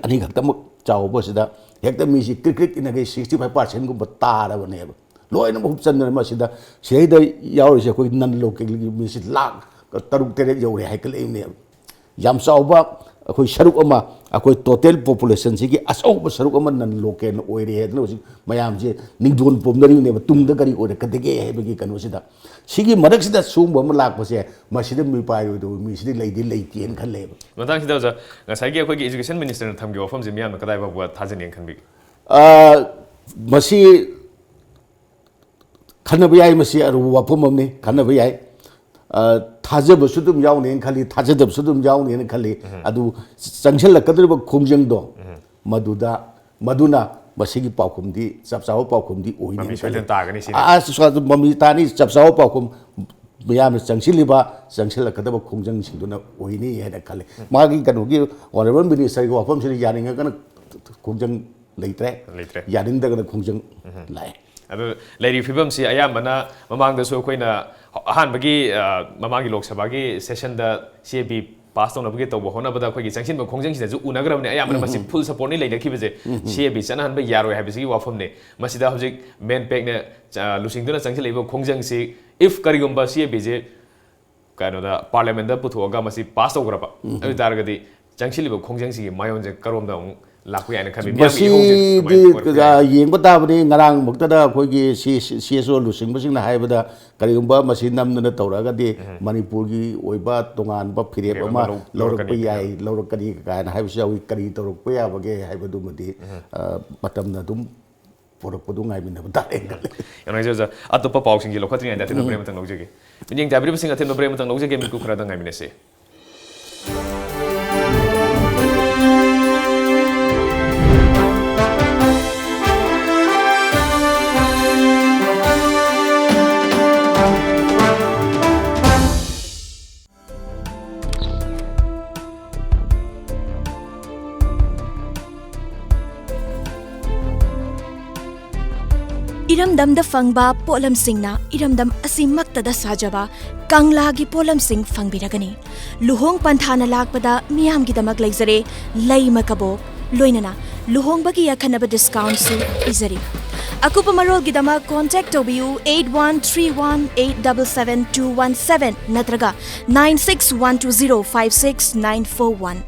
ꯑꯅꯤꯈꯛꯇꯃꯛ ꯆꯥꯎꯕꯁꯤꯗ ꯍꯦꯛꯇ ꯃꯤꯁꯤ ꯀ꯭ꯔꯤꯛ ꯀ꯭ꯔꯤꯛ ꯏꯟꯅꯈꯩ ꯁꯤꯛꯁꯇꯤ ꯐꯥꯏꯚ ꯄꯥꯔꯁꯦꯟꯒꯨꯝꯕ ꯇꯥꯔꯕꯅꯦꯕ꯫ ꯂꯣꯏꯅꯃꯛ ꯍꯨꯞꯆꯟꯗꯅ ꯃꯁꯤꯗ ꯁꯤꯗꯩꯗ ꯌꯥꯎꯔꯤꯁꯦ ꯑꯩꯈꯣꯏ ꯅꯟ ꯂꯣꯀꯦꯜꯒꯤ ꯃꯤꯁꯤ ꯂꯥꯛ ꯇꯔꯨꯛ ꯇꯔꯦꯠ ꯌꯧꯔꯦ ꯍꯥꯏꯒꯠꯂꯛꯏꯕꯅꯦꯕ꯫ ꯌꯥꯝ ꯆꯥꯎꯕ ꯑꯩꯈꯣꯏ ꯁꯔꯨꯛ ꯑꯃ, ꯑꯩꯈꯣꯏ ꯇꯣꯇꯦꯜ ꯄꯣꯄꯨꯂꯦꯁꯟꯁꯤꯒꯤ ꯑꯆꯧꯕ ꯁꯔꯨꯛ ꯑꯃ ꯅꯟ ꯂꯣꯀꯦꯜꯅ ꯑꯣꯏꯔꯦ ꯍꯥꯏꯗꯅ ꯍꯧꯖꯤꯛ ꯃꯌꯥꯝꯁꯦ ꯅꯤꯡꯗꯣꯟ ꯄꯣꯝꯅꯔꯤꯕꯅꯦꯕ, ꯇꯨꯡꯗ ꯀꯔꯤ ꯑꯣꯏꯔꯛꯀꯗꯒꯦ ꯍꯥꯏꯕꯒꯤ ꯀꯩꯅꯣꯁꯤꯗ꯫ ꯁꯤꯒꯤ ꯃꯔꯛꯁꯤꯗ ꯁꯤꯒꯨꯝꯕ ꯑꯃ ꯂꯥꯛꯄꯁꯦ, ꯃꯁꯤꯗ ꯃꯤꯄꯥꯏꯔꯣꯏꯗꯕ ꯃꯤꯁꯤꯗꯤ ꯂꯩꯗꯤ ꯂꯩꯇꯦꯅ ꯈꯜꯂꯦꯕ꯫ ꯃꯇꯥꯡꯁꯤꯗ ꯑꯣꯖꯥ, ꯉꯁꯥꯏꯒꯤ ꯑꯩꯈꯣꯏꯒꯤ ꯏꯖꯨꯀꯦꯁꯟ ꯃꯤꯅꯤꯁꯇꯔꯅ ꯊꯝꯈꯤꯕ ꯋꯥꯐꯝꯁꯦ ꯃꯤꯌꯥꯝꯅ ꯀꯗꯥꯏ ꯐꯥꯎꯕ ꯊꯥꯖꯅꯤꯡ ꯈꯟꯕꯤꯒꯦ? ꯑ, ꯃꯁꯤ ꯈꯟꯅꯕ ꯌꯥꯏ, ꯃꯁꯤ ꯑꯔꯨꯕ ꯋꯥꯐꯝ ꯑꯃꯅꯤ, ꯈꯟꯅꯕ ꯌꯥꯏ꯫ ꯑ, ꯊꯥꯖꯕꯁꯨ ꯑꯗꯨꯝ ꯌꯥꯎꯅꯦꯅ ꯈꯜꯂꯤ, ꯊꯥꯖꯗꯕꯁꯨ ꯑꯗꯨꯝ ꯌꯥꯎꯅꯦꯅ ꯈꯜꯂꯤ꯫ ꯑꯗꯨ ꯆꯪꯁꯤꯜꯂꯛꯀꯗꯧꯔꯤꯕ ꯈꯣꯡꯖꯪꯗꯣ, ꯃꯗꯨꯗ, ꯃꯗꯨꯅ ꯃꯁꯤꯒꯤ ꯄꯥꯎꯈꯨꯝꯗꯤ, ꯆꯞ ꯆꯥꯕ ꯄꯥꯎꯈꯨꯝꯗꯤ ꯑꯣꯏꯅꯤ ꯃꯃꯤ ꯍꯥꯏꯅ ꯈꯜꯂꯤ꯫ ꯁꯣꯏꯗꯅ ꯇꯥꯒꯅꯤ ꯁꯤꯅꯤ꯫ ꯑ, ꯑ, ꯁ꯭ꯋꯥ-, ꯃꯃꯤ ꯇꯥꯅꯤ, ꯆꯞ ꯆꯥꯕ ꯄꯥꯎꯈꯨꯝ ꯃꯤꯌꯥꯝꯅ ꯆꯪꯁꯤꯜꯂꯤꯕ, ꯆꯪꯁꯤꯜꯂꯛꯀꯗꯕ ꯈꯣꯡꯖꯪꯁꯤꯡꯗꯨꯅ ꯑꯣꯏꯅꯤ ꯍꯥꯏꯅ ꯈꯜꯂꯤ꯫ ꯃꯥꯒꯤ ꯀꯩꯅꯣꯒꯤ honourable ministerꯒꯤ ꯋꯥꯐꯝꯁꯤꯗ ꯌꯥꯅꯤꯡꯉꯒꯅ ꯈꯣꯡꯖꯪ ꯂꯩꯇ꯭ꯔꯦ, ꯂꯩꯇ꯭ꯔꯦ꯫ ꯌꯥꯅꯤꯡꯗ꯭ꯔꯒꯅ ꯈꯣꯡꯖꯪ ꯂꯥꯛꯑꯦ꯫ ꯑꯗꯨ ꯂꯩꯔꯤꯕ ꯐꯤꯕꯝꯁꯤ ꯑꯌꯥꯝꯕꯅ ꯃꯃꯥꯡꯗꯁꯨ ꯑꯩꯈꯣꯏꯅ ꯑꯍꯥꯟꯕꯒꯤ, ꯑ, ꯃꯃꯥꯡꯒꯤ ꯂꯣꯛ ꯁꯚꯥꯒꯤ ꯁꯦꯁꯟꯗ ꯁꯤ ꯑꯦ ꯕꯤ ꯄꯥꯁ ꯇꯧꯅꯕꯒꯤ ꯇꯧꯕ ꯍꯣꯠꯅꯕꯗ ꯑꯩꯈꯣꯏꯒꯤ ꯆꯪꯁꯤꯟꯕ ꯈꯣꯡꯖꯪꯁꯤꯗꯁꯨ ꯎꯅꯈ꯭ꯔꯕꯅꯤ꯫ ꯑꯌꯥꯝꯕꯅ ꯃꯁꯤ ꯐꯨꯜ ꯁꯄꯣꯔꯠꯅꯤ ꯂꯩꯅꯈꯤꯕꯁꯦ꯫ ꯁꯤ ꯑꯦ ꯕꯤ ꯆꯠꯅꯍꯟꯕ ꯌꯥꯔꯣꯏ ꯍꯥꯏꯕꯁꯤꯒꯤ ꯋꯥꯐꯝꯅꯦ꯫ ꯃꯁꯤꯗ ꯍꯧꯖꯤꯛ ꯃꯦꯟꯄꯦꯛꯅ, ꯑ, ꯂꯨꯆꯤꯡꯗꯨꯅ ꯆꯪꯁꯤꯜꯂꯛꯏꯕ ꯈꯣꯡꯖꯪꯁꯤ, if ꯀꯔꯤꯒꯨꯝꯕ ꯁꯤ ꯑꯦ ꯕꯤꯁꯦ ꯀꯩꯅꯣꯗ ꯄꯥꯔꯂꯤꯌꯥꯃꯦꯟꯗ ꯄꯨꯊꯣꯛꯑꯒ ꯃꯁꯤ ꯄꯥꯁ ꯇꯧꯈ꯭ꯔꯕ, ꯑꯗꯨ ꯑꯣꯏ ꯇꯥꯔꯒꯗꯤ ꯆꯪꯁꯤꯜꯂꯤꯕ ꯈꯣꯡꯖꯪꯁꯤꯒꯤ ꯃꯥꯌꯣꯟꯁꯦ ꯀꯔꯣꯝꯗ ꯑꯃꯨꯛ ꯂꯥꯛꯄ ꯌꯥꯏꯅ ꯈꯟꯕꯤ? ꯃꯤꯌꯥꯝꯒꯤ ꯏꯍꯧꯁꯦ ꯃꯁꯤꯗꯤ ꯀꯃꯥꯏꯅ ꯑꯣꯏꯔꯛꯄ ꯌꯥꯏ? ꯌꯦꯡꯕ ꯇꯥꯕꯅꯤ꯫ ꯉꯔꯥꯡꯃꯛꯇꯗ ꯑꯩꯈꯣꯏꯒꯤ ꯁꯤ ꯁꯤ ꯑꯦꯁ ꯑꯣ ꯂꯨꯆꯤꯡꯕꯁꯤꯡꯅ ꯍꯥꯏꯕꯗ, ꯀꯔꯤꯒꯨꯝꯕ ꯃꯁꯤ ꯅꯝꯗꯅ ꯇꯧꯔꯛꯑꯒꯗꯤ ꯃꯅꯤꯄꯨꯔꯒꯤ ꯑꯣꯏꯕ ꯇꯣꯉꯥꯟꯕ ꯐꯤꯔꯦꯞ ꯐꯤꯔꯦꯞ ꯑꯃ ꯑꯃ ꯂꯧ-, ꯂꯧꯔꯛꯄ ꯂꯧꯔꯛꯀꯅꯤ ꯌꯥꯏ, ꯂꯧꯔꯛꯀꯅꯤ ꯀꯥꯏꯅ ꯍꯥꯏꯕꯁꯨ ꯌꯥꯎꯏ꯫ ꯀꯔꯤ ꯇꯧꯔꯛꯄ ꯌꯥꯕꯒꯦ ꯍꯥꯏꯕꯗꯨꯃꯗꯤ, ꯑ, ꯃꯇꯝꯅ ꯑꯗꯨꯝ ꯄꯨꯔꯛꯄꯗꯨ ꯉꯥꯏꯃꯤꯟꯅꯕ ꯇꯥꯔꯦ꯫ ꯌꯥꯝ ꯅꯨꯡꯉꯥꯏꯖꯩ ꯑꯣꯖꯥ꯫ ꯑꯇꯣꯞꯄ ꯄꯥꯎꯁꯤꯡꯒꯤ ꯂꯧꯈꯠꯇ꯭ꯔꯤꯉꯩꯗ ꯑꯊꯦꯟꯕ ꯕ꯭ꯔꯦꯛ ꯑꯃꯇꯪ ꯂꯧꯖꯒꯦ꯫ ꯃꯤꯠꯌꯦꯡ ꯇꯥꯕꯤꯔꯤꯕꯁꯤꯡ, ꯑꯊꯦꯟꯕ ꯕ꯭ꯔꯦꯛ ꯑꯃꯇꯪ ꯂꯧꯖꯒꯦ, ꯃꯤꯀꯨꯞ ꯈꯔꯗꯪ ꯉꯥꯏꯃꯤꯟꯅꯁꯤ꯫ ꯏꯔꯝꯗꯝꯗ ꯐꯪꯕ ꯄꯣꯠꯂꯝꯁꯤꯡꯅ ꯏꯔꯝꯗꯝ ꯑꯁꯤꯃꯛꯇꯗ ꯁꯥꯖꯕ ꯀꯪꯂꯥꯒꯤ ꯄꯣꯠꯂꯝꯁꯤꯡ ꯐꯪꯕꯤꯔꯒꯅꯤ꯫ ꯂꯨꯍꯣꯡ ꯄꯟꯊꯥꯅ ꯂꯥꯛꯄꯗ ꯃꯤꯌꯥꯝꯒꯤꯗꯃꯛ ꯂꯩꯖꯔꯦ ꯂꯩꯃ ꯀꯕꯣꯛ, ꯂꯣꯏꯅꯅ ꯂꯨꯍꯣꯡꯕꯒꯤ ꯑꯈꯟꯅꯕ ꯗꯤꯁꯀꯥꯎꯟꯁꯨ ꯄꯤꯖꯔꯤ꯫ ꯑꯀꯨꯞꯄ ꯃꯔꯣꯜꯒꯤꯗꯃꯛ ꯀꯣꯟꯇꯦꯛ ꯇꯧꯕꯤꯌꯨ eight one three one eight double seven two one seven ꯅꯠꯇ꯭ꯔꯒ nine six one two zero five six nine four one꯫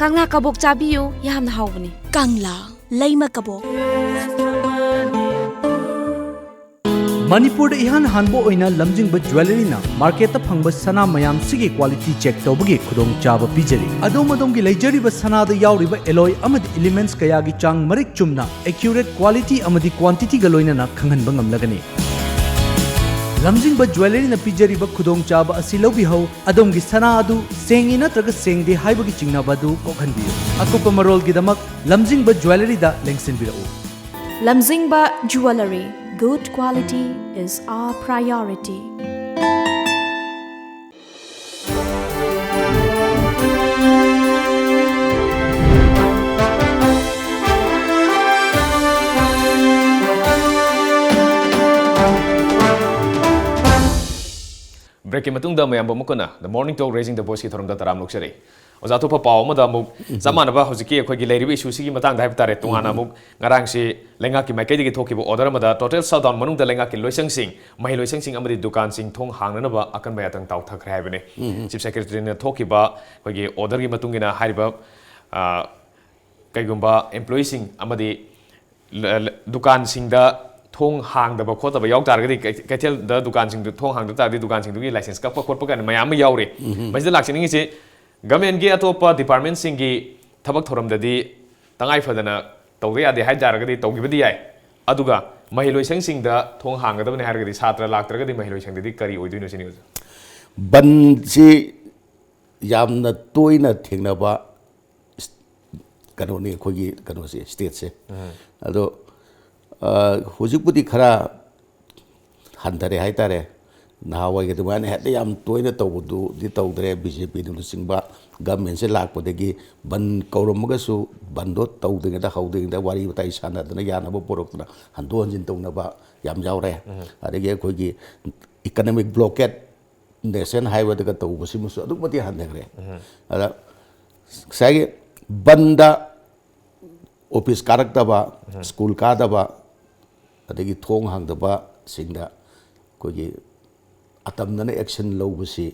ꯀꯪꯂꯥ ꯀꯕꯣꯛ ꯆꯥꯕꯤꯌꯨ, ꯌꯥꯝꯅ ꯍꯥꯎꯕꯅꯤ꯫ ꯀꯪꯂꯥ ꯂꯩꯃ ꯀꯕꯣꯛ꯫ ꯃꯅꯤꯄꯨꯔꯗ ꯏꯍꯥꯟ ꯍꯥꯟꯕ ꯑꯣꯏꯅ ꯂꯝꯖꯤꯡꯕ ꯖ꯭ꯋꯦꯂꯔꯤꯅ ꯃꯥꯔꯀꯦꯠꯇ ꯐꯪꯕ ꯁꯅꯥ ꯃꯌꯥꯝꯁꯤꯒꯤ ꯀ꯭ꯋꯥꯂꯤꯇꯤ ꯆꯦꯛ ꯇꯧꯕꯒꯤ ꯈꯨꯗꯣꯡꯆꯥꯕ ꯄꯤꯖꯔꯤ꯫ ꯑꯗꯣꯝ ꯑꯗꯣꯝꯒꯤ ꯂꯩꯖꯔꯤꯕ ꯁꯅꯥꯗ ꯌꯥꯎꯔꯤꯕ ꯑꯦꯂꯣꯏ ꯑꯃꯗꯤ ꯏꯂꯤꯃꯦꯟꯠꯁ ꯀꯌꯥꯒꯤ ꯆꯥꯡ ꯃꯔꯤꯛ ꯆꯨꯝꯅ, ꯑꯦꯀ꯭ꯌꯨꯔꯦꯠ ꯀ꯭ꯋꯥꯂꯤꯇꯤ ꯑꯃꯗꯤ ꯀ꯭ꯋꯥꯟꯇꯤꯇꯤꯒ ꯂꯣꯏꯅꯅ ꯈꯪꯍꯟꯕ ꯉꯝꯂꯒꯅꯤ꯫ ꯂꯝꯖꯤꯡꯕ ꯖ꯭ꯋꯦꯂꯔꯤꯅ ꯄꯤꯖꯔꯤꯕ ꯈꯨꯗꯣꯡꯆꯥꯕ ꯑꯁꯤ ꯂꯧꯕꯤꯍꯧ꯫ ꯑꯗꯣꯝꯒꯤ ꯁꯅꯥ ꯑꯗꯨ ꯁꯦꯡꯉꯤ ꯅꯠꯇ꯭ꯔꯒ ꯁꯦꯡꯗꯦ ꯍꯥꯏꯕꯒꯤ ꯆꯤꯡꯅꯕ ꯑꯗꯨ ꯀꯣꯛꯍꯟꯕꯤꯌꯨ꯫ ꯑꯀꯨꯞꯄ ꯃꯔꯣꯜꯒꯤꯗꯃꯛ ꯂꯝꯖꯤꯡꯕ ꯖ꯭ꯋꯦꯂꯔꯤꯗ ꯂꯦꯡꯁꯤꯟꯕꯤꯔꯛꯎ꯫ Lamzingba Jewellery. Good quality is our priority. ꯕ꯭ꯔꯦꯛꯀꯤ ꯃꯇꯨꯡꯗ ꯃꯌꯥꯝꯕꯨ ꯑꯃꯨꯛ ꯍꯟꯅ The Morning Talk Raising the Voiceꯀꯤ ꯊꯧꯔꯝꯗ ꯇꯔꯥꯝꯅ ꯑꯣꯛꯆꯔꯤ꯫ ꯑꯣꯖꯥ, ꯑꯇꯣꯞꯄ ꯄꯥꯎ ꯑꯃꯗ ꯑꯃꯨꯛ ꯆꯞ ꯃꯥꯟꯅꯕ ꯍꯧꯖꯤꯛꯀꯤ ꯑꯩꯈꯣꯏꯒꯤ ꯂꯩꯔꯤꯕ ꯏꯁꯨꯁꯤꯒꯤ ꯃꯇꯥꯡꯗ ꯍꯥꯏꯕ ꯇꯥꯔꯦ, ꯇꯣꯉꯥꯟꯅ ꯑꯃꯨꯛ ꯉꯔꯥꯡꯁꯤ ꯂꯩꯉꯥꯛꯀꯤ ꯃꯥꯏꯀꯩꯗꯒꯤ ꯊꯣꯛꯈꯤꯕ order ꯑꯃꯗ total shutdown ꯃꯅꯨꯡꯗ ꯂꯩꯉꯥꯛꯀꯤ ꯂꯣꯏꯁꯪꯁꯤꯡ, ꯃꯍꯩ ꯂꯣꯏꯁꯪꯁꯤꯡ ꯑꯃꯗꯤ ꯗꯨꯀꯥꯟꯁꯤꯡ ꯊꯣꯡ ꯍꯥꯡꯅꯅꯕ ꯑꯀꯟꯕ ꯌꯥꯊꯪ ꯇꯥꯎꯊꯈ꯭ꯔꯦ ꯍꯥꯏꯕꯅꯤ꯫ Chief Secretaryꯅ ꯊꯣꯛꯈꯤꯕ ꯑꯩꯈꯣꯏꯒꯤ orderꯒꯤ ꯃꯇꯨꯡ ꯏꯟꯅ ꯍꯥꯏꯔꯤꯕ, ꯑ, ꯀꯩꯒꯨꯝꯕ employeeꯁꯤꯡ ꯑꯃꯗꯤ ꯗꯨꯀꯥꯟꯁꯤꯡꯗ ꯊꯣꯡ ꯍꯥꯡꯗꯕ ꯈꯣꯠꯇꯕ ꯌꯥꯎ ꯇꯥꯔꯒꯗꯤ, ꯀꯩꯊꯦꯜꯗ ꯗꯨꯀꯥꯟꯁꯤꯡꯗꯨ ꯊꯣꯡ ꯍꯥꯡꯗ ꯇꯥꯔꯗꯤ ꯗꯨꯀꯥꯟꯁꯤꯡꯗꯨꯒꯤ license ꯀꯛꯄ ꯈꯣꯠꯄ ꯀꯥꯏꯅ ꯃꯌꯥꯝ ꯑꯃ ꯌꯥꯎꯔꯤ꯫ ꯃꯁꯤꯗ ꯂꯥꯛꯆꯅꯤꯡꯉꯤꯁꯤ, governmentꯀꯤ ꯑꯇꯣꯞꯄ departmentꯁꯤꯡꯒꯤ ꯊꯕꯛ ꯊꯧꯔꯝꯗꯗꯤ ꯇꯉꯥꯏ ꯐꯗꯅ ꯇꯧꯗ ꯌꯥꯗꯦ ꯍꯥꯏ ꯇꯥꯔꯒꯗꯤ ꯇꯧꯈꯤꯕꯗꯤ ꯌꯥꯏ, ꯑꯗꯨꯒ ꯃꯍꯩꯂꯣꯏꯁꯪꯁꯤꯡꯗ ꯊꯣꯡ ꯍꯥꯡꯒꯗꯕꯅꯤ ꯍꯥꯏꯔꯒꯗꯤ ꯁꯥꯇ꯭ꯔ ꯂꯥꯛꯇ꯭ꯔꯒꯗꯤ ꯃꯍꯩꯂꯣꯏꯁꯪꯗꯗꯤ ꯀꯔꯤ ꯑꯣꯏꯗꯣꯏꯅꯣ ꯁꯤꯅꯤ, ꯑꯣꯖꯥ? ꯕꯟꯁꯤ ꯌꯥꯝꯅ ꯇꯣꯏꯅ ꯊꯦꯡꯅꯕ ꯀꯩꯅꯣꯅꯤ ꯑꯩꯈꯣꯏꯒꯤ ꯀꯩꯅꯣꯁꯦ, stateꯁꯦ꯫ ꯑꯗꯣ ꯍꯧꯖꯤꯛꯄꯨꯗꯤ ꯈꯔ ꯍꯟꯊꯔꯦ ꯍꯥꯏꯇꯥꯔꯦ꯫ ꯅꯍꯥꯟꯋꯥꯏꯒꯤ ꯑꯗꯨꯃꯥꯏꯅ ꯍꯦꯛꯇ ꯌꯥꯝ ꯇꯣꯏꯅ ꯇꯧꯕꯗꯨꯗꯤ ꯇꯧꯗ꯭ꯔꯦ꯫ BJPꯅꯆꯤꯡꯕ governmentꯁꯦ ꯂꯥꯛꯄꯗꯒꯤ ꯕꯟ ꯀꯧꯔꯝꯃꯒꯁꯨ ꯕꯟꯗꯣ ꯇꯧꯗ꯭ꯔꯤꯉꯩꯗ, ꯍꯧꯗ꯭ꯔꯤꯉꯩꯗ ꯋꯥꯔꯤ ꯋꯥꯇꯥꯏ ꯁꯥꯟꯅꯗꯅ ꯌꯥꯅꯕ ꯄꯨꯔꯛꯇꯅ ꯍꯟꯗꯣꯛ ꯍꯟꯖꯤꯟ ꯇꯧꯅꯕ ꯌꯥꯝ ꯌꯥꯎꯔꯦ꯫ ꯑꯗꯒꯤ ꯑꯩꯈꯣꯏꯒꯤ economic blockade, national highwayꯗꯒ ꯇꯧꯕꯁꯤꯃꯁꯨ ꯑꯗꯨꯛ ꯃꯇꯤꯛ ꯍꯟꯊꯈ꯭ꯔꯦ꯫ ꯑꯗ ꯉꯁꯥꯏꯒꯤ ꯕꯟꯗ office ꯀꯥꯔꯛꯇꯕ, school ꯀꯥꯗꯕ, ꯑꯗꯒꯤ ꯊꯣꯡ ꯍꯥꯡꯗꯕꯁꯤꯡꯗ ꯑꯩꯈꯣꯏꯒꯤ ꯑꯇꯝꯅꯅ action ꯂꯧꯕꯁꯤ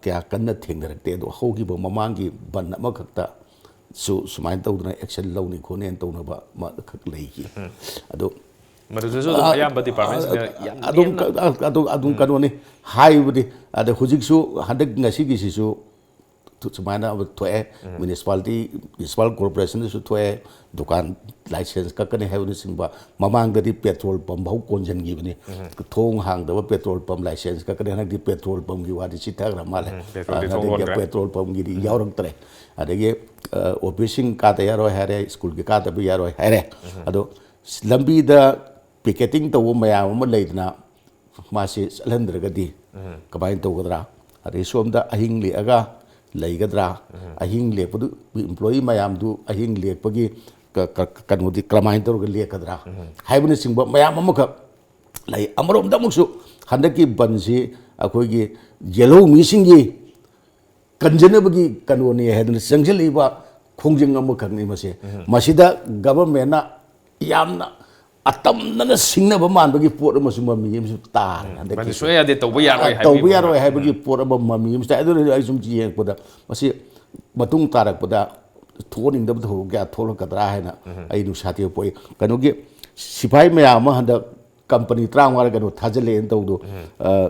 ꯀꯌꯥ ꯀꯟꯅ ꯊꯦꯡꯅꯔꯛꯇꯦ꯫ ꯑꯗꯣ ꯍꯧꯈꯤꯕ ꯃꯃꯥꯡꯒꯤ ꯕꯟ ꯑꯃꯈꯛꯇꯁꯨ ꯁꯨꯃꯥꯏꯅ ꯇꯧꯗꯅ action ꯂꯧꯅꯤ ꯈꯣꯠꯅꯦꯅ ꯇꯧꯅꯕ ꯑꯃꯈꯛ ꯂꯩꯈꯤ꯫ ꯑꯗꯣ ꯃꯗꯨꯗꯁꯨ ꯑꯗꯨꯝ ꯑꯌꯥꯝꯕ departmentꯁꯤꯡꯅ ꯌꯥꯝ ꯑꯗꯨꯝ ꯅꯦꯝꯅ ꯑꯗꯨꯝ ꯑꯗꯨꯝ ꯀꯩꯅꯣꯅꯤ ꯍꯥꯏꯕꯗꯤ꯫ ꯑꯗ ꯍꯧꯖꯤꯛꯁꯨ ꯍꯟꯗꯛ ꯉꯁꯤꯒꯤꯁꯤꯁꯨ ꯁꯨꯃꯥꯏꯅ ꯑꯃ ꯊꯣꯛꯑꯦ꯫ ꯃ꯭ꯌꯨꯅꯤꯁꯤꯄꯥꯂꯤꯇꯤ, ꯃ꯭ꯌꯨꯅꯤꯁꯤꯄꯥꯜ ꯀꯣꯔꯄꯣꯔꯦꯁꯟꯗꯁꯨ ꯊꯣꯛꯑꯦ, ꯗꯨꯀꯥꯟ ꯂꯥꯏꯁꯦꯟꯁ ꯀꯛꯀꯅꯤ ꯍꯥꯏꯕꯅꯆꯤꯡꯕ꯫ ꯃꯃꯥꯡꯗꯗꯤ ꯄꯦꯇ꯭ꯔꯣꯜ ꯄꯝ ꯐꯥꯎ ꯀꯣꯟꯁꯤꯟꯈꯤꯕꯅꯤ꯫ ꯊꯣꯡ ꯍꯥꯡꯗꯕ ꯄꯦꯇ꯭ꯔꯣꯜ ꯄꯝ ꯂꯥꯏꯁꯦꯟꯁ ꯀꯛꯀꯅꯤ꯫ ꯍꯟꯗꯛꯇꯤ ꯄꯦꯇ꯭ꯔꯣꯜ ꯄꯝꯒꯤ ꯋꯥꯗꯤ ꯆꯤꯊꯈ꯭ꯔ ꯃꯥꯜꯂꯦ꯫ ꯎꯝ, ꯄꯦꯇ꯭ꯔꯣꯜꯗꯤ ꯊꯣꯡ ꯑꯗꯒꯤ ꯂꯣꯟꯈ꯭ꯔꯦ꯫ ꯄꯦꯇ꯭ꯔꯣꯜ ꯄꯝꯒꯤꯗꯤ ꯌꯥꯎꯔꯛꯇ꯭ꯔꯦ꯫ ꯑꯗꯒꯤ ꯑꯣꯐꯤꯁꯁꯤꯡ ꯀꯥꯗ ꯌꯥꯔꯣꯏ ꯍꯥꯏꯔꯦ, ꯁ꯭ꯀꯨꯜꯒꯤ ꯀꯥꯗꯕ ꯌꯥꯔꯣꯏ ꯍꯥꯏꯔꯦ꯫ ꯑꯗꯣ ꯂꯝꯕꯤꯗ ꯄꯤꯀꯦꯇꯤꯡ ꯇꯧꯕ ꯃꯌꯥꯝ ꯑꯃ ꯂꯩꯗꯅ, ꯃꯥꯁꯤ ꯆꯠꯍꯟꯗ꯭ꯔꯒꯗꯤ ꯀꯃꯥꯏꯅ ꯇꯧꯒꯗ꯭ꯔꯥ? ꯑꯗꯩ ꯁꯣꯝꯗ ꯑꯍꯤꯡ ꯂꯦꯛꯑꯒ ꯂꯩꯒꯗ꯭ꯔꯥ? ꯑꯍꯤꯡ ꯂꯦꯛꯄꯗꯨ, ꯏꯝꯄ꯭ꯂꯣꯌꯤ ꯃꯌꯥꯝꯗꯨ ꯑꯍꯤꯡ ꯂꯦꯛꯄꯒꯤ ꯀ-, ꯀ-, ꯀꯩꯅꯣꯗꯤ ꯀꯔꯝꯍꯥꯏꯅ ꯇꯧꯔꯒ ꯂꯦꯛꯀꯗ꯭ꯔꯥ ꯍꯥꯏꯕꯅꯆꯤꯡꯕ ꯃꯌꯥꯝ ꯑꯃꯈꯛ ꯂꯩ꯫ ꯑꯃꯔꯣꯝꯗ ꯑꯃꯨꯛꯁꯨ ꯍꯟꯗꯛꯀꯤ ꯕꯟꯁꯤ ꯑꯩꯈꯣꯏꯒꯤ ꯌꯦꯜꯍꯧꯃꯤꯁꯤꯡꯒꯤ ꯀꯟꯖꯅꯕꯒꯤ ꯀꯩꯅꯣꯅꯤ ꯍꯥꯏꯗꯅ ꯆꯪꯁꯤꯜꯂꯛꯏꯕ ꯈꯣꯡꯖꯪ ꯑꯃꯈꯛꯅꯤ ꯃꯁꯦ꯫ ꯃꯁꯤꯗ ꯒꯚꯔꯟꯃꯦꯟꯅ ꯌꯥꯝꯅ ꯑꯇꯝꯅꯅ ꯁꯤꯡꯅꯕ ꯃꯥꯟꯕꯒꯤ ꯄꯣꯠ ꯑꯃꯁꯨ ꯃꯃꯤ ꯑꯃꯁꯨ ꯇꯥꯔꯦ ꯍꯟꯗꯛꯀꯤ꯫ ꯃꯁꯤ ꯁꯨꯡꯌꯥ ꯌꯥꯗꯦ, ꯇꯧꯕ ꯌꯥꯔꯣꯏ ꯍꯥꯏꯕꯒꯤ ꯇꯧꯕ ꯃꯑꯣꯡꯗ꯫ ꯌꯥꯔꯣꯏ ꯍꯥꯏꯕꯒꯤ ꯄꯣꯠ ꯑꯃ ꯃꯃꯤ ꯑꯃꯁꯨ ꯇꯥꯏ꯫ ꯑꯗꯨꯅ ꯑꯩ ꯁꯨꯝ ꯌꯦꯡꯉꯛꯄꯗ ꯃꯁꯤ ꯃꯇꯨꯡ ꯇꯥꯔꯛꯄꯗ ꯊꯣꯛꯍꯟꯅꯤꯡꯗꯕ ꯊꯧꯗꯣꯛ ꯀꯌꯥ ꯊꯣꯛꯂꯛꯀꯗ꯭ꯔꯥ ꯍꯥꯏꯅ ꯑꯩ ꯅꯨꯡꯁꯥ ꯊꯤꯕ ꯄꯣꯛꯏ꯫ ꯀꯩꯅꯣꯒꯤ ꯁꯤꯐꯥꯏ ꯃꯌꯥꯝ ꯑꯃ ꯍꯟꯗꯛ ꯀꯝꯄꯅꯤ ꯇꯔꯥꯃꯉꯥ ꯀꯩꯅꯣ ꯊꯥꯖꯤꯜꯂꯛꯑꯦꯅ ꯇꯧꯗꯣ, ꯑ,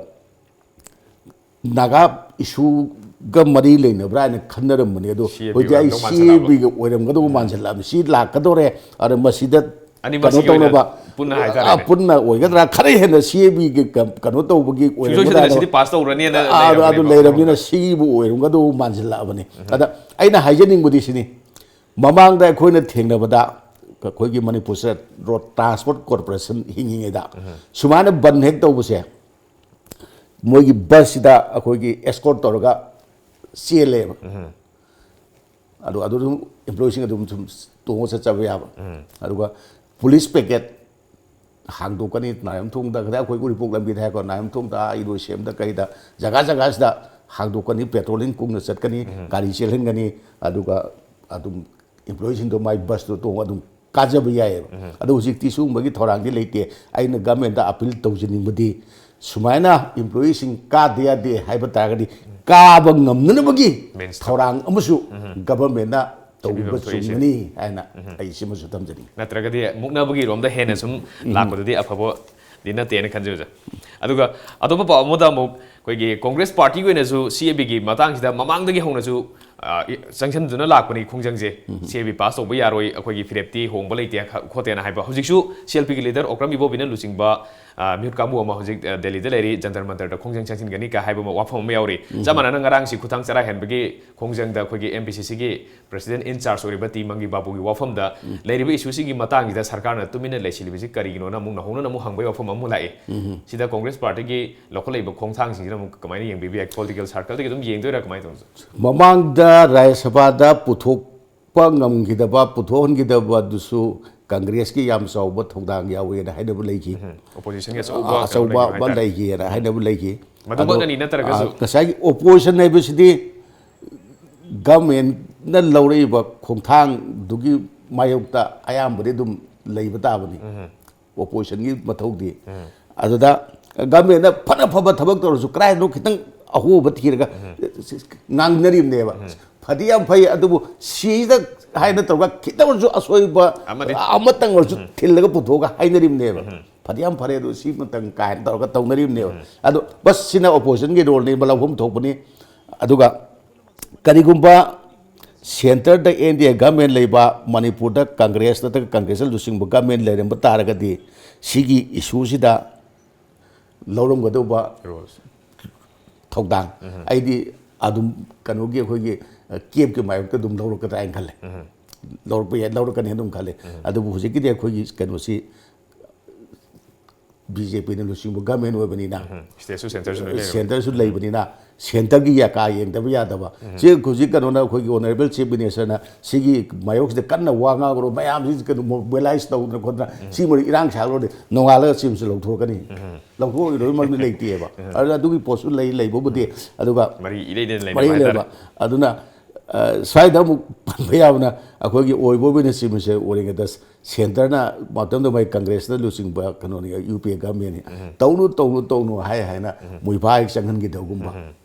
ꯅꯥꯒꯥ ꯏꯁꯨꯒ ꯃꯔꯤ ꯂꯩꯅꯕ꯭ꯔꯥ ꯍꯥꯏꯅ ꯈꯟꯅꯔꯝꯕꯅꯤ꯫ ꯑꯗꯣ ꯁꯤ ꯑꯦ ꯄꯤ ꯍꯧꯖꯤꯛ ꯑꯩ ꯑꯣꯏꯔꯝꯗꯧ ꯁꯤ ꯃꯥꯟꯁꯤꯜꯂꯛꯑꯕ꯫ ꯑꯦ ꯄꯤꯒ ꯑꯣꯏꯔꯝꯒꯗꯧꯕ ꯃꯥꯟꯁꯤꯜꯂꯛꯑꯕꯅꯤ꯫ ꯁꯤ ꯂꯥꯛꯀꯗꯧꯔꯦ꯫ ꯑꯗ ꯃꯁꯤꯗ ꯑꯅꯤꯃꯛ ꯀꯩꯅꯣ ꯁꯤꯒꯤ ꯑꯣꯏꯅ ꯇꯧꯅꯕ, ꯄꯨꯟꯅ ꯑ, ꯍꯥꯏꯇꯥꯔꯦꯅꯦ꯫ ꯄꯨꯟꯅ ꯑꯣꯏꯒꯗ꯭ꯔꯥ? ꯈꯔ ꯍꯦꯟꯅ ꯁꯤ ꯑꯦ ꯄꯤꯒꯤ ꯀ-, ꯀꯩꯅꯣ ꯇꯧꯕꯒꯤ ꯁꯨꯡꯁꯣꯏ ꯁꯣꯏꯗꯅ ꯑꯣꯏꯔꯝꯒꯗ꯭ꯔꯥ? ꯁꯤꯗꯤ ꯄꯥꯁ ꯇꯧꯔꯅꯤꯅ ꯑꯥ, ꯑꯗꯨ, ꯑꯗꯨ ꯂꯩꯔꯕꯅꯤꯀꯣ꯫ ꯂꯩꯔꯕꯅꯤꯅ ꯁꯤꯒꯤꯕꯨ ꯑꯣꯏꯔꯝꯒꯗꯧꯕ ꯃꯥꯟꯁꯤꯜꯂꯛꯑꯕꯅꯤ꯫ ꯑꯗ ꯑꯩꯅ ꯍꯥꯏꯖꯅꯤꯡꯕꯗꯤ ꯁꯤꯅꯤ, ꯃꯃꯥꯡꯗ ꯑꯩꯈꯣꯏꯅ ꯊꯦꯡꯅꯕꯗ ꯑꯩꯈꯣꯏꯒꯤ ꯃꯅꯤꯄꯨꯔꯁꯤꯗ ꯔꯣꯗ ꯇ꯭ꯔꯥꯟꯁꯄꯣꯔꯠ ꯀꯣꯔꯄꯣꯔꯦꯁꯟ ꯍꯤꯡꯉꯤꯉꯩꯗ ꯁꯨꯃꯥꯏꯅ ꯕꯟ ꯍꯦꯛ ꯇꯧꯕꯁꯦ, ꯃꯣꯏꯒꯤ ꯕꯁꯁꯤꯗ ꯑꯩꯈꯣꯏꯒꯤ ꯑꯦꯁꯀꯣꯔꯠ ꯇꯧꯔꯒ ꯆꯦꯜꯂꯦꯕ꯫ ꯑꯗꯣ ꯑꯗꯨ ꯑꯗꯨꯝ ꯏꯝꯄ꯭ꯂꯣꯌꯤꯁꯤꯡ ꯑꯗꯨꯝ ꯁꯨꯝ ꯇꯣꯡꯉ ꯆꯠꯆꯕ ꯌꯥꯕ꯫ ꯑꯗꯨꯒ ꯄꯨꯂꯤꯁ ꯄꯦꯀꯦꯠ ꯍꯥꯡꯗꯣꯛꯀꯅꯤ ꯅꯥꯌꯝꯊꯣꯡꯗ, ꯀꯗꯥꯏ ꯑꯩꯈꯣꯏ ꯎꯔꯤꯄꯣꯛ ꯂꯝꯕꯤꯗ ꯍꯥꯏꯀꯣ, ꯅꯥꯌꯝꯊꯣꯡꯗ, ꯏꯔꯣꯏꯁꯦꯝꯗ, ꯀꯩꯗ, ꯖꯒꯥ ꯖꯒꯥꯁꯤꯗ ꯍꯥꯡꯗꯣꯛꯀꯅꯤ꯫ ꯄꯦꯇ꯭ꯔꯣꯂꯤꯡ ꯀꯨꯡꯅ ꯆꯠꯀꯅꯤ, ꯒꯥꯔꯤ ꯆꯦꯜꯍꯟꯒꯅꯤ꯫ ꯑꯗꯨꯒ ꯑꯗꯨꯝ ꯏꯝꯄ꯭ꯂꯣꯌꯤꯁꯤꯡꯗꯣ ꯃꯥꯏ ꯕꯁꯇꯣ ꯇꯣꯡꯉ ꯑꯗꯨꯝ ꯀꯥꯖꯕ ꯌꯥꯏꯑꯕ꯫ ꯑꯗꯣ ꯍꯧꯖꯤꯛꯇꯤ ꯁꯤꯒꯨꯝꯕꯒꯤ ꯊꯧꯔꯥꯡꯗꯤ ꯂꯩꯇꯦ꯫ ꯑꯩꯅ ꯒꯃꯦꯟꯗ ꯑꯄꯤꯜ ꯇꯧꯖꯅꯤꯡꯕꯗꯤ, ꯁꯨꯃꯥꯏꯅ ꯏꯝꯄ꯭ꯂꯣꯌꯤꯁꯤꯡ ꯀꯥꯗ ꯌꯥꯗꯦ ꯍꯥꯏꯕ ꯇꯥꯔꯒꯗꯤ, ꯀꯥꯕ ꯉꯝꯅꯅꯕꯒꯤ Means ꯇꯣ꯫ ꯊꯧꯔꯥꯡ ꯑꯃꯁꯨ ꯒꯚꯔꯟꯃꯦꯟꯅ ꯇꯧꯕꯤꯕ ꯁꯦꯝꯕꯤꯐꯝ ꯊꯣꯛꯏꯁꯦ꯫ ꯆꯨꯝꯒꯅꯤ ꯍꯥꯏꯅ ꯑꯩ ꯁꯤꯃꯁꯨ ꯊꯝꯖꯅꯤꯡꯉꯤ꯫ ꯅꯠꯇ꯭ꯔꯒꯗꯤ ꯃꯨꯛꯅꯕꯒꯤ ꯔꯣꯝꯗ ꯍꯦꯟꯅ ꯁꯨꯝ ꯂꯥꯛꯄꯗꯨꯗꯤ ꯑꯐꯕ ꯗꯤ ꯅꯠꯇꯦꯅ ꯈꯟꯖꯩ ꯑꯣꯖꯥ꯫ ꯑꯗꯨꯒ ꯑꯇꯣꯞꯄ ꯄꯥꯎ ꯑꯃꯗ ꯑꯃꯨꯛ ꯑꯩꯈꯣꯏꯒꯤ ꯀꯣꯡꯒ꯭ꯔꯦꯁ ꯄꯥꯔꯇꯤꯒꯤ ꯑꯣꯏꯅꯁꯨ ꯁꯤ ꯑꯦ ꯕꯤꯒꯤ ꯃꯇꯥꯡꯁꯤꯗ ꯃꯃꯥꯡꯗꯒꯤ ꯍꯧꯅꯁꯨ, ꯑ, ꯏ-, ꯆꯪꯁꯤꯟꯗꯨꯅ ꯂꯥꯛꯄꯅꯤ ꯈꯣꯡꯖꯪꯁꯦ꯫ ꯁꯤ ꯑꯦ ꯕꯤ ꯄꯥꯁ ꯇꯧꯕ ꯌꯥꯔꯣꯏ, ꯑꯩꯈꯣꯏꯒꯤ ꯐꯤꯔꯦꯞꯇꯤ ꯍꯣꯡꯕ ꯂꯩꯇꯦ ꯈ-, ꯈꯣꯠꯇꯦꯅ ꯍꯥꯏꯕ꯫ ꯍꯧꯖꯤꯛꯁꯨ ꯁꯤ ꯑꯦꯜ ꯄꯤꯒꯤ ꯂꯤꯗꯔ ꯑꯣꯀ꯭ꯔꯝ ꯏꯕꯣꯕꯤꯅ ꯂꯨꯆꯤꯡꯕ, ꯑ, ꯃꯤꯍꯨꯠ ꯀꯥꯡꯕꯨ ꯑꯃ ꯍꯧꯖꯤꯛ, ꯑ, ꯗꯦꯜꯂꯤꯗ ꯂꯩꯔꯤ, ꯖꯟꯇꯔ ꯃꯟꯇꯔꯗ ꯈꯣꯡꯖꯪ ꯆꯪꯁꯤꯟꯒꯅꯤ ꯀ ꯍꯥꯏꯕ ꯑꯃ ꯋꯥꯐꯝ ꯑꯃ ꯌꯥꯎꯔꯤ꯫ ꯆꯞ ꯃꯥꯟꯅꯅ ꯉꯔꯥꯡꯁꯤ ꯈꯨꯊꯥꯡ ꯆꯔꯥ ꯍꯦꯟꯕꯒꯤ ꯈꯣꯡꯖꯪꯗ ꯑꯩꯈꯣꯏꯒꯤ ꯑꯦꯝ ꯄꯤ ꯁꯤ ꯁꯤꯒꯤ president in charge ꯑꯣꯏꯔꯤꯕ ꯇꯤ ꯃꯪꯒꯤ ꯕꯥꯕꯨꯒꯤ ꯋꯥꯐꯝꯗ ꯂꯩꯔꯤꯕ issue ꯁꯤꯒꯤ ꯃꯇꯥꯡꯁꯤꯗ ꯁꯔꯀꯥꯔꯅ ꯇꯨꯃꯤꯟꯅ ꯂꯩꯁꯤꯜꯂꯤꯕꯁꯤ ꯀꯔꯤꯒꯤꯅꯣꯅ ꯑꯃꯨꯛ ꯅꯧꯍꯧꯅꯅ ꯑꯃꯨꯛ ꯍꯪꯕꯒꯤ ꯋꯥꯐꯝ ꯑꯃꯨꯛ ꯂꯥꯛꯏ꯫ ꯁꯤꯗ ꯀꯣꯡꯒ꯭ꯔꯦꯁ ꯄꯥꯔꯇꯤꯒꯤ ꯂꯧꯈꯠꯂꯛꯏꯕ ꯈꯣꯡꯊꯥꯡꯁꯤꯡꯁꯤꯅ ꯑꯃꯨꯛ ꯀꯃꯥꯏꯅ ꯌꯦꯡꯕꯤꯕ ꯌꯥꯏ? Political circle ꯗꯒꯤ ꯑꯗꯨꯝ ꯌꯦꯡꯗꯣꯏꯔꯥ, ꯀꯃꯥꯏꯅ ꯇꯧꯕꯅꯣ? ꯃꯃꯥꯡꯗ ꯔꯥꯖ꯭ꯌ ꯁꯚꯥꯗ ꯄꯨꯊꯣꯛꯄ ꯉꯝꯈꯤꯗꯕ, ꯄꯨꯊꯣꯛꯍꯟꯈꯤꯗꯕꯗꯨꯁꯨ ꯀꯪꯒ꯭ꯔꯦꯁꯀꯤ ꯌꯥꯝ ꯆꯥꯎꯕ ꯊꯧꯗꯥꯡ ꯌꯥꯎꯋꯦꯅ ꯍꯥꯏꯅꯕ ꯂꯩꯈꯤ꯫ Opposition ꯒꯤ ꯑꯆꯧꯕ ꯑ-, ꯑꯆꯧꯕ ꯀꯩꯅꯣ ꯂꯩꯕ ꯑꯃ ꯍꯥꯏꯇꯥꯔꯦ꯫ ꯂꯩꯈꯤꯅ ꯍꯥꯏꯅꯕ ꯂꯩꯈꯤ꯫ ꯑꯗꯣ, ꯃꯗꯨꯃꯛꯅꯅꯤ ꯅꯠꯇ꯭ꯔꯒꯁꯨ꯫ ꯑ, ꯉꯁꯥꯏꯒꯤ opposition ꯍꯥꯏꯕꯁꯤꯗꯤ government ꯅ ꯂꯧꯔꯛꯏꯕ ꯈꯣꯡꯊꯥꯡꯗꯨꯒꯤ ꯃꯥꯌꯣꯛꯇ ꯑꯌꯥꯝꯕꯗꯤ ꯑꯗꯨꯝ ꯂꯩꯕ ꯇꯥꯕꯅꯤ꯫ Opposition ꯒꯤ ꯃꯊꯧꯗꯤ꯫ ꯑꯗꯨꯗ government ꯅ ꯐꯅ ꯐꯕ ꯊꯕꯛ ꯇꯧꯔꯁꯨ ꯀꯗꯥꯏꯗꯅꯣ ꯈꯤꯇꯪ ꯑꯍꯣꯕ ꯊꯤꯔꯒ ꯉꯥꯡꯅꯔꯤꯕꯅꯦꯕ꯫ ꯐꯗꯤ ꯌꯥꯝ ꯐꯩ, ꯑꯗꯨꯕꯨ ꯁꯤꯗ ꯍꯥꯏꯅ ꯇꯧꯔꯒ ꯈꯤꯇꯪ ꯑꯣꯏꯔꯁꯨ ꯑꯁꯣꯏꯕ ꯑꯃꯗꯤ꯫ ꯑꯃꯇꯪ ꯑꯣꯏꯔꯁꯨ ꯊꯤꯜꯂꯒ ꯄꯨꯊꯣꯛꯑꯒ ꯍꯥꯏꯅꯔꯤꯕꯅꯦꯕ꯫ ꯐꯗꯤ ꯌꯥꯝ ꯐꯔꯦ, ꯑꯗꯨ ꯁꯤꯃꯇꯪ ꯀꯥꯏꯅ ꯇꯧꯔꯒ ꯇꯧꯅꯔꯤꯕꯅꯦꯕ꯫ ꯑꯗꯣ ꯕꯁ ꯁꯤꯅ opposition ꯒꯤ role ꯅꯦꯕ, ꯂꯧꯐꯝ ꯊꯣꯛꯄꯅꯤ꯫ ꯑꯗꯨꯒ ꯀꯔꯤꯒꯨꯝꯕ centre the N D A government ꯂꯩꯕ, ꯃꯅꯤꯄꯨꯔꯗ ꯀꯪꯒ꯭ꯔꯦꯁ ꯅꯠꯇ꯭ꯔꯒ ꯀꯪꯒ꯭ꯔꯦꯁꯅ ꯂꯨꯆꯤꯡꯕ government ꯂꯩꯔꯝꯕ ꯇꯥꯔꯒꯗꯤ ꯁꯤꯒꯤ issue ꯁꯤꯗ ꯂꯧꯔꯝꯒꯗꯧꯕ Roles꯫ ꯊꯧꯗꯥꯡ ꯑꯩꯗꯤ ꯑꯗꯨꯝ ꯀꯩꯅꯣꯒꯤ ꯑꯩꯈꯣꯏꯒꯤ, ꯑ, camp ꯀꯤ ꯃꯥꯌꯣꯛꯇ ꯑꯗꯨꯝ ꯂꯧꯔꯛꯀꯗ꯭ꯔꯥ ꯍꯥꯏꯅ ꯈꯜꯂꯦ꯫ ꯂꯧꯔꯛꯄ ꯌꯥꯏ, ꯂꯧꯔꯛꯀꯅꯤ ꯑꯗꯨꯝ ꯈꯜꯂꯦ꯫ ꯑꯗꯨꯕꯨ ꯍꯧꯖꯤꯛꯀꯤꯗꯤ ꯑꯩꯈꯣꯏꯒꯤ ꯀꯩꯅꯣꯁꯤ B J P ꯅ ꯂꯨꯆꯤꯡꯕ government ꯑꯣꯏꯕꯅꯤꯅ, State ꯁꯨ centre ꯁꯨ ꯂꯣꯏ ꯂꯩꯔꯕꯅꯤ꯫ Centre ꯁꯨ ꯂꯩꯕꯅꯤꯅ, centre ꯒꯤ ꯌꯥꯀꯥ ꯌꯦꯡꯗꯕ ꯌꯥꯗꯕ꯫ ꯁꯤ ꯍꯧꯖꯤꯛ ꯀꯩꯅꯣꯅ, ꯑꯩꯈꯣꯏꯒꯤ Honourable Chief Minister ꯅ ꯁꯤꯒꯤ ꯃꯥꯌꯣꯛꯁꯤꯗ ꯀꯟꯅ ꯋꯥ ꯉꯥꯡꯈ꯭ꯔꯣ, ꯃꯌꯥꯝꯁꯤ ꯀꯩꯅꯣ mobilize ꯇꯧꯗꯅ ꯈꯣꯠꯇꯅ ꯁꯤ ꯃꯔꯤ ꯏꯔꯥꯡ ꯁꯥꯒꯠꯂꯨꯔꯗꯤ ꯅꯣꯡꯉꯥꯜꯂꯒ ꯁꯤꯝꯁꯨ ꯂꯧꯊꯣꯛꯀꯅꯤ꯫ ꯂꯧꯊꯣꯛꯑꯣꯏꯗꯕꯒꯤ ꯃꯔꯝꯗꯤ ꯂꯩꯇꯦꯕ꯫ ꯑꯗꯨꯅ ꯑꯗꯨꯒꯤ ꯄꯣꯠꯁꯨ ꯂꯩ, ꯂꯩꯕꯕꯨꯗꯤ꯫ ꯑꯗꯨꯒ ꯃꯔꯤ ꯏꯂꯩ ꯂꯩꯅ ꯂꯩꯅꯕ ꯃꯔꯤ ꯍꯥꯏꯇꯥꯔꯦ꯫ ꯂꯩꯅꯕ꯫ ꯑꯗꯨꯅ, ꯑ, ꯁ꯭ꯋꯥꯏꯗ ꯑꯃꯨꯛ ꯄꯟꯕ ꯌꯥꯕꯅ, ꯑꯩꯈꯣꯏꯒꯤ ꯑꯣꯏꯕ ꯑꯣꯏꯅ ꯁꯤꯃꯁꯦ ꯑꯣꯏꯔꯤꯉꯩꯗ centre ꯅ ꯃꯇꯝꯗꯨ ꯃꯥꯏ ꯀꯪꯒ꯭ꯔꯦꯁꯅ ꯂꯨꯆꯤꯡꯕ ꯀꯩꯅꯣꯅꯤ, U P A government ꯅꯤ꯫ ꯇꯧꯅꯨ, ꯇꯧꯅꯨ, ꯇꯧꯅꯨ ꯍꯥꯏ ꯍꯥꯏꯅ ꯃꯣꯏꯐꯥ ꯍꯦꯛ ꯆꯪꯍꯟꯈꯤꯗꯕꯒꯨꯝꯕ꯫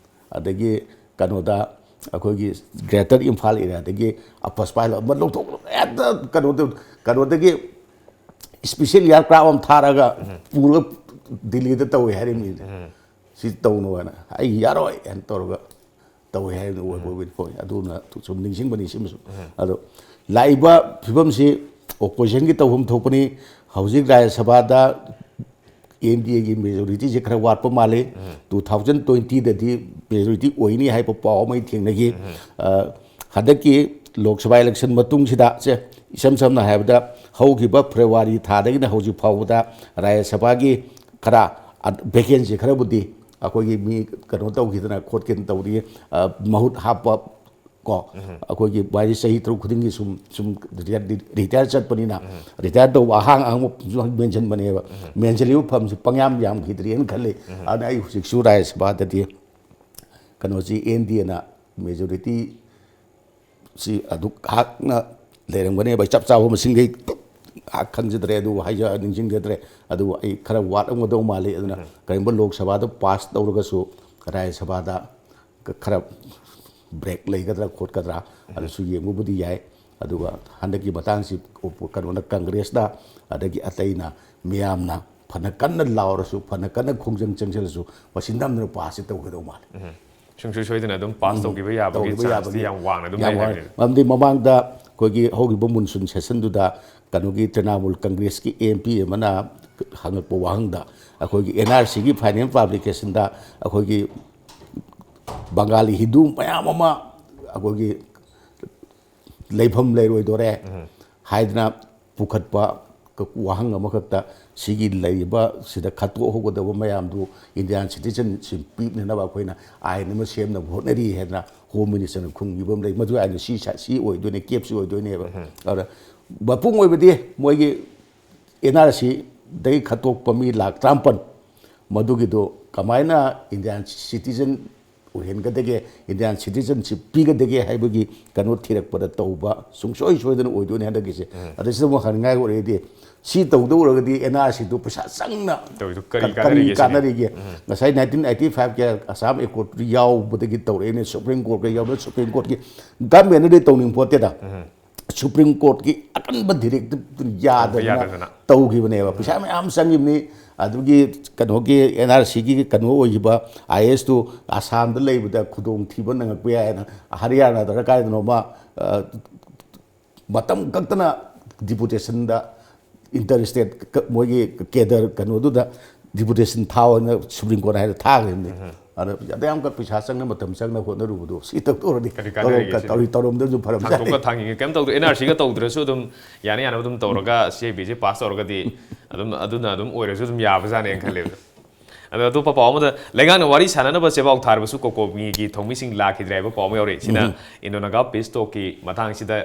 ꯑꯗꯒꯤ ꯀꯩꯅꯣꯗ ꯑꯩꯈꯣꯏꯒꯤ Greater Imphal area ꯗꯒꯤ ꯑꯄꯁ ꯄꯥꯏꯂ ꯑꯃ ꯂꯧꯊꯣꯛ-, ꯍꯦꯛꯇ ꯀꯩꯅꯣꯗ, ꯀꯩꯅꯣꯗꯒꯤ ꯏꯁꯄꯤꯁꯦꯜ ꯏꯌꯥꯔ ꯀ꯭ꯔꯥꯐ ꯑꯃ ꯊꯥꯔꯒ ꯄꯨꯔꯒ ꯗꯤꯜꯂꯤꯗ ꯇꯧꯋꯦ ꯍꯥꯏꯔꯤꯕꯅꯤ꯫ ꯁꯤ ꯇꯧꯅꯨ ꯍꯥꯏꯅ, "ꯑꯩ ꯌꯥꯔꯣꯏ" ꯍꯥꯏꯅ ꯇꯧꯔꯒ ꯇꯧꯋꯦ ꯍꯥꯏꯕꯅꯤ ꯑꯣꯏꯕ ꯑꯣꯏꯕꯅꯤ꯫ ꯍꯣꯏ, ꯑꯗꯨꯅ ꯁꯨꯝ ꯅꯤꯡꯁꯤꯡꯕꯅꯤ ꯁꯤꯃꯁꯨ꯫ ꯑꯗꯣ ꯂꯥꯛꯏꯕ ꯐꯤꯕꯝꯁꯤ ꯑꯣꯄꯣꯖꯤꯁꯟꯒꯤ ꯇꯧꯐꯝ ꯊꯣꯛꯄꯅꯤ꯫ ꯍꯧꯖꯤꯛ ꯔꯥꯖ꯭ꯌ ꯁꯚꯥꯗ ꯑꯦꯟ ꯗꯤ ꯑꯦꯒꯤ ꯃꯦꯖꯣꯔꯤꯇꯤꯁꯦ ꯈꯔ ꯋꯥꯠꯄ ꯃꯥꯜꯂꯤ꯫ ꯇꯨ ꯊꯥꯎꯖꯟ ꯇ꯭ꯋꯦꯟꯇꯤꯗꯗꯤ ꯃꯦꯖꯣꯔꯤꯇꯤ ꯑꯣꯏꯅꯤ ꯍꯥꯏꯕ ꯄꯥꯎ ꯑꯃ ꯑꯩ ꯊꯦꯡꯅꯈꯤ꯫ ꯑ, ꯍꯟꯗꯛꯀꯤ ꯂꯣꯛ ꯁꯚꯥ ꯏꯂꯦꯛꯁꯟ ꯃꯇꯨꯡꯁꯤꯗ, ꯁꯦ, ꯏꯁꯝ ꯁꯝꯅ ꯍꯥꯏꯔꯕꯗ, ꯍꯧꯈꯤꯕ ꯐꯦꯕ꯭ꯔꯨꯋꯥꯔꯤ ꯊꯥꯗꯒꯤꯅ ꯍꯧꯖꯤꯛ ꯐꯥꯎꯕꯗ ꯔꯥꯖ꯭ꯌ ꯁꯚꯥꯒꯤ ꯈꯔ ꯚꯦꯀꯦꯟꯁꯤ ꯈꯔꯕꯨꯗꯤ ꯑꯩꯈꯣꯏꯒꯤ ꯃꯤ ꯀꯩꯅꯣ ꯇꯧꯈꯤꯗꯅ ꯈꯣꯠꯈꯤꯗꯅ ꯇꯧꯔꯤ, ꯑ, ꯃꯍꯨꯠ ꯍꯥꯞꯄ ꯀꯣ, ꯑꯩꯈꯣꯏꯒꯤ ꯚꯥꯏꯁ ꯆꯍꯤ ꯇꯔꯨꯛ ꯈꯨꯗꯤꯡꯒꯤ ꯁꯨꯝ ꯁꯨꯝ ꯔꯤꯇꯥꯌꯔ ꯆꯠꯄꯅꯤꯅ, ꯔꯤꯇꯥꯌꯔ ꯇꯧꯕ ꯑꯍꯥꯡ ꯑꯍꯥꯡꯕ ꯃꯦꯟꯁꯤꯟꯕꯅꯦꯕ꯫ ꯃꯦꯟꯁꯤꯜꯂꯤꯕ ꯐꯝꯁꯤ ꯄꯪꯌꯥꯝ ꯌꯥꯝꯈꯤꯗ꯭ꯔꯦꯅ ꯈꯜꯂꯤ꯫ ꯑꯗꯨꯅ ꯑꯩ ꯍꯧꯖꯤꯛꯁꯨ ꯔꯥꯖ꯭ꯌ ꯁꯚꯥꯗꯗꯤ ꯀꯩꯅꯣꯁꯤ ꯑꯦꯟ ꯗꯤ ꯑꯦꯅ ꯃꯦꯖꯣꯔꯤꯇꯤ ꯁꯤ ꯑꯗꯨꯛ ꯍꯥꯛꯅ ꯂꯩꯔꯝꯒꯅꯦꯕ꯫ ꯑꯩ ꯆꯞ ꯆꯥꯕ ꯃꯁꯤꯡꯗꯤ ꯑꯩ ꯍꯥꯛ ꯈꯪꯖꯗ꯭ꯔꯦ, ꯑꯗꯨꯕꯨ ꯍꯥꯏꯖ ꯅꯤꯡꯁꯤꯡꯖꯗ꯭ꯔꯦ꯫ ꯑꯗꯨꯕꯨ ꯑꯩ ꯈꯔ ꯋꯥꯠꯂꯝꯒꯗꯧ ꯃꯥꯜꯂꯤ꯫ ꯑꯗꯨꯅ ꯀꯔꯤꯒꯨꯝꯕ ꯂꯣꯛ ꯁꯚꯥꯗ ꯄꯥꯁ ꯇꯧꯔꯒꯁꯨ ꯔꯥꯖ꯭ꯌ ꯁꯚꯥꯗ ꯈꯔ ꯕ꯭ꯔꯦꯛ ꯂꯩꯒꯗ꯭ꯔꯥ ꯈꯣꯠꯀꯗ꯭ꯔꯥ, ꯑꯗꯨꯁꯨ ꯌꯦꯡꯕꯕꯨꯗꯤ ꯌꯥꯏ꯫ ꯑꯗꯨꯒ ꯍꯟꯗꯛꯀꯤ ꯃꯇꯥꯡꯁꯤ ꯀꯩꯅꯣꯅ, ꯀꯪꯒ꯭ꯔꯦꯁꯅ ꯑꯗꯒꯤ ꯑꯇꯩꯅ ꯃꯤꯌꯥꯝꯅ ꯐꯅ ꯀꯟꯅ ꯂꯥꯎꯔꯁꯨ, ꯐꯅ ꯀꯟꯅ ꯈꯣꯡꯖꯪ ꯆꯪꯁꯤꯜꯂꯁꯨ, ꯃꯁꯤ ꯅꯝꯗꯅ ꯄꯥꯁꯁꯤ ꯇꯧꯒꯗꯧ ꯃꯥꯜꯂꯤ꯫ ꯁꯨꯡꯁꯣꯏ ꯁꯣꯏꯗꯅ ꯑꯗꯨꯝ ꯄꯥꯁ ꯇꯧꯈꯤꯕ ꯌꯥꯕꯒꯤ ꯇꯧꯈꯤꯕ ꯆꯥꯟꯁꯇꯤ ꯌꯥꯕꯒꯤ ꯌꯥꯝ ꯋꯥꯡꯅ ꯑꯗꯨꯝ ꯌꯥꯝ ꯂꯩ ꯋꯥꯡꯉꯤ꯫ ꯍꯥꯏꯕꯅꯤꯅ꯫ ꯃꯔꯝꯗꯤ ꯃꯃꯥꯡꯗ ꯑꯩꯈꯣꯏꯒꯤ ꯍꯧꯈꯤꯕ ꯃꯨꯟꯁꯨꯟ ꯁꯦꯁꯟꯗꯨꯗ ꯀꯩꯅꯣꯒꯤ ꯇ꯭ꯔꯤꯅꯥꯃꯨꯜ ꯀꯪꯒ꯭ꯔꯦꯁꯀꯤ ꯑꯦꯝ ꯄꯤ ꯑꯃꯅ ꯍꯪꯉꯛꯄ ꯋꯥꯍꯪꯗ, ꯑꯩꯈꯣꯏꯒꯤ ꯑꯦꯟ ꯑꯥꯔ ꯁꯤꯒꯤ ꯐꯥꯏꯅꯦꯜ ꯄꯥꯕ꯭ꯂꯤꯀꯦꯁꯟꯗ ꯑꯩꯈꯣꯏꯒꯤ ꯕꯪꯒꯥꯂꯤ ꯍꯤꯟꯗꯨ ꯃꯌꯥꯝ ꯑꯃ ꯑꯩꯈꯣꯏꯒꯤ ꯂꯩꯐꯝ ꯂꯩꯔꯣꯏꯗꯣꯔꯦ ꯍꯥꯏꯗꯅ ꯄꯨꯈꯠꯄ ꯋꯥꯍꯪ ꯑꯃꯈꯛꯇ, ꯁꯤꯒꯤ ꯂꯩꯔꯤꯕ ꯁꯤꯗ ꯈꯠꯇꯣꯛꯍꯧꯒꯗꯕ ꯃꯌꯥꯝꯗꯨ ꯏꯟꯗꯤꯌꯥꯟ ꯁꯤꯇꯤꯖꯟꯁꯤꯞ ꯄꯤꯅꯅꯕ ꯑꯩꯈꯣꯏꯅ ꯑꯥꯏꯟ ꯑꯃ ꯁꯦꯝꯅꯕ ꯍꯣꯠꯅꯔꯤ ꯍꯥꯏꯗꯅ ꯍꯣꯝ ꯃꯤꯅꯤꯁꯇꯔꯅ ꯈꯨꯝꯈꯤꯕ ꯑꯃ ꯂꯩ꯫ ꯃꯗꯨ ꯑꯥꯏꯟꯗꯨ ꯁꯤ ꯁꯤ ꯑꯣꯏꯗꯣꯏꯅꯦ, ꯀꯦꯞꯁꯤ ꯑꯣꯏꯗꯣꯏꯅꯦꯕ꯫ ꯑꯗꯨꯅ ꯃꯄꯨꯡ ꯑꯣꯏꯕꯗꯤ ꯃꯣꯏꯒꯤ ꯑꯦꯟ ꯑꯥꯔ ꯁꯤꯗꯒꯤ ꯈꯠꯇꯣꯛꯄ ꯃꯤ ꯂꯥꯛ ꯇꯔꯥꯃꯥꯄꯜ, ꯃꯗꯨꯒꯤꯗꯣ ꯀꯃꯥꯏꯅ ꯏꯟꯗꯤꯌꯥꯟ ꯁꯤꯇꯤꯖꯟ ꯑꯣꯏꯍꯟꯒꯗꯒꯦ, ꯏꯟꯗꯤꯌꯥꯟ ꯁꯤꯇꯤꯖꯟꯁꯤꯞ ꯄꯤꯒꯗꯒꯦ ꯍꯥꯏꯕꯒꯤ ꯀꯩꯅꯣ ꯊꯤꯔꯛꯄꯗ ꯇꯧꯕ ꯁꯨꯡꯁꯣꯏ ꯁꯣꯏꯗꯅ ꯑꯣꯏꯗꯣꯏꯅꯦ ꯍꯟꯗꯛꯀꯤꯁꯦ꯫ ꯑꯗ ꯁꯤꯗ ꯑꯃꯨꯛ ꯍꯪꯅꯤꯡꯉꯥꯏ ꯑꯣꯏꯔꯒꯗꯤ, ꯁꯤ ꯇꯧꯗꯧꯔꯒꯗꯤ ꯑꯦꯟ ꯑꯥꯔ ꯁꯤꯗꯨ ꯄꯩꯁꯥ ꯆꯪꯅ ꯇꯧꯔꯤꯗꯨ ꯀꯔꯤ ꯀ- ꯀꯥꯟꯅꯔꯤꯒꯦ ꯁꯤꯅꯤ? ꯀꯥꯟꯅꯔꯤꯒꯦ? ꯉꯁꯥꯏ ꯅꯥꯏꯟꯇꯤꯟ ꯑꯩꯠꯇꯤ ꯐꯥꯏꯚꯀꯤ ꯑꯁꯥꯝ ꯑꯦꯀꯣꯔꯗ ꯌꯥꯎꯕꯗꯒꯤ ꯇꯧꯔꯛꯏꯅꯦ, ꯁꯨꯄ꯭ꯔꯤꯝ ꯀꯣꯔꯠꯀ ꯌꯥꯎꯕ, ꯁꯨꯄ꯭ꯔꯤꯝ ꯀꯣꯔꯠꯀꯤ ꯒꯃꯦꯟꯅꯗꯤ ꯇꯧꯅꯤꯡ ꯄꯣꯠꯇꯦꯗ꯫ ꯁꯨꯄ꯭ꯔꯤꯝ ꯀꯣꯔꯠꯀꯤ ꯑꯀꯟꯕ ꯗꯤꯔꯦꯛꯇꯤꯞ ꯌꯥꯗꯗꯅ ꯌꯥꯗꯗꯅ꯫ ꯇꯧꯈꯤꯕꯅꯦꯕ꯫ ꯄꯩꯁꯥ ꯃꯌꯥꯝ ꯆꯪꯈꯤꯕꯅꯤ꯫ ꯑꯗꯨꯒꯤ ꯀꯩꯅꯣꯒꯤ ꯑꯦꯟ ꯑꯥꯔ ꯁꯤꯒꯤ ꯀꯩꯅꯣ ꯑꯣꯏꯈꯤꯕ ꯑꯥꯏ ꯑꯦꯁꯇꯨ ꯑꯁꯥꯝꯗ ꯂꯩꯕꯗ ꯈꯨꯗꯣꯡꯊꯤꯕ ꯅꯪꯉꯛꯄ ꯌꯥꯏ ꯍꯥꯏꯅ ꯍꯔꯤꯌꯥꯅꯥꯗꯔ ꯀꯥꯏꯗꯅꯣꯃ, ꯑ, ꯃꯇꯝ ꯀꯛꯇꯅ ꯗꯤꯄꯨꯇꯦꯁꯟꯗ ꯏꯟꯇꯔ ꯁ꯭ꯇꯦꯠ ꯃꯣꯏꯒꯤ ꯀꯦꯗꯔ ꯀꯩꯅꯣꯗꯨꯗ ꯗꯤꯄꯨꯇꯦꯁꯟ ꯊꯥꯎ ꯍꯥꯏꯅ ꯁꯨꯄ꯭ꯔꯤꯝ ꯀꯣꯔꯠ ꯍꯥꯏꯗ ꯊꯥꯈ꯭ꯔꯤꯕꯅꯤ꯫ ꯑꯗ ꯑꯗ ꯌꯥꯝ ꯄꯩꯁꯥ ꯆꯪꯅ ꯃꯇꯝ ꯆꯪꯅ ꯍꯣꯠꯅꯔꯨꯕꯗꯣ ꯁꯤ ꯇꯧꯔꯗꯤ ꯀꯔꯤ ꯀꯥꯟꯅꯔꯤꯒꯦ ꯁꯤꯗꯤ? ꯇꯧꯔꯝꯗꯕꯁꯨ ꯐꯔꯝ ꯊꯥꯡꯗꯣꯛꯀ ꯊꯥꯡꯉꯤꯒꯦ ꯀꯩꯝ ꯇꯧꯗꯦ, ꯑꯦꯟ ꯑꯥꯔ ꯁꯤꯒ ꯇꯧꯗ꯭ꯔꯁꯨ ꯑꯗꯨꯝ ꯌꯥꯅ ꯌꯥꯅꯕ ꯑꯗꯨꯝ ꯇꯧꯔꯒ ꯁꯤ ꯑꯦ ꯕꯤꯁꯦ ꯄꯥꯁ ꯇꯧꯔꯒꯗꯤ ꯑꯗꯨꯝ ꯑꯗꯨꯅ ꯑꯗꯨꯝ ꯑꯣꯏꯔꯁꯨ ꯑꯗꯨꯝ ꯌꯥꯕꯖꯥꯠꯅꯦꯅ ꯈꯜꯂꯦꯕ꯫ ꯑꯗꯣ ꯑꯇꯣꯞꯄ ꯄꯥꯎ ꯑꯃꯗ, ꯂꯩꯉꯥꯛꯅ ꯋꯥꯔꯤ ꯁꯥꯟꯅꯅꯕ ꯆꯦꯕꯥꯎ ꯊꯥꯔꯕꯁꯨ ꯀꯣꯀꯣꯃꯤꯒꯤ ꯊꯧꯃꯤꯁꯤꯡ ꯂꯥꯛꯈꯤꯗ꯭ꯔꯦ ꯍꯥꯏꯕ ꯄꯥꯎ ꯑꯃ ꯌꯥꯎꯔꯛꯏ꯫ ꯁꯤꯅ ꯏꯟꯗꯣ ꯅꯥꯒꯥ ꯄꯤꯁ ꯇꯣꯛꯀꯤ ꯃꯇꯥꯡꯁꯤꯗ,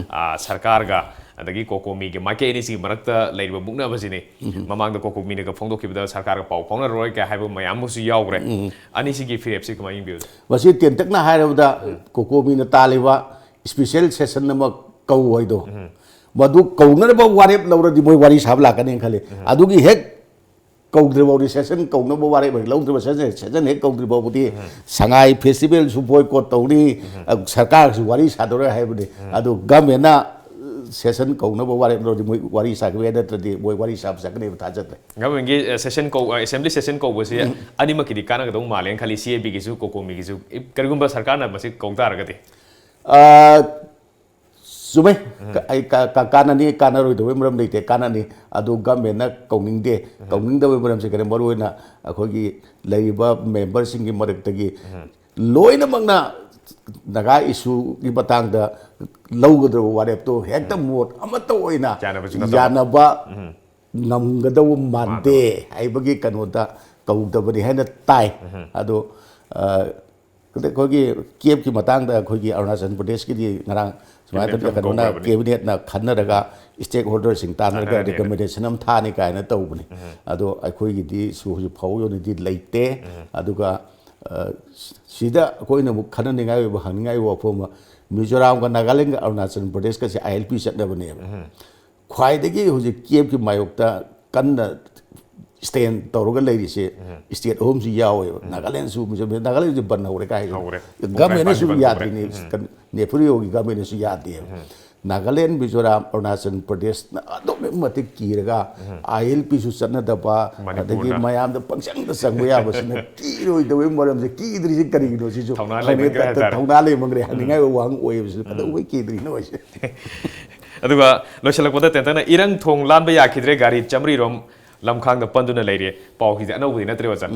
ꯑ, ꯁꯔꯀꯥꯔꯒ ꯑꯗꯒꯤ ꯀꯣꯀꯣꯃꯤꯒꯤ ꯃꯥꯏꯀꯩ ꯑꯅꯤꯁꯤꯒꯤ ꯃꯔꯛꯇ ꯂꯩꯔꯤꯕ ꯃꯨꯛꯅꯕꯁꯤꯅꯤ꯫ ꯃꯃꯥꯡꯗ ꯀꯣꯀꯣꯃꯤꯅꯒ ꯐꯣꯡꯗꯣꯛꯈꯤꯕꯗ ꯁꯔꯀꯥꯔꯒ ꯄꯥꯎ ꯐꯥꯎꯅꯔꯔꯣꯏ ꯀꯥꯏ ꯍꯥꯏꯕ ꯃꯌꯥꯝ ꯑꯃꯁꯨ ꯌꯥꯎꯈ꯭ꯔꯦ꯫ ꯑꯅꯤꯁꯤꯒꯤ ꯐꯤꯔꯦꯞꯁꯤ ꯀꯃꯥꯏꯅ ꯌꯦꯡꯕꯤꯕꯗ? ꯃꯁꯤ ꯇꯦꯟꯇꯛꯅ ꯍꯥꯏꯔꯕꯗ ꯀꯣꯀꯣꯃꯤꯅ ꯇꯥꯜꯂꯤꯕ ꯏꯁꯄꯤꯁꯦꯜ ꯁꯦꯁꯟ ꯑꯃ ꯀꯧ ꯍꯥꯏꯗꯣ, ꯃꯗꯨ ꯀꯧꯅꯅꯕ ꯋꯥꯔꯦꯞ ꯂꯧꯔꯗꯤ ꯃꯣꯏ ꯋꯥꯔꯤ ꯁꯥꯕ ꯂꯥꯛꯀꯅꯤꯅ ꯈꯜꯂꯤ꯫ ꯑꯗꯨꯒꯤ ꯍꯦꯛ ꯀꯧꯗ꯭ꯔꯤꯐꯥꯎꯗꯤ, ꯁꯦꯁꯟ ꯀꯧꯅꯕ ꯋꯥꯔꯦꯞ ꯍꯦꯛ ꯂꯧꯗ꯭ꯔꯤꯕ, ꯁꯦꯁꯟ ꯁꯦꯁꯟ ꯍꯦꯛ ꯀꯧꯗ꯭ꯔꯤ ꯐꯥꯎꯕꯗꯤ ꯁꯉꯥꯏ ꯐꯦꯁꯇꯤꯚꯦꯜꯁꯨ ꯕꯣꯏꯀꯣꯠ ꯇꯧꯅꯤ, ꯁꯔꯀꯥꯔꯁꯨ ꯋꯥꯔꯤ ꯁꯥꯗꯧꯔꯦ ꯍꯥꯏꯕꯅꯤ꯫ ꯑꯗꯨ ꯒꯃꯦꯟꯅ ꯁꯦꯁꯟ ꯀꯧꯅꯕ ꯋꯥꯔꯦꯞ ꯂꯧꯔꯗꯤ ꯃꯣꯏ ꯋꯥꯔꯤ ꯁꯥꯈꯤꯕ ꯌꯥꯏ, ꯅꯠꯇ꯭ꯔꯗꯤ ꯃꯣꯏ ꯋꯥꯔꯤ ꯁꯥꯕ ꯆꯠꯀꯅꯦꯕ ꯊꯥꯖꯗ꯭ꯔꯦ꯫ ꯒꯃꯦꯟꯒꯤ ꯁꯦꯁꯟ ꯀꯧ ꯑꯦꯁꯦꯝꯕ꯭ꯂꯤ ꯁꯦꯁꯟ ꯀꯧꯕꯁꯤ ꯑꯅꯤꯃꯛꯀꯤꯗꯤ ꯀꯥꯟꯅꯒꯗꯧ ꯃꯥꯜꯂꯦꯅ ꯈꯜꯂꯤ, ꯁꯤ ꯑꯦ ꯕꯤꯒꯤꯁꯨ ꯀꯣꯀꯣꯃꯤꯒꯤꯁꯨ꯫ ꯀꯔꯤꯒꯨꯝꯕ ꯁꯔꯀꯥꯔꯅ ꯃꯁꯤ ꯀꯧ ꯇꯥꯔꯒꯗꯤ? ꯑ, ꯆꯨꯝꯃꯦ꯫ ꯑꯩ ꯀꯥꯟꯅꯅꯤ, ꯀꯥꯟꯅꯔꯣꯏꯗꯕꯩ ꯃꯔꯝ ꯂꯩꯇꯦ, ꯀꯥꯟꯅꯅꯤ꯫ ꯑꯗꯨ ꯒꯃꯦꯟꯅ ꯀꯧꯅꯤꯡꯗꯦ꯫ ꯀꯧꯅꯤꯡꯗꯕꯩ ꯃꯔꯝꯁꯦ ꯀꯩꯅꯣ? ꯃꯔꯨꯑꯣꯏꯅ ꯑꯩꯈꯣꯏꯒꯤ ꯂꯩꯔꯤꯕ ꯃꯦꯝꯕꯔꯁꯤꯡꯒꯤ ꯃꯔꯛꯇꯒꯤ ꯂꯣꯏꯅꯃꯛꯅ ꯅꯥꯒꯥ ꯏꯁꯨꯒꯤ ꯃꯇꯥꯡꯗ ꯂꯧꯒꯗꯕ ꯋꯥꯔꯦꯞꯇꯣ ꯍꯦꯛꯇ ꯃꯣꯠ ꯑꯃꯠꯇ ꯑꯣꯏꯅ ꯌꯥꯅꯕ ꯉꯝꯗꯧꯕ ꯃꯥꯟꯗꯦ ꯍꯥꯏꯕꯒꯤ ꯀꯩꯅꯣꯗ ꯀꯧꯗꯕꯅꯤ ꯍꯥꯏꯅ ꯇꯥꯏ꯫ ꯑꯗꯣ, ꯑ, ꯑꯩꯈꯣꯏꯒꯤ ꯀꯦꯞꯀꯤ ꯃꯇꯥꯡꯗ ꯑꯩꯈꯣꯏꯒꯤ ꯑꯔꯨꯅꯥꯆꯜ ꯄ꯭ꯔꯗꯦꯁꯀꯤꯗꯤ ꯉꯔꯥꯡ ꯁꯨꯃꯥꯏꯅ ꯇꯧꯗꯅ ꯀꯩꯅꯣꯅ, ꯀꯦꯕꯤꯅꯦꯠꯅ ꯈꯟꯅꯔꯒ ꯁ꯭ꯇꯦꯛ ꯍꯣꯜꯗꯔꯁꯤꯡ ꯇꯥꯟꯅꯔꯒ ꯔꯤꯀꯃꯦꯟꯗꯦꯁꯟ ꯑꯃ ꯊꯥꯅꯤ ꯀꯥꯏꯅ ꯇꯧꯕꯅꯤ꯫ ꯑꯗꯣ ꯑꯩꯈꯣꯏꯒꯤꯗꯤ ꯁꯨ ꯍꯧꯖꯤꯛ ꯐꯥꯎꯒꯤ ꯑꯣꯏꯅꯗꯤ ꯂꯩꯇꯦ꯫ ꯑꯗꯨꯒ, ꯑ, ꯁꯤꯗ ꯑꯩꯈꯣꯏꯅ ꯑꯃꯨꯛ ꯈꯟꯅꯅꯤꯡꯉꯥꯏ ꯑꯣꯏꯕ, ꯍꯪꯅꯤꯡꯉꯥꯏ ꯑꯣꯏꯕ ꯋꯥꯐꯝ ꯑꯃ, ꯃꯤꯖꯣꯔꯥꯝꯒ ꯅꯥꯒꯥꯂꯦꯟꯒ ꯑꯔꯨꯅꯥꯆꯜ ꯄ꯭ꯔꯗꯦꯁꯀꯁꯦ ꯑꯥꯏ ꯑꯦꯜ ꯄꯤ ꯆꯠꯅꯕꯅꯦꯕ꯫ ꯈ꯭ꯋꯥꯏꯗꯒꯤ ꯍꯧꯖꯤꯛ ꯀꯦꯞꯀꯤ ꯃꯥꯌꯣꯛꯇ ꯀꯟꯅ ꯁ꯭ꯇꯦꯟ ꯇꯧꯔꯒ ꯂꯩꯔꯤꯁꯦ ꯁ꯭ꯇꯦꯠ ꯑꯍꯨꯝꯁꯤ ꯌꯥꯎꯋꯦꯕ꯫ ꯅꯥꯒꯥꯂꯦꯟꯁꯨ, ꯃꯤꯖꯣꯔꯥꯝ, ꯅꯥꯒꯥꯂꯦꯟꯁꯨ ꯕꯟ ꯍꯧꯔꯦ ꯀꯥꯏ ꯍꯥꯏꯁꯦ꯫ ꯍꯧꯔꯦ꯫ ꯒꯃꯦꯟꯅꯁꯨ ꯄꯨꯡꯈꯥꯏ ꯄꯥꯟꯗꯤ ꯕꯟ ꯌꯥꯗ꯭ꯔꯤꯅꯦ꯫ ꯅꯦꯐ꯭ꯔꯤꯌꯣꯒꯤ ꯒꯃꯦꯟꯅꯁꯨ ꯌꯥꯗꯦꯕ꯫ ꯅꯥꯒꯥꯂꯦꯟ, ꯃꯤꯖꯣꯔꯥꯝ, ꯑꯔꯨꯅꯥꯆꯜ ꯄ꯭ꯔꯗꯦꯁꯅ ꯑꯗꯨꯛꯀꯤ ꯃꯇꯤꯛ ꯀꯤꯔꯒ, ꯑꯥꯏ ꯑꯦꯜ ꯄꯤꯁꯨ ꯆꯠꯅꯗꯕ, ꯑꯗꯒꯤ ꯃꯅꯤꯄꯨꯔꯅ꯫ ꯃꯌꯥꯝꯗ ꯄꯪꯆꯪꯗ ꯆꯪꯕ ꯌꯥꯕꯁꯤꯅ ꯀꯤꯔꯣꯏꯗꯕꯒꯤ ꯃꯔꯝꯁꯦ, ꯀꯤꯗ꯭ꯔꯤꯁꯤ ꯀꯔꯤꯒꯤꯅꯣ ꯁꯤꯁꯨ ꯊꯧꯅꯥ ꯍꯪꯅꯤꯡꯉꯥꯏ ꯂꯩꯃꯟꯈ꯭ꯔꯦ ꯇ-, ꯇ-, ꯍꯥꯏꯇꯥꯔꯦ꯫ ꯊꯧꯅꯥ ꯂꯩꯃꯟꯈ꯭ꯔꯦ, ꯍꯪꯅꯤꯡꯉꯥꯏ ꯋꯥꯍꯪ ꯑꯣꯏꯌꯦꯕꯁꯤꯅ꯫ ꯀꯩꯗꯧꯕꯩ ꯀꯤꯗ꯭ꯔꯤꯅꯣ ꯍꯥꯏꯁꯦ? ꯑꯗꯨꯒ ꯂꯣꯏꯁꯤꯜꯂꯛꯄꯗ ꯇꯦꯟꯇꯛꯅ ꯏꯔꯪ ꯊꯣꯡ ꯂꯥꯟꯕ ꯌꯥꯈꯤꯗ꯭ꯔꯦ, ꯒꯥꯔꯤ ꯆꯥꯃꯔꯤꯔꯣꯝ ꯂꯝꯈꯥꯡꯗ ꯄꯟꯗꯨꯅ ꯂꯩꯔꯦ꯫ ꯄꯥꯎꯁꯤꯗꯤ ꯑꯅꯧꯕꯗꯤ ꯅꯠꯇ꯭ꯔꯦ, ꯑꯣꯖꯥ꯫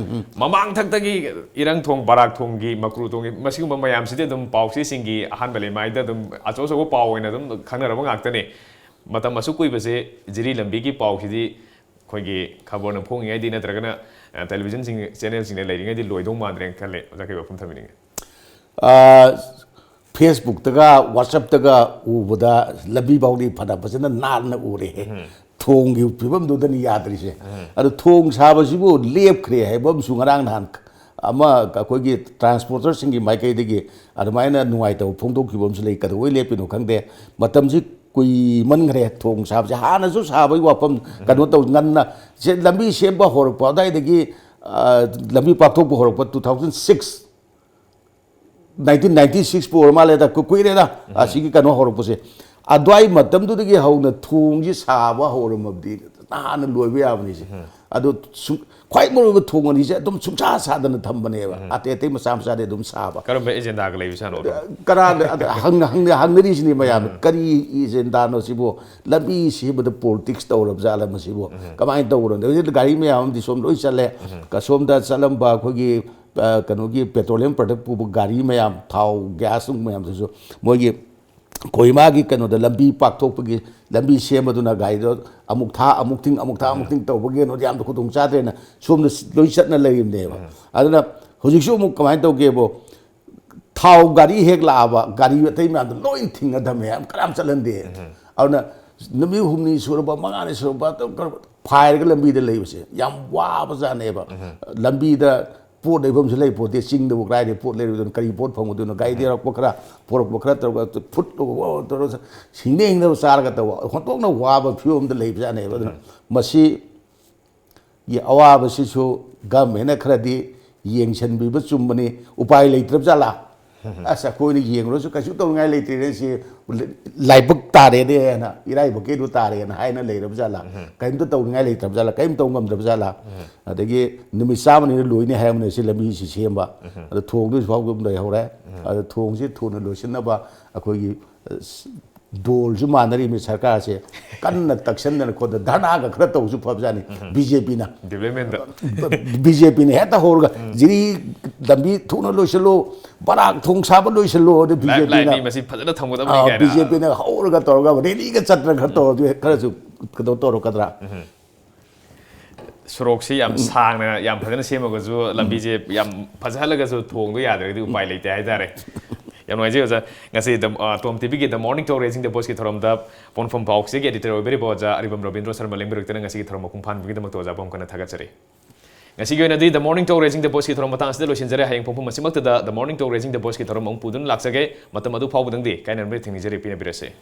ꯃꯃꯥꯡꯊꯛꯇꯒꯤ ꯏꯔꯪ ꯊꯣꯡ, ꯕꯔꯥꯛ ꯊꯣꯡꯒꯤ, ꯃꯀ꯭ꯔꯨ ꯊꯣꯡꯒꯤ, ꯃꯁꯤꯒꯨꯝꯕ ꯃꯌꯥꯝꯁꯤꯗꯤ ꯑꯗꯨꯝ ꯄꯥꯎꯆꯦꯁꯤꯡꯒꯤ ꯑꯍꯥꯟꯕ ꯂꯩꯃꯥꯏꯗ ꯑꯗꯨꯝ ꯑꯆꯧ ꯑꯆꯧꯕ ꯄꯥꯎ ꯑꯣꯏꯅ ꯑꯗꯨꯝ ꯈꯪꯅꯔꯕ ꯉꯥꯛꯇꯅꯤ꯫ ꯃꯇꯝ ꯑꯁꯨꯛ ꯀꯨꯏꯕꯁꯦ ꯖꯤꯔꯤ ꯂꯝꯕꯤꯒꯤ ꯄꯥꯎꯁꯤꯗꯤ ꯑꯩꯈꯣꯏꯒꯤ ꯈꯕꯔꯅ ꯐꯣꯡꯉꯤꯉꯩꯗꯤ ꯅꯠꯇ꯭ꯔꯒꯅ, ꯑ, ꯇꯦꯂꯤꯚꯤꯖꯟꯁꯤꯡ ꯆꯦꯅꯦꯜꯁꯤꯡꯅ ꯂꯩꯔꯤꯉꯩꯗꯤ ꯂꯣꯏꯗꯧ ꯃꯥꯟꯗ꯭ꯔꯦꯅ ꯈꯜꯂꯦ꯫ ꯑꯣꯖꯥ, ꯀꯩ ꯋꯥꯐꯝ ꯊꯝꯕꯤꯅꯤꯡꯉꯤ? ꯑ, ꯐꯦꯁꯕꯨꯛꯇꯒ ꯋꯥꯆꯞꯇꯒ ꯎꯕꯗ ꯂꯝꯕꯤ ꯐꯥꯎꯗꯤ ꯐꯅ ꯐꯖꯅ ꯅꯥꯟꯅ ꯎꯔꯦ꯫ ꯊꯣꯡꯒꯤ ꯐꯤꯕꯝꯗꯨꯗꯅꯤ ꯌꯥꯗ꯭ꯔꯤꯁꯦ꯫ ꯑꯗꯣ ꯊꯣꯡ ꯁꯥꯕꯁꯤꯕꯨ ꯂꯦꯞꯈ꯭ꯔꯦ ꯍꯥꯏꯕ ꯑꯃꯁꯨ ꯉꯔꯥꯡ ꯅꯍꯥꯟ ꯑꯃ ꯑꯩꯈꯣꯏꯒꯤ ꯇ꯭ꯔꯥꯟꯁꯄꯣꯔꯇꯔꯁꯤꯡꯒꯤ ꯃꯥꯏꯀꯩꯗꯒꯤ ꯑꯗꯨꯃꯥꯏꯅ ꯅꯨꯡꯉꯥꯏꯇꯕ ꯐꯣꯡꯗꯣꯛꯈꯤꯕ ꯑꯃꯁꯨ ꯂꯩ꯫ ꯀꯩꯗꯧꯕꯩ ꯂꯦꯞꯄꯤꯅꯣ ꯈꯪꯗꯦ꯫ ꯃꯇꯝꯁꯤ ꯀꯨꯏꯃꯟꯈ꯭ꯔꯦ ꯊꯣꯡ ꯁꯥꯕꯁꯦ꯫ ꯍꯥꯟꯅꯁꯨ ꯁꯥꯕꯒꯤ ꯋꯥꯐꯝ ꯀꯩꯅꯣ ꯇꯧ, ꯉꯟꯅ ꯁꯦ-, ꯂꯝꯕꯤ ꯁꯦꯝꯕ ꯍꯧꯔꯛꯄ ꯑꯗꯨꯋꯥꯏꯗꯒꯤ, ꯑ, ꯂꯝꯕꯤ ꯄꯥꯛꯊꯣꯛꯄ ꯍꯧꯔꯛꯄ two thousand six, nineteen ninety six ꯄꯨ ꯑꯣꯏꯔ ꯃꯥꯜꯂꯦꯗ, ꯀꯨ-, ꯀꯨꯏꯔꯦꯗ ꯑꯁꯤꯒꯤ ꯀꯩꯅꯣ ꯍꯧꯔꯛꯄꯁꯦ꯫ ꯑꯗꯨꯋꯥꯏ ꯃꯇꯝꯗꯨꯗꯒꯤ ꯍꯧꯅ ꯊꯣꯡꯁꯤ ꯁꯥꯕ ꯍꯧꯔꯝꯃꯕꯗꯤ ꯅꯍꯥꯟꯅ ꯂꯣꯏꯕ ꯌꯥꯕꯅꯤꯁꯦ꯫ ꯑꯗꯣ ꯁꯨꯝ ꯈ꯭ꯋꯥꯏ ꯃꯔꯨꯑꯣꯏꯕ ꯊꯣꯡ ꯑꯅꯤꯁꯦ ꯑꯗꯨꯝ ꯁꯨꯡꯁꯥ ꯁꯥꯗꯅ ꯊꯝꯕꯅꯦꯕ꯫ ꯑꯇꯩ ꯑꯇꯩ ꯃꯆꯥ ꯃꯆꯥꯗꯤ ꯑꯗꯨꯝ ꯁꯥꯕ꯫ ꯀꯔꯝꯕ ꯑꯦꯖꯦꯟꯗꯥꯒ ꯂꯩꯕꯖꯥꯠꯅꯣ ꯑꯗꯣ? ꯀꯅꯥꯅ ꯑꯗ ꯍꯪꯅ-, ꯍꯪꯅ-, ꯍꯪꯅꯔꯤꯁꯤꯅꯤ ꯃꯌꯥꯝꯅ, "ꯀꯔꯤ ꯑꯦꯖꯦꯟꯗꯥꯅꯣ ꯁꯤꯕꯨ? ꯂꯝꯕꯤ ꯁꯦꯝꯕꯗ ꯄꯣꯂꯤꯇꯤꯛꯁ ꯇꯧꯔꯕ ꯖꯥꯠꯂ ꯃꯁꯤꯕꯨ? ꯀꯃꯥꯏꯅ ꯇꯧꯕꯅꯣ?" ꯍꯧꯖꯤꯛ ꯒꯥꯔꯤ ꯃꯌꯥꯝ ꯑꯃꯗꯤ ꯁꯣꯝ ꯂꯣꯏ ꯆꯠꯂꯦ꯫ ꯀ-, ꯁꯣꯝꯗ ꯆꯠꯂꯝꯕ ꯑꯩꯈꯣꯏꯒꯤ, ꯑ, ꯀꯩꯅꯣꯒꯤ ꯄꯦꯇ꯭ꯔꯣꯂꯤꯌꯝ ꯄ꯭ꯔꯗꯛ ꯄꯨꯕ ꯒꯥꯔꯤ ꯃꯌꯥꯝ, ꯊꯥꯎ, ꯒ꯭ꯌꯥꯁ ꯅꯨꯡ ꯃꯌꯥꯝꯗꯨꯁꯨ ꯃꯣꯏꯒꯤ ꯀꯣꯍꯤꯃꯥꯒꯤ ꯀꯩꯅꯣꯗ ꯂꯝꯕꯤ ꯄꯥꯛꯊꯣꯛꯄꯒꯤ ꯂꯝꯕꯤ ꯁꯦꯝꯕꯗꯨꯅ ꯒꯥꯔꯤꯗꯣ ꯑꯃꯨꯛ ꯊꯥ ꯑꯃꯨꯛ ꯊꯤꯡ, ꯑꯃꯨꯛ ꯊꯥ ꯑꯃꯨꯛ ꯊꯤꯡ ꯇꯧꯕꯒꯤ ꯀꯩꯅꯣꯗꯤ ꯌꯥꯝꯅ ꯈꯨꯗꯣꯡ ꯆꯥꯗ꯭ꯔꯦꯅ ꯁꯣꯝꯗ ꯁꯤ-, ꯂꯣꯏ ꯆꯠꯅ ꯂꯩꯔꯤꯕꯅꯦꯕ꯫ ꯑꯗꯨꯅ ꯍꯧꯖꯤꯛꯁꯨ ꯑꯃꯨꯛ ꯀꯃꯥꯏꯅ ꯇꯧꯒꯦꯕꯨ, ꯊꯥꯎ ꯒꯥꯔꯤ ꯍꯦꯛ ꯂꯥꯛꯑꯕ, ꯒꯥꯔꯤ ꯑꯇꯩ ꯃꯌꯥꯝꯗꯣ ꯂꯣꯏ ꯊꯤꯡꯉ ꯊꯝꯃꯦ, ꯌꯥꯝ ꯀꯅꯥꯝ ꯆꯠꯍꯟꯗꯦ꯫ ꯑꯗꯨꯅ ꯅꯨꯃꯤꯠ ꯍꯨꯝꯅꯤ ꯁꯨꯔꯕ, ꯃꯉꯥꯅꯤ ꯁꯨꯔꯕ, ꯑꯗꯨꯝ ꯀꯩꯅꯣ ꯐꯥꯏꯔꯒ ꯂꯝꯕꯤꯗ ꯂꯩꯕꯁꯦ ꯌꯥꯝ ꯋꯥꯕꯖꯥꯠꯅꯦꯕ꯫ ꯂꯝꯕꯤꯗ ꯄꯣꯠ ꯂꯩꯐꯝꯁꯨ ꯂꯩ ꯄꯣꯠꯇꯦ, ꯆꯤꯡꯗꯕꯨ ꯀꯗꯥꯏꯗꯒꯤ ꯄꯣꯠ ꯂꯩꯔꯨꯗꯣꯏꯅꯣ, ꯀꯔꯤ ꯄꯣꯠ ꯐꯪꯉꯨꯗꯣꯏꯅꯣ? ꯒꯥꯔꯤꯗ ꯌꯥꯔꯛꯄ ꯈꯔ, ꯄꯣꯔꯛꯄ ꯈꯔ ꯇꯧꯔꯒ ꯐꯨꯠ ꯇꯧꯔꯒ ꯍꯤꯡꯅ ꯍꯤꯡꯅꯕ ꯆꯥꯔꯒ ꯇꯧꯕ, ꯍꯣꯟꯇꯣꯛꯅ ꯋꯥꯕ ꯐꯤꯕꯝꯗ ꯂꯩꯕꯖꯥꯠꯅꯦꯕ꯫ ꯑꯗꯨꯅ ꯃꯁꯤ ꯒꯤ ꯑꯋꯥꯕꯁꯤꯁꯨ ꯒꯃꯦꯟꯅ ꯈꯔꯗꯤ ꯌꯦꯡꯁꯤꯟꯕꯤꯕ ꯆꯨꯝꯕꯅꯤ꯫ ꯎꯄꯥꯏ ꯂꯩꯇ꯭ꯔꯕ ꯖꯥꯠꯂꯥ? ꯑꯁ, ꯑꯩꯈꯣꯏꯅ ꯌꯦꯡꯂꯨꯔꯁꯨ ꯀꯩꯁꯨ ꯇꯧꯅꯤꯡꯉꯥꯏ ꯂꯩꯇ꯭ꯔꯦꯅꯦ, ꯁꯤ ꯂꯥꯏꯕꯛ ꯇꯥꯔꯦꯅꯦꯅ, ꯏꯔꯥꯏꯕꯛꯀꯤꯗꯨ ꯇꯥꯔꯦꯅ ꯍꯥꯏꯅ ꯂꯩꯔꯕ ꯖꯥꯠꯂꯥ? ꯀꯔꯤꯝꯇ ꯇꯧꯅꯤꯡꯉꯥꯏ ꯂꯩꯇ꯭ꯔꯕ ꯖꯥꯠꯂꯥ? ꯀꯔꯤꯝ ꯇꯧ ꯉꯝꯗ꯭ꯔꯕ ꯖꯥꯠꯂꯥ? ꯑꯗꯒꯤ ꯅꯨꯃꯤꯠ ꯆꯥꯝꯃꯅꯤꯅ ꯂꯣꯏꯅꯤ ꯍꯥꯏꯔꯝꯕꯅꯦ ꯁꯤ ꯂꯝꯕꯤꯁꯤ ꯁꯦꯝꯕ꯫ ꯑꯗꯣ ꯊꯣꯡꯗꯨ ꯍꯧꯖꯤꯛ ꯐꯥꯎꯕ ꯑꯗꯨꯝ ꯂꯩꯍꯧꯔꯦ꯫ ꯑꯗꯣ ꯊꯣꯡꯁꯤ ꯊꯨꯅ ꯂꯣꯏꯁꯤꯟꯅꯕ ꯑꯩꯈꯣꯏꯒꯤ, ꯑ, ꯗꯣꯜꯁꯨ ꯃꯥꯟꯅꯔꯤꯕꯅꯤ ꯁꯔꯀꯥꯔꯁꯦ꯫ ꯀꯟꯅ ꯇꯛꯁꯟꯗꯅ ꯈꯣꯠꯇꯅ ꯙꯔꯅꯥꯒ ꯈꯔ ꯇꯧꯕꯁꯨ ꯐꯕꯖꯥꯠꯅꯤ꯫ ꯕꯤ ꯖꯦ ꯄꯤꯅ, ꯗꯤꯕ꯭ꯂꯞꯃꯦꯟꯗ꯫ ꯕꯤ ꯖꯦ ꯄꯤꯅ ꯍꯦꯛꯇ ꯍꯧꯔꯒ, "ꯖꯤꯔꯤ ꯂꯝꯕꯤ ꯊꯨꯅ ꯂꯣꯏꯁꯤꯜꯂꯨ, ꯕꯔꯥꯛ ꯊꯣꯡ ꯁꯥꯕ ꯂꯣꯏꯁꯤꯜꯂꯨ", ꯑꯗꯨ ꯂꯥꯏꯐ ꯕꯤ ꯖꯦ ꯄꯤꯅ, ꯂꯥꯏꯟꯅꯤ, ꯃꯁꯤ ꯐꯖꯅ ꯊꯝꯒꯗꯕꯅꯤ ꯑꯥ, ꯀꯥꯏꯅ꯫ ꯕꯤ ꯖꯦ ꯄꯤꯅ ꯍꯧꯔꯒ ꯇꯧꯔꯒ ꯔꯦꯂꯤꯒ ꯆꯠꯇꯅ ꯈꯔ ꯇꯧꯔꯗꯤ ꯈꯔꯁꯨ ꯀꯩꯅꯣ ꯇꯧꯔꯛꯀꯗ꯭ꯔꯥ? ꯁꯣꯔꯣꯛꯁꯤ ꯌꯥꯝ ꯁꯥꯡꯅ, ꯌꯥꯝ ꯐꯖꯅ ꯁꯦꯝꯃꯒꯁꯨ, ꯂꯝꯕꯤꯁꯦ ꯌꯥꯝ ꯐꯖꯍꯜꯂꯒꯁꯨ ꯊꯣꯡꯗꯣ ꯌꯥꯗ꯭ꯔꯒꯗꯤ ꯎꯄꯥꯏ ꯂꯩꯇꯦ ꯍꯥꯏꯇꯥꯔꯦ꯫ ꯌꯥꯝ ꯅꯨꯡꯉꯥꯏꯖꯩ ꯑꯣꯖꯥ꯫ ꯉꯁꯤ ꯗ-, ꯑ, ꯇꯣꯝ ꯇꯤ ꯚꯤꯒꯤ The Morning Talk Raising the Voiceꯀꯤ ꯊꯧꯔꯝꯗ ꯄꯣꯟꯐꯝ ꯄꯥꯎꯆꯦꯒꯤ editor ꯑꯣꯏꯕꯤꯔꯤꯕ ꯑꯣꯖꯥ ꯑꯔꯤꯕꯝ ꯔꯕꯤꯟꯗ꯭ꯔꯣ ꯁꯔꯃ ꯂꯦꯡꯕꯤꯔꯛꯇꯅ ꯉꯁꯤꯒꯤ ꯊꯧꯔꯝ ꯃꯄꯨꯡ ꯐꯥꯍꯟꯕꯒꯤꯗꯃꯛꯇ ꯑꯣꯖꯥꯕꯨ ꯑꯃꯨꯛ ꯍꯟꯅ ꯊꯥꯒꯠꯆꯔꯤ꯫ ꯉꯁꯤꯒꯤ ꯑꯣꯏꯅꯗꯤ The Morning Talk Raising the Voiceꯀꯤ ꯊꯧꯔꯝ ꯃꯇꯥꯡ ꯑꯁꯤꯗ ꯂꯣꯏꯁꯤꯟꯖꯔꯦ꯫ ꯍꯌꯦꯡ ꯄꯨꯡ ꯑꯍꯨꯝ ꯑꯁꯤꯃꯛꯇꯗ The Morning Talk Raising the Voiceꯀꯤ ꯊꯧꯔꯝ ꯑꯃꯨꯛ ꯄꯨꯗꯨꯅ ꯂꯥꯛꯆꯒꯦ꯫ ꯃꯇꯝ ꯑꯗꯨ ꯐꯥꯎꯕꯗꯪꯗꯤ ꯀꯥꯏꯅꯔꯝꯕꯗ ꯊꯦꯡꯅꯖꯔꯤ, ꯄꯤꯅꯕꯤꯔꯁꯦ꯫